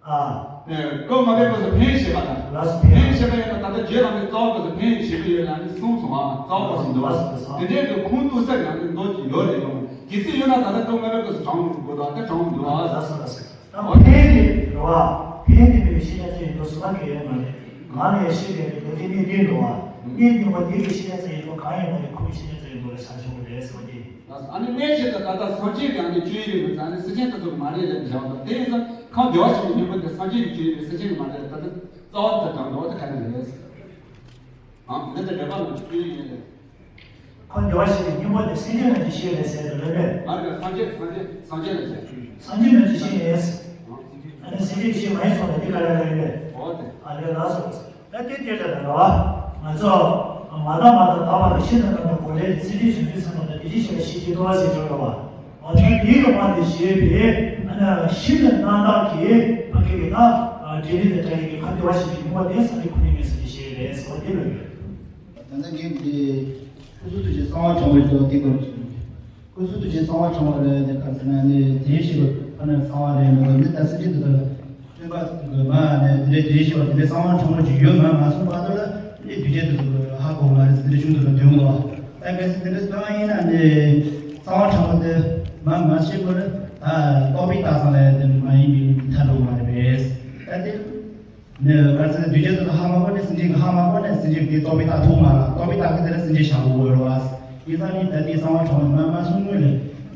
ཨ། ནས་སྐབས་ལྔ་པའི་སྐབས་སུ་ཕན་ཞེས་པ་དང་། ལགས་སོ་ཕན། ཕན་ཞེས་པ་ཡིན་ན་ད་ལྟ་རྗེ་བླ་མའི་རྩ་བ་སྐབས་སུ་ཕན་ཞེས་པ་ཡོད་ན་ནི་གསུངས་སོང་བ། རྩ་བ་སྐབས་སུ་འདུག་བ། ལགས་སོ་ལགས་སོ། དེ་འདྲའི་གི་ཁུངས་གཏུགས་ས་ཡང་ནི་མདོ་ཅིག་ཡོད་རེད་ཡོང་། གལ་སྲིད་ཡོད་ན་ད་ལྟ་སྐབས་ལྔ་པའི་སྐབས་སུ་དྲངས་དགོས་དོན་དེ་དྲངས་མི་འདུག་བ། ལགས་སོ་ལགས་སོ། ད་ཕན་དེ་རེད་བ། ཕན་དེ་མེད་པའི་ཤེས་བྱ་ཅན་ཡིན་དུ་སུ་མ་གལ་ཡོད་མ་རེད། ང་ལ་ཡང་ཤེས་བྱ་ཡོད་དོ་དེ་གནས་བདེན་འདུག་བ། གནས་བདེན་པ་དེ་གི་ཤེས་བྱ་ཅན་ཡིན་དོ་གང་ཡིན་མ་རེད། ཁོ་གི་ཤེས་བྱ་ཅན་ཡིན་དོ་ལ་ཆ་ཆུང་བ་རེད་ཟེར་བ་དེ། ཨ་ནི་གནས་ཆེད་དུ་ད་ལྟ་སངས་རྒྱས་ཀྱི་ཨ་ནི་སྤྱོད་ཡུལ་ཡིན་ཙང་ཨ་ནི་སེམས་ཅན་དེ་ཚོ་མ་རེད་ལབ་བཞག་པ་དེ་ཡིན་ཙང་ཁམས་བདེ་བ་ཅན་གྱི་སྙིང་པོ་དེ་སངས་རྒྱས་ཀྱི་སྤྱོད་ཡུལ་རེད། སེམས་ཅན་མ་རེད། ད་ལྟ་རྩ་བ་དེ་དྲངས་འདུག་དེ་ག་རེ་རེད། ཨང་། མི་དེ་འགྲེལ་པ་ལ་སྤྱོད་ཡུལ་ཡིན་རེད། ཁམས་བདེ་བ་ཅན་གྱི་སྙིང་པོ་དེ་སེམས་ཅན་རྣམས་ཀྱི་སྤྱོད་ཡུལ་རེད་ཟེར་དུ་ལོས་མེད། མ་རེད། སངས་རྒྱས་སངས་རྒྱས་སངས་རྒྱས་ལ་བྱ་སྤྱོད་ཡུལ། སངས་རྒྱས་རྣམས་ཀྱི་སྤྱོད་ཡུལ་རེད། ཨང་། ཨ་ནི་སེམས་ཅན་གྱི་སྤྱོད་ཡུལ་མ་ཡིན་སོང་ལ་དེ་ག་རེ་ལ་ཡིན་རེད། འོ་དེ། ཨ་ལས་ལགས་སོ། ད་དེ་དེ་ལྟར་རེད་བ། ང་ཚོ་མ་དག་མ་དག་དག་པ་དང་ཤིན་ཏུ་རྣམ་དག་གོ་ལས་ཀྱི་ཚིག་འདི་བྱུང་དུས་ཚང་མ་དང་དེ་བཞིན་གཤེགས་པ་ཤེས་བྱེད་དུ་བ་ཟེར་བརྗོད་རེད་བ། འོ་ད་དེའི་ལོ་མ་དེ་ཞེས་པའི་ཨ་ནི་ཤིན་ཏུ་རྣམ་དག་གི་ཕ་གི་གི་ད་ རྗེ་ནི་དང་བཀྲ་ཤིས་ཀྱི་ཁ་བདེ་བ་ཞིག་གི་ནུས་པ་ལྡན་ས་ནི་ཁོ་ནའི་ངོས་སུ་ཞེས་རེད་ཟེར་བ་འདི་ལ་ཡོད། ད་ལྟ་ངས་འདི་སྐུ་གསུང་ཐུགས་ཀྱི་གསང་བ་དྲང་པོའི་ཐོག་འདི་སྐོར་གྱི། སྐུ་གསུང་ཐུགས་ཀྱི་གསང་བ་དྲང་པོ་རེད་དེ་ག་ཚོད་ན་ནི་དེའི་ཞིག་ཕ་ནས་གསང་བ་རེད་མ་གཏོགས་འདི་ད་སྲིད་ཀྱི་འདུག་ད། སྟོན་པ་དགོས་མ་ནས་དེ་འདྲའི་དེའི་ཞིག་བ་དེ་འདྲའི་གསང་བ་དྲང་པོ་ཅིག་ཡོད་མ་མ་གསུངས་བར་དུ་ལ་འདི་དུས་ཆེན་དུ་ཧ་གོ་མ་རེད་དེ་འདྲ་བྱུང་འདུག་ན་འདོན་གོ། ད་གལ་སྲིད་དེ་འདྲ་བཏང་ཡིན་ན་ནི་གསང་བ་དྲང་པོ་དེ་མ་མ་ཤེས་པར་ད་རྟོག་པའི་རྟགས་ཙམ་ལ་དེ་མ་ཡིན་པའི་མཐའ་འགྲོ་མ་རེད་པས། ད་དེ། ནས་ག་ཚོད་དུས་རྒྱུན་དུ་ཧ་མ་གོ་ནས་སེམས་ཅན་གྱི་ཧ་མ་གོ་ནས་སེམས་ཅན་གྱི་རྟོག་པའི་རྟགས་ཐུག་མ་ལ་རྟོག་པའི་རྟགས་ཀྱི་དེ་ལ་སེམས་ཅན་བཞག་དགོས་རེད་བ། ཡིན་ཙང་ནི་ད་ལྟའི་གསང་བ་དྲང་པོ་མ་མ་གསུང་སྔོན་ལས་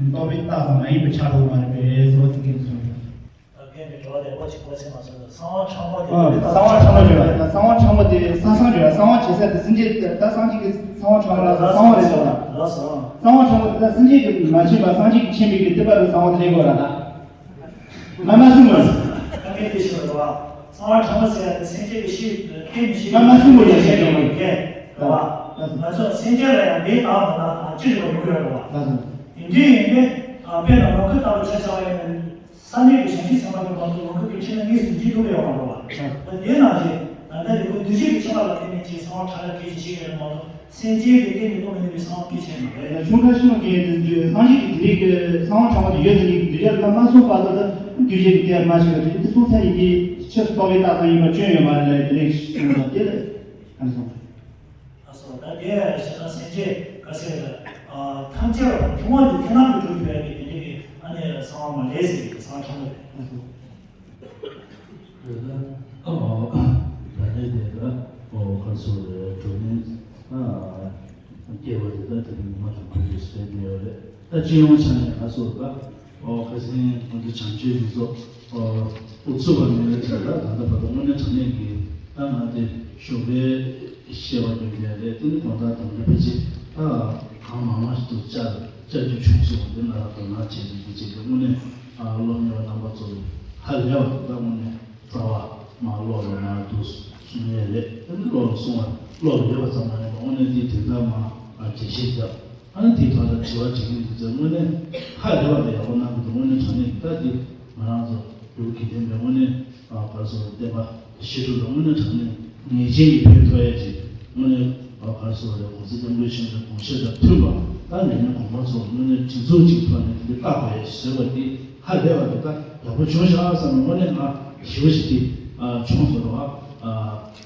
རྟོག་པའི་རྟགས་ཙམ་མ་ཡིན་པ་ཆགས་འགྲོ་མ་རེད་པས་ཟེར་བ་དེ་སྐད་གསུངས། ད་ཕན་པའི་དྲི་བ་དེ་ལོ་གཅིག་གོ་ཚད་མ་སོང་ན་གསང་བ་དྲང་པོ་དེ་ཨ་རྟོག་པའི་རྟགས་གསང་བ་དྲང་པོ་ཡོད་ད་གསང་བ་དྲང་པོ་དེ་ས་སང་ཡོད་གསང་བ་བྱེད་ས་དེ་སེམས་ཅན་ད་སངས་རྒྱས་ཀྱི་གསང་བ་དྲང་པོ་ལ་གསང་བ་རེད་ཟེར་བ་ལ། ལགས་སོ། གསང་བ་དྲང་པོ་དེ་ད་སེམས་ཅན་གྱི་མ་ཤེས་པ་སངས་རྒྱས་ཀྱི་མཁྱེན་པའི་གི་བསྟན་པ་ལ་གསང་བ་དེ་རེད་དགོས་ར་ད། མ་མ་གསུང་མ། ད་ངས་དེ་ཞིག་ལ་རོ། གསང་བ་དྲང་པོ་ཟེར་ཡ་དེ་སེམས་ཅན་གྱི་ཤེས་བསྟན་མི་ཤེས། མ་མ་གསུང་མ་ཡ་ཤེས་ཡོང་བའི་སྐད་རོ། ང་ཚོ་སེམས་ཅན་ལ་ཡང་དེའི་བདག་མ་བདག་དང་ཅི་རིགས་པ་ཡོང་གི་ཡོད་རོ། ད་སོང་། དེ་འདྲའི་ཡིན་ཏེ། དཔེར་ན་ལོངས་སྐུ་ལྟ་བུ་ཆ་བཞག་པ་ཡིན་ན། ས་གནས་ཀྱི་གཞན་ཤེས་ཚད་མ་གི་མ་གཏོགས་ལོངས་སྐུ་གི་ཕྱི་ནང་གཉིས་སུ་འཇིག་ཐུབ་ཡོད་མ་རེད་བ། ད་དེ་ནང་བཞིན་ད་ལྟ་རིག་པ་འདུས་བྱས་ཀྱི་ཁྱད་པར་ལ་བརྟེན་ནས་ཀྱི་གསང་བ་དྲང་ཡ་གལ་ཆེ་ཤོས་རེད་མ་གཏོགས་སེམས་ཅན་གྱི་སྟེང་ནས་བློ་མི་གནས་པའི་གསང་བ་གལ་ཆེ་མ་རེད། ད་ཆུང་ཁ་ཤི་ནོ་གི་སངས་རྒྱས་ཀྱི་དེ་རིགས་ཀྱི་གསང་བ་དྲང་བ་དེ་ཡོད་ཟེར་ནས་འདུས་བྱས་ལ་མ་གསུངས་བར་དུ་ད་འདུས་བྱས་ཀྱི་དེ་མ་ཤེས་པ་དེ་འདི་གསུང་ཚར་ཡིན་གྱི་ཆེས་སུ་རྟོགས་པའི་རྟགས་ཙམ་ཡིན་པ་སྐྱོན་ཡོད་མ་རེད་ལ་དེ་རིགས་གསུངས་པ་དེ་ལ་ག་རེ་གསུངས། ཨ་སོ་ད་དེ་ཞེ་ན་སེམས་ཅན་ག་ཟེར་ཨ་ཐམས་ཅད་ལ་ཐུན་མོང་དུ་ཁྱེད་རང་གི་གྲུབ་ཡོད་པའི་དེ་འདྲའི་གི་ཨ་ནི་གསང་བ་མ་རེད་ཟེར་གི་གསང་བ་ཁྲ་མོ་རེད། ཨ་སོ། རེད་ད། ཨ་ད་ནི་དེ་ད་ཨོ་ག་སོ་རེད་གྲུབ་ནས་ཨ་སྐྱེ་བ་དེ་ད་དེ་ནི་མ་དང་ཁུ་རེ་ཟེར་ནས་ཡོད་རེད་ད་སྤྱི་ཡོངས་ཆ་ནས་ཨ་སོ་ད། ཨོ་ཁ་སང་ང་ཚོ་བྱང་ཆུབ་ཀྱི་ཚོགས་ཨོ་ཚུགས་པ་མེད་ལ་བྱས་ལ་ད་ལྟ་བར་དུ་དངོས་གནས་དྲང་གནས་ཀྱི་ད་ང་དེ་ཞོགས་པའི་བཤད་པ་ཡོད་མཁན་རེད་དེ་ནི་དགོང་དག་དང་པོ་ཕལ་ཆེར་ད་གང་མང་མང་ཞིག་ཏུ་བཅར་བཅར་རྒྱུ་བྱུང་སོང་དེ་ང་རང་དོ་སྣང་བྱས་ནས་འདི་བྱེད་དུས་དངོས་གནས་ཨ་སློབ་གཉེར་བ་རྣམ་པ་ཚོ་ཧ་ལས་པ་ད་དངོས་གནས་རྩ་བ་མ་ཀློག་ལ་མ་འདུག་གསུང་ཡས་རེད་དེ་ནི་ཀློག་ལ་གསུང་བ་ཀློག་ལ་ཡོད་པ་ཙམ་མ་ཡིན་པ་དངོས་གནས་འདི་དོན་དག་མ་ཨ་འགྲེལ་བཤད་བརྒྱབ། ཨ་ནི་དེའི་ཐོག་ལ་དྲི་བ་དྲི་མཁན་དེ་ཚོས་དངོས་གནས་ཧ་ལས་པ་དང་ཡག་པོ་གནང་གི་འདུག་དངོས་གནས་དྲང་གནས་ཀྱི་ད་དེ་ང་རང་ཚོ་ཡུལ་དགེ་ལྡན་པའི་དངོས་གནས་ཨ་ག་རེ་ཟེར་བསྟན་པ་བཤད་སྒྲུབ་ལ་དངོས་གནས་དྲང་གནས་ངེས་ཅན་གྱི་ཕན་ཐོགས་ཡ་ཅིག་དངོས་གནས་ཨ་ག་རེ་ཟེར་བ་རེད་གོང་ས་སྐྱབས་མགོན་ཆེན་པོའི་དགོངས་བཞེད་དང་མཐུན་པ་ད་ལས་སྣེ་གོང་མ་ཚོ་དངོས་གནས་སྒྲིག་འཛུགས་ཅིག་ཐོག་ནས་དེ་འདྲ་བཏགས་པ་ཡ་ཞིག་བཟོས་པ་དེ་ཧ་ལས་པ་དེ་ད་ཡག་པོ་བྱུང་ཤག་བསམ་ནས་དངོས་གནས་ང་ཞེ་པོ་ཞིག་དེ་ཨ་བྱུང་སོང་རེད་བ་ཨ་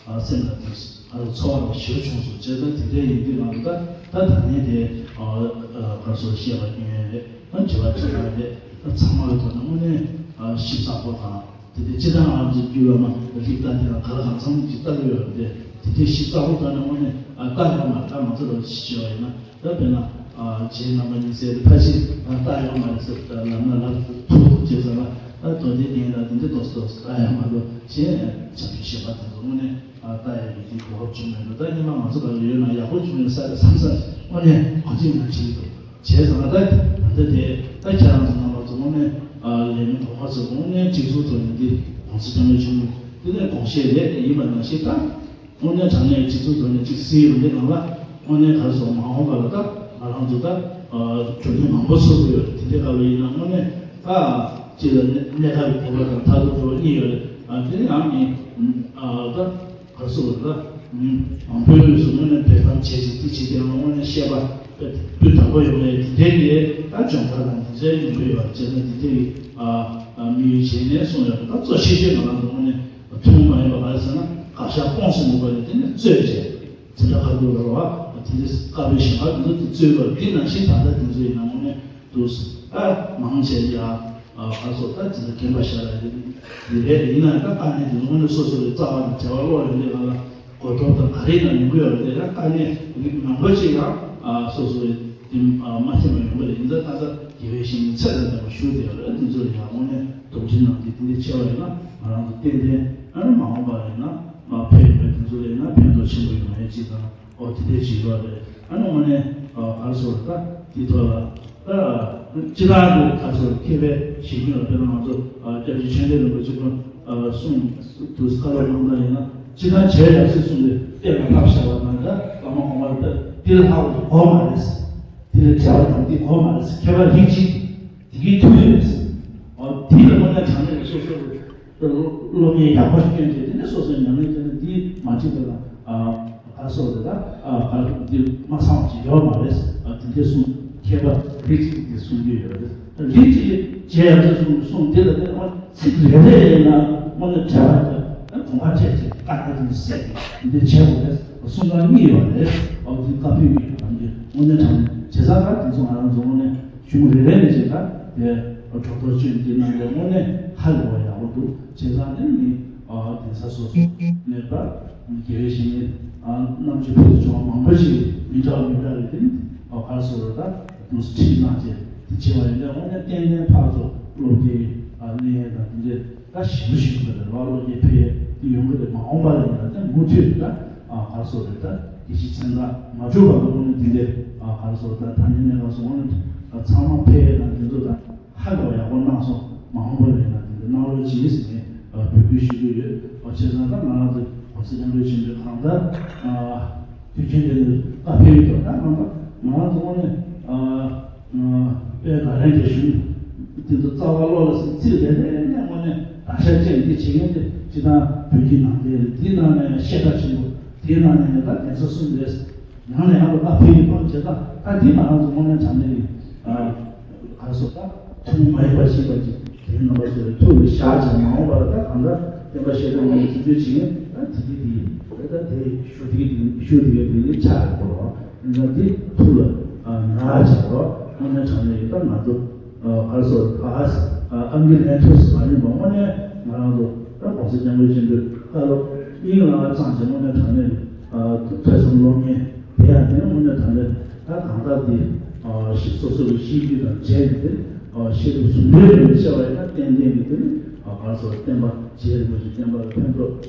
ཨ་སེམས་ལ་དེ། ཨ་ཚོར་བ་ཞེ་པོ་བྱུང་སོང་བྱས་ཙང་དེ་འདྲའི་ཡིན་དུས་ང་ཚོ་ད་ད་ད་ནས་དེ་ཨ་ཨ་ག་རེ་ཟེར་བཤད་པ་སྐྱོན་ཡས་རེད་ཨ་དྲི་བ་དྲི་བ་རེད་ཨ་ཚང་མ་གི་ཐོག་ནས་དངོས་གནས་ཨ་ཞིབ་ཚགས་པོ་དང་དེ་དེ་སྤྱི་བཏང་ང་ཚོའི་རྒྱུད་བླ་མ་ལིག་ད་དེ་ལ་ག་ལ་གང་འཚམ་ཅིག་ལྟ་གི་ཡོད་རེད་དེ་དེ་དེ་ཞིབ་ཚགས་པོ་ཐོག་ནས་དངོས་གནས་ཨ་ལྟ་ཡོང་མ་ལྟ་ང་ཚོ་ལ་ཞིབ་བྱས་པ་ཡིན་ན་ད་དཔེར་ན་ཨ་རྗེ་རྣམ་པ་གཉིས་སྲས་དེ་ཕལ་ཆེར་ཨ་ལྟ་ཡོང་མ་རེད་ཟེར་ད་ལབ་ན་ལབ་ཐུབ་ཐུབ་བྱས་ཙང་ཨ་མདོ་སྡེ་རྒྱན་ལ་དེ་འདྲ་ཏོག་ཙམ་ཏོག་ཙམ་ལྟ་ཡོང་མ་གཏོགས་གཞན་བྱང་ཆུབ་ཤེས་པ་དེ་ཚོ་དངོས་གནས། ཨ་ལྟ་ཡག་གི་དེ་གོ་སྐབས་བྱུང་མེད་འགྲོ། ད་སྔོན་མ་ང་ཚོ་ག་ལ་ཡོད་ན་ཡག་པོ་བྱུང་མེད་ས་རེད་བསམ་ས་དངོས་གནས་གོ་ཚིག་ནང་བྲིས་འདུག་བྱས་ཙང་ད་ད་ལྟ་དེ་ད་ཁྱེད་རང་ཚོ་རྣམ་པ་ཚོ་དངོས་གནས་ཨ་ལས་མི་གོང་མ་ཚོ་དངོས་གནས་སྒྲིག་འཛུགས་ཐོག་ནས་འདི་གོང་ས་སྐྱབས་མགོན་ཆེན་པོ་འདི་ནས་དགོངས་བཞེད་རེད་ཡིན་པ་ནང་བཞིན་ད་དངོས་གནས་དྲང་གནས་སྒྲིག་འཛུགས་ཐོག་ནས་ཅིག་སྲིད་ཡོང་དེ་ནང་ལ་དངོས་གནས་ག་རེ་ཟེར་མ་འོངས་པ་ལ་ད་ང་རང་ཚོ་ད་གྲུབ་འབྲས་མང་པོ་ཚོར་གི་ཡོད་རེད། དེ་འདྲའི་སྐབས་ལ་ཡིན་ན་དངོས་གནས་ད་སྤྱི་ལ་གནས་ཁ་གི་བོད་པ་དང་མཐར་ཐུག་བོད་པ་གཉིས་ཡོད་རེད། དེ་ནས་ཡང་ནི་ད། ག་སོགས་ལ་མང་པོའི་ལུས་སུ་དངོས་གནས་འབེལ་གཏམ་བྱས་ཤིང་དེ་བྱེད་དེ་ཡང་དངོས་གནས་བཤད་པ་སྤུས་དག་པོ་ཡོང་བའི་དེ་འདྲའི་གི་ད་སྦྱོང་བརྡར་དང་དེ་འདྲའི་ཡོང་གི་ཡོད་པ་བྱས་ན་དེ་འདྲའི་གི་དམིགས་ཡུལ་བྱས་ནས་གསུངས་ཡོད་པ་ད་གཙོ་ཆེ་ཤོས་ང་རང་ཚོ་དངོས་གནས་ཐུན་མོང་མ་ཡིན་པ་ག་རེ་ཟེར་ན་དགག་བཞག་སྤོང་ཟིན་འདུག་པ་ནི་དེ་ནས་རྩོད་བྱས་དེ་འདྲ་ཁ་ཐུག་ལ་རོ་བ་དེ་འདྲ་དཀར་པོའི་ཞིང་ཁ་དེ་ཚོ་དེ་རྩོད་པ་འདི་ནང་བཞིན་ད་ལྟ་དེ་ཚོ་ཡིན་ན་དངོས་གནས་འདུག་ད་མང་ཆེ་ཡ། ཨ་ཁ་སོགས་ད་ཅི་ལ་རྒན་པ་ཤ་ར་ཡིན་རེད། ཡིན་ན་ད་དཀའ་གནད་དེ་དངོས་གནས་སོ་སོ་རེ་རྩ་བ་དང་བྱ་བ་བློ་ཡོད་ལས་ང་ལ་གོ་རྟོགས་དང་ག་རེ་ན་ཡོང་གི་ཡོད་རེད། ད་དཀའ་གནད་མང་པོ་ཅིག་ཡང་ཨ་སོ་སོ་རེ་དེ་ཨ་མ་ཐེ་མ་ཡོང་གི་རེད། ཡིན་ད་ད་ད་དགེ་བའི་བཤེས་གཉེན་ཚད་དང་ལྡན་པ་ཞུ་དེ་ཡོད་རེད། དེ་ཚོ་ལ་ཡང་དངོས་གནས་དོགས་འདྲི་གནང་དེ་དེ་འདྲའི་ཆེ་བ་ཡིན་ན་ང་རང་ཚོ་ཏན་ཏན་ཨ་ནི་མ་འོངས་པ་ཡིན་ན་ཕན་ཡོན་པའི་དེ་ཚོ་ལ་ཡིན་ན་ཕན་ཐོགས་ཆེན་པོ་ཡོང་ཡས་ཅིག་དང་། ཨོ་དེ་འདྲའི་བྱེད་ཡོད་རེད། ཨ་ནི་དངོས་གནས་ཨ་ག་རེ་ཟེར་ད་དེའི་ཐོག་ལ་ད་སྤྱི་བཏང་གི་ག་རེ་ཟེར་མཁས་པའི་བྱེད་མཁན་ལ་དཔེར་ན་ང་ཚོ་ཨ་སྐྱབས་རྗེ་ཆོས་ལྡན་རིན་པོ་ཆེ་ཁོང་ཨ་གསུང་དུ་བཀའ་སློབ་གནང་སྟངས་ཡིན་ན་སྤྱི་བཏང་བྱས་ཡག་སྲིད་གསུང་གི་གཏན་ལ་ཕབ་བཞག་པ་དང་ད་བླ་མ་གོང་མ་ལ་ད་དེ་ལ་ལྷག་པ་གོ་མ་རེད། དེ་ལ་བྱ་བ་དང་དེ་གོ་མ་རེད། མཁས་པ་རིགས་གཅིག་དེ་གའི་ཐུགས་རེད། ཨ་དེ་ལ་དངོས་གནས་དྲང་གནས་སོ་སོ་རེད། སློབ་གཉེར་ཡག་པོ་ཞིག་བསྐྱོན་བྱས། དེ་ནས་སོ་སོའི་ཉམས་ལེན་བྱས་ན་འདི་མ་བྱེད་པ་ལ་ག་སོགས་རེད། ད་ག་འདི་མ་ཚང་བ་ཅིག་ཡོད་མ་རེད། འདི་འདྲ་གསུངས། མཁས་པ་རིགས་གཅིག་འདི་གསུང་རྒྱུ་ཡོད་རེད། རིགས་གཅིག་བྱས་ཡག་འདི་གསུང་གསུང་འདི་ལ་དེ་ཚིག་རེ་རེ་ཡིན་ན་དངོས་གནས་བྲལ་བ་དང་གོམས་པ་སྤྲད་ཅིག་བཀའ་ཁ་དེ་སད་འདི་བྱས་པ་རེད། གསུང་སྟངས་གཉིས་ཡོད་རེད། འོ་འདི་བཀའ་ཕེབས་ཡོད་པ་འདི་དངོས་གནས་དྲང་གནས་བྱས་ཙང་ད་དེ་ཚོ་ང་རང་ཚོ་དངོས་གནས་གཞུང་རེ་རེ་ནས་བྱས་ད་དེ་གྲོགས་ཐོག་ཅན་འདི་གནང་ཡོད། དངོས་གནས་ཧ་ལས་པ་ཡག་པོ་འདུག་བྱས་ཙང་ནི་ནི་གདན་ས་སོ་སོ་ནས་ད་དགེ་བའི་བཤེས་གཉེན་རྣམ་དཔྱོད་ཕུན་སུམ་ཚོགས་པ་མང་པོ་ཞིག་མི་འདྲ་བ་མི་འདྲ་བའི་དེ་ནི་ག་རེ་ཟེར་ད་དུང་ཁྲིད་གནང་བྱས་དེ་བྱས་པ་ཡིན་ན་དངོས་གནས་ཏན་ཏན་ཕར་ཚུར་སློབ་གྲྭའི་གླེང་ཡས་དང་དེ་འདྲའི་ད་ཞིབ་ཞིབ་པ་རེད་བ། སློབ་གྲྭའི་ཕེབས་ཡས་དེ་ཡོང་གི་རེད། མ་འོངས་པ་ལ་ཡིན་ན་ད་མུ་མཐུད་ད་ག་རེ་ཟེར་རེད། ད་དགེ་བཤེས་མཚན་རྟགས་མ་བྱུང་བར་དུ་དངོས་གནས་དེ་འདྲའི་ག་རེ་ཟེར་ད་ད་ནི་ནས་ག་རེ་ཟེར་དངོས་གནས་ཚང་མ་ཕེབས་ཡས་དང་དེ་ཚོ་ད། ཧ་ལས་པ་ཡག་པོ་གནང་སོང་། མ་འོངས་པ་ལ་ཡིན་ན་དེ་འདྲ་གནང་རོགས་གྱིས་ཟེར་ནས་འབོད་སྐུལ་ཞུ་གི་ཡོད། བྱས་ཙང་ད་ང་རང་ཚོ་༸གོང་ས་༸སྐྱབས་མགོན་ཆེན་པོས་གང་ལྟར་དུས་རྒྱུན་དེ་ནས་བཀའ་ཕེབས་ཡོད་དོ། ད་གང་ལྟར་ང་རང་ཚོ་དངོས་གནས་དཔལ་ཌལ་ཡན་རྒྱ་གཞུང་དེ་ཚོ་རྩ་བ་བློ་ལ་ཟིན། ཚིག་རེ་རེ་ནས་དངོས་གནས་བརྡར་ཤ་བཅད་འདི་བྱེད་མཁན་དེ་སྤྱིར་བཏང་བོད་ཀྱི་ནང་བསྟན་རེད། དེའི་ནང་ནས་ཡང་བཤད་གྲྭ་ཆེན་པོ་དེའི་ནང་ནས་ཡང་ད་གདན་ས་གསུམ་རེད། ཡང་ནས་ཡང་དུ་བཀའ་ཕེབས་ཡོད་པ་བྱས་ཙང་ད་འདི་ང་རང་ཚོ་དངོས་གནས་དྲང་གནས་ཀྱི་ག་རེ་ཟེར་ད་ཐུན་མོང་མ་ཡིན་པ་ཞེས་པ་ཅིག་དེའི་རྣམ་པ་ཚོ་ལ་ཐུགས་ལ་བཞག་ཅིང་མ་འོངས་པར་ད་གང་ལྟར་བསྟན་པ་ཤེས་རབ་ཀྱི་འཛིན་སྐྱོང་བྱེད་མཁན་ད་དེ་གི་དེ་ད་ད་དེ་ཞུ་དེ་གི་དེ་ཞུ་དེ་གི་དེ་ནི་ཆགས་ཡོད་པ་རེད་བ། ད་འདི་ཐུགས་ལ་ཉར་བྱས་རོགས། དངོས་གནས་དྲང་གནས་ཀྱི་ད་ང་ཚོ་ག་རེ་ཟེར་ད་ཨ་ཨང་ཀི་ལེན་ཐུབ་ཟེར་མ་ཡིན་པ་དངོས་གནས་ང་རང་ཚོ་ད་༸གོང་ས་༸སྐྱབས་མགོན་ཆེན་པོའི་བཀའ་སློབ་སྙིང་ལ་བཅངས་བྱས་དངོས་གནས་དྲང་གནས་ཀྱི་ཐོས་བསམ་སློབ་གཉེར་དེ་ཡང་དེ་ནི་དངོས་གནས་དྲང་གནས་ད་གང་ལྟར་དེ་ཤེས་སོ་སོ་གི་ཤེས་རྒྱུད་དང་བཅས་ནས་དེ་ཤེས་རབ་ཟུང་འབྲེལ་ནས་བཤད་པ་ཡིན་ན་ཏན་ཏན་གྱི་དེ་ནི་ག་རེ་ཟེར་བསྟན་པ་རྗེ་རིན་པོ་ཆེ་བསྟན་པ་ལ་ཕན་ཐོགས་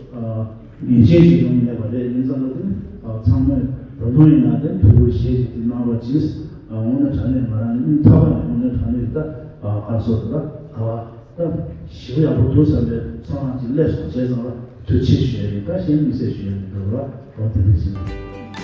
ངེས་ཅན་ཞིག་ཡོང་ངེས་པ་རེད། ཡིན་ཙང་ལ་དེ་ནི་ཚང་མས་ད་དུང་ཡིན་ན་དེ་ཐུགས་ཁུར་བཞེས་ཀྱི་དེ་གནང་རོགས་གྱིས། དངོས་གནས་དྲང་གནས་ང་རང་ནི་སྙིང་ཐག་པ་ནས་དངོས་གནས་དྲང་གནས་ད་ག་རེ་ཟེར་ད་ག་བ། ད་ཞེ་པོ་ཡག་པོ་འདུག་བསམ་པའི་ཚོར་སྣང་ཅིག་སླེབས་སོང་། བྱས་ཙང་ལ་ཐུགས་རྗེ་ཆེ་ཞུ་ཡ་ཡིན། ད་གཞན་དམིགས་བསལ་ཞུ་ཡ་མི་འདུག་ལ། འོ་དེ་འདྲ་ཞིག་ཡིན།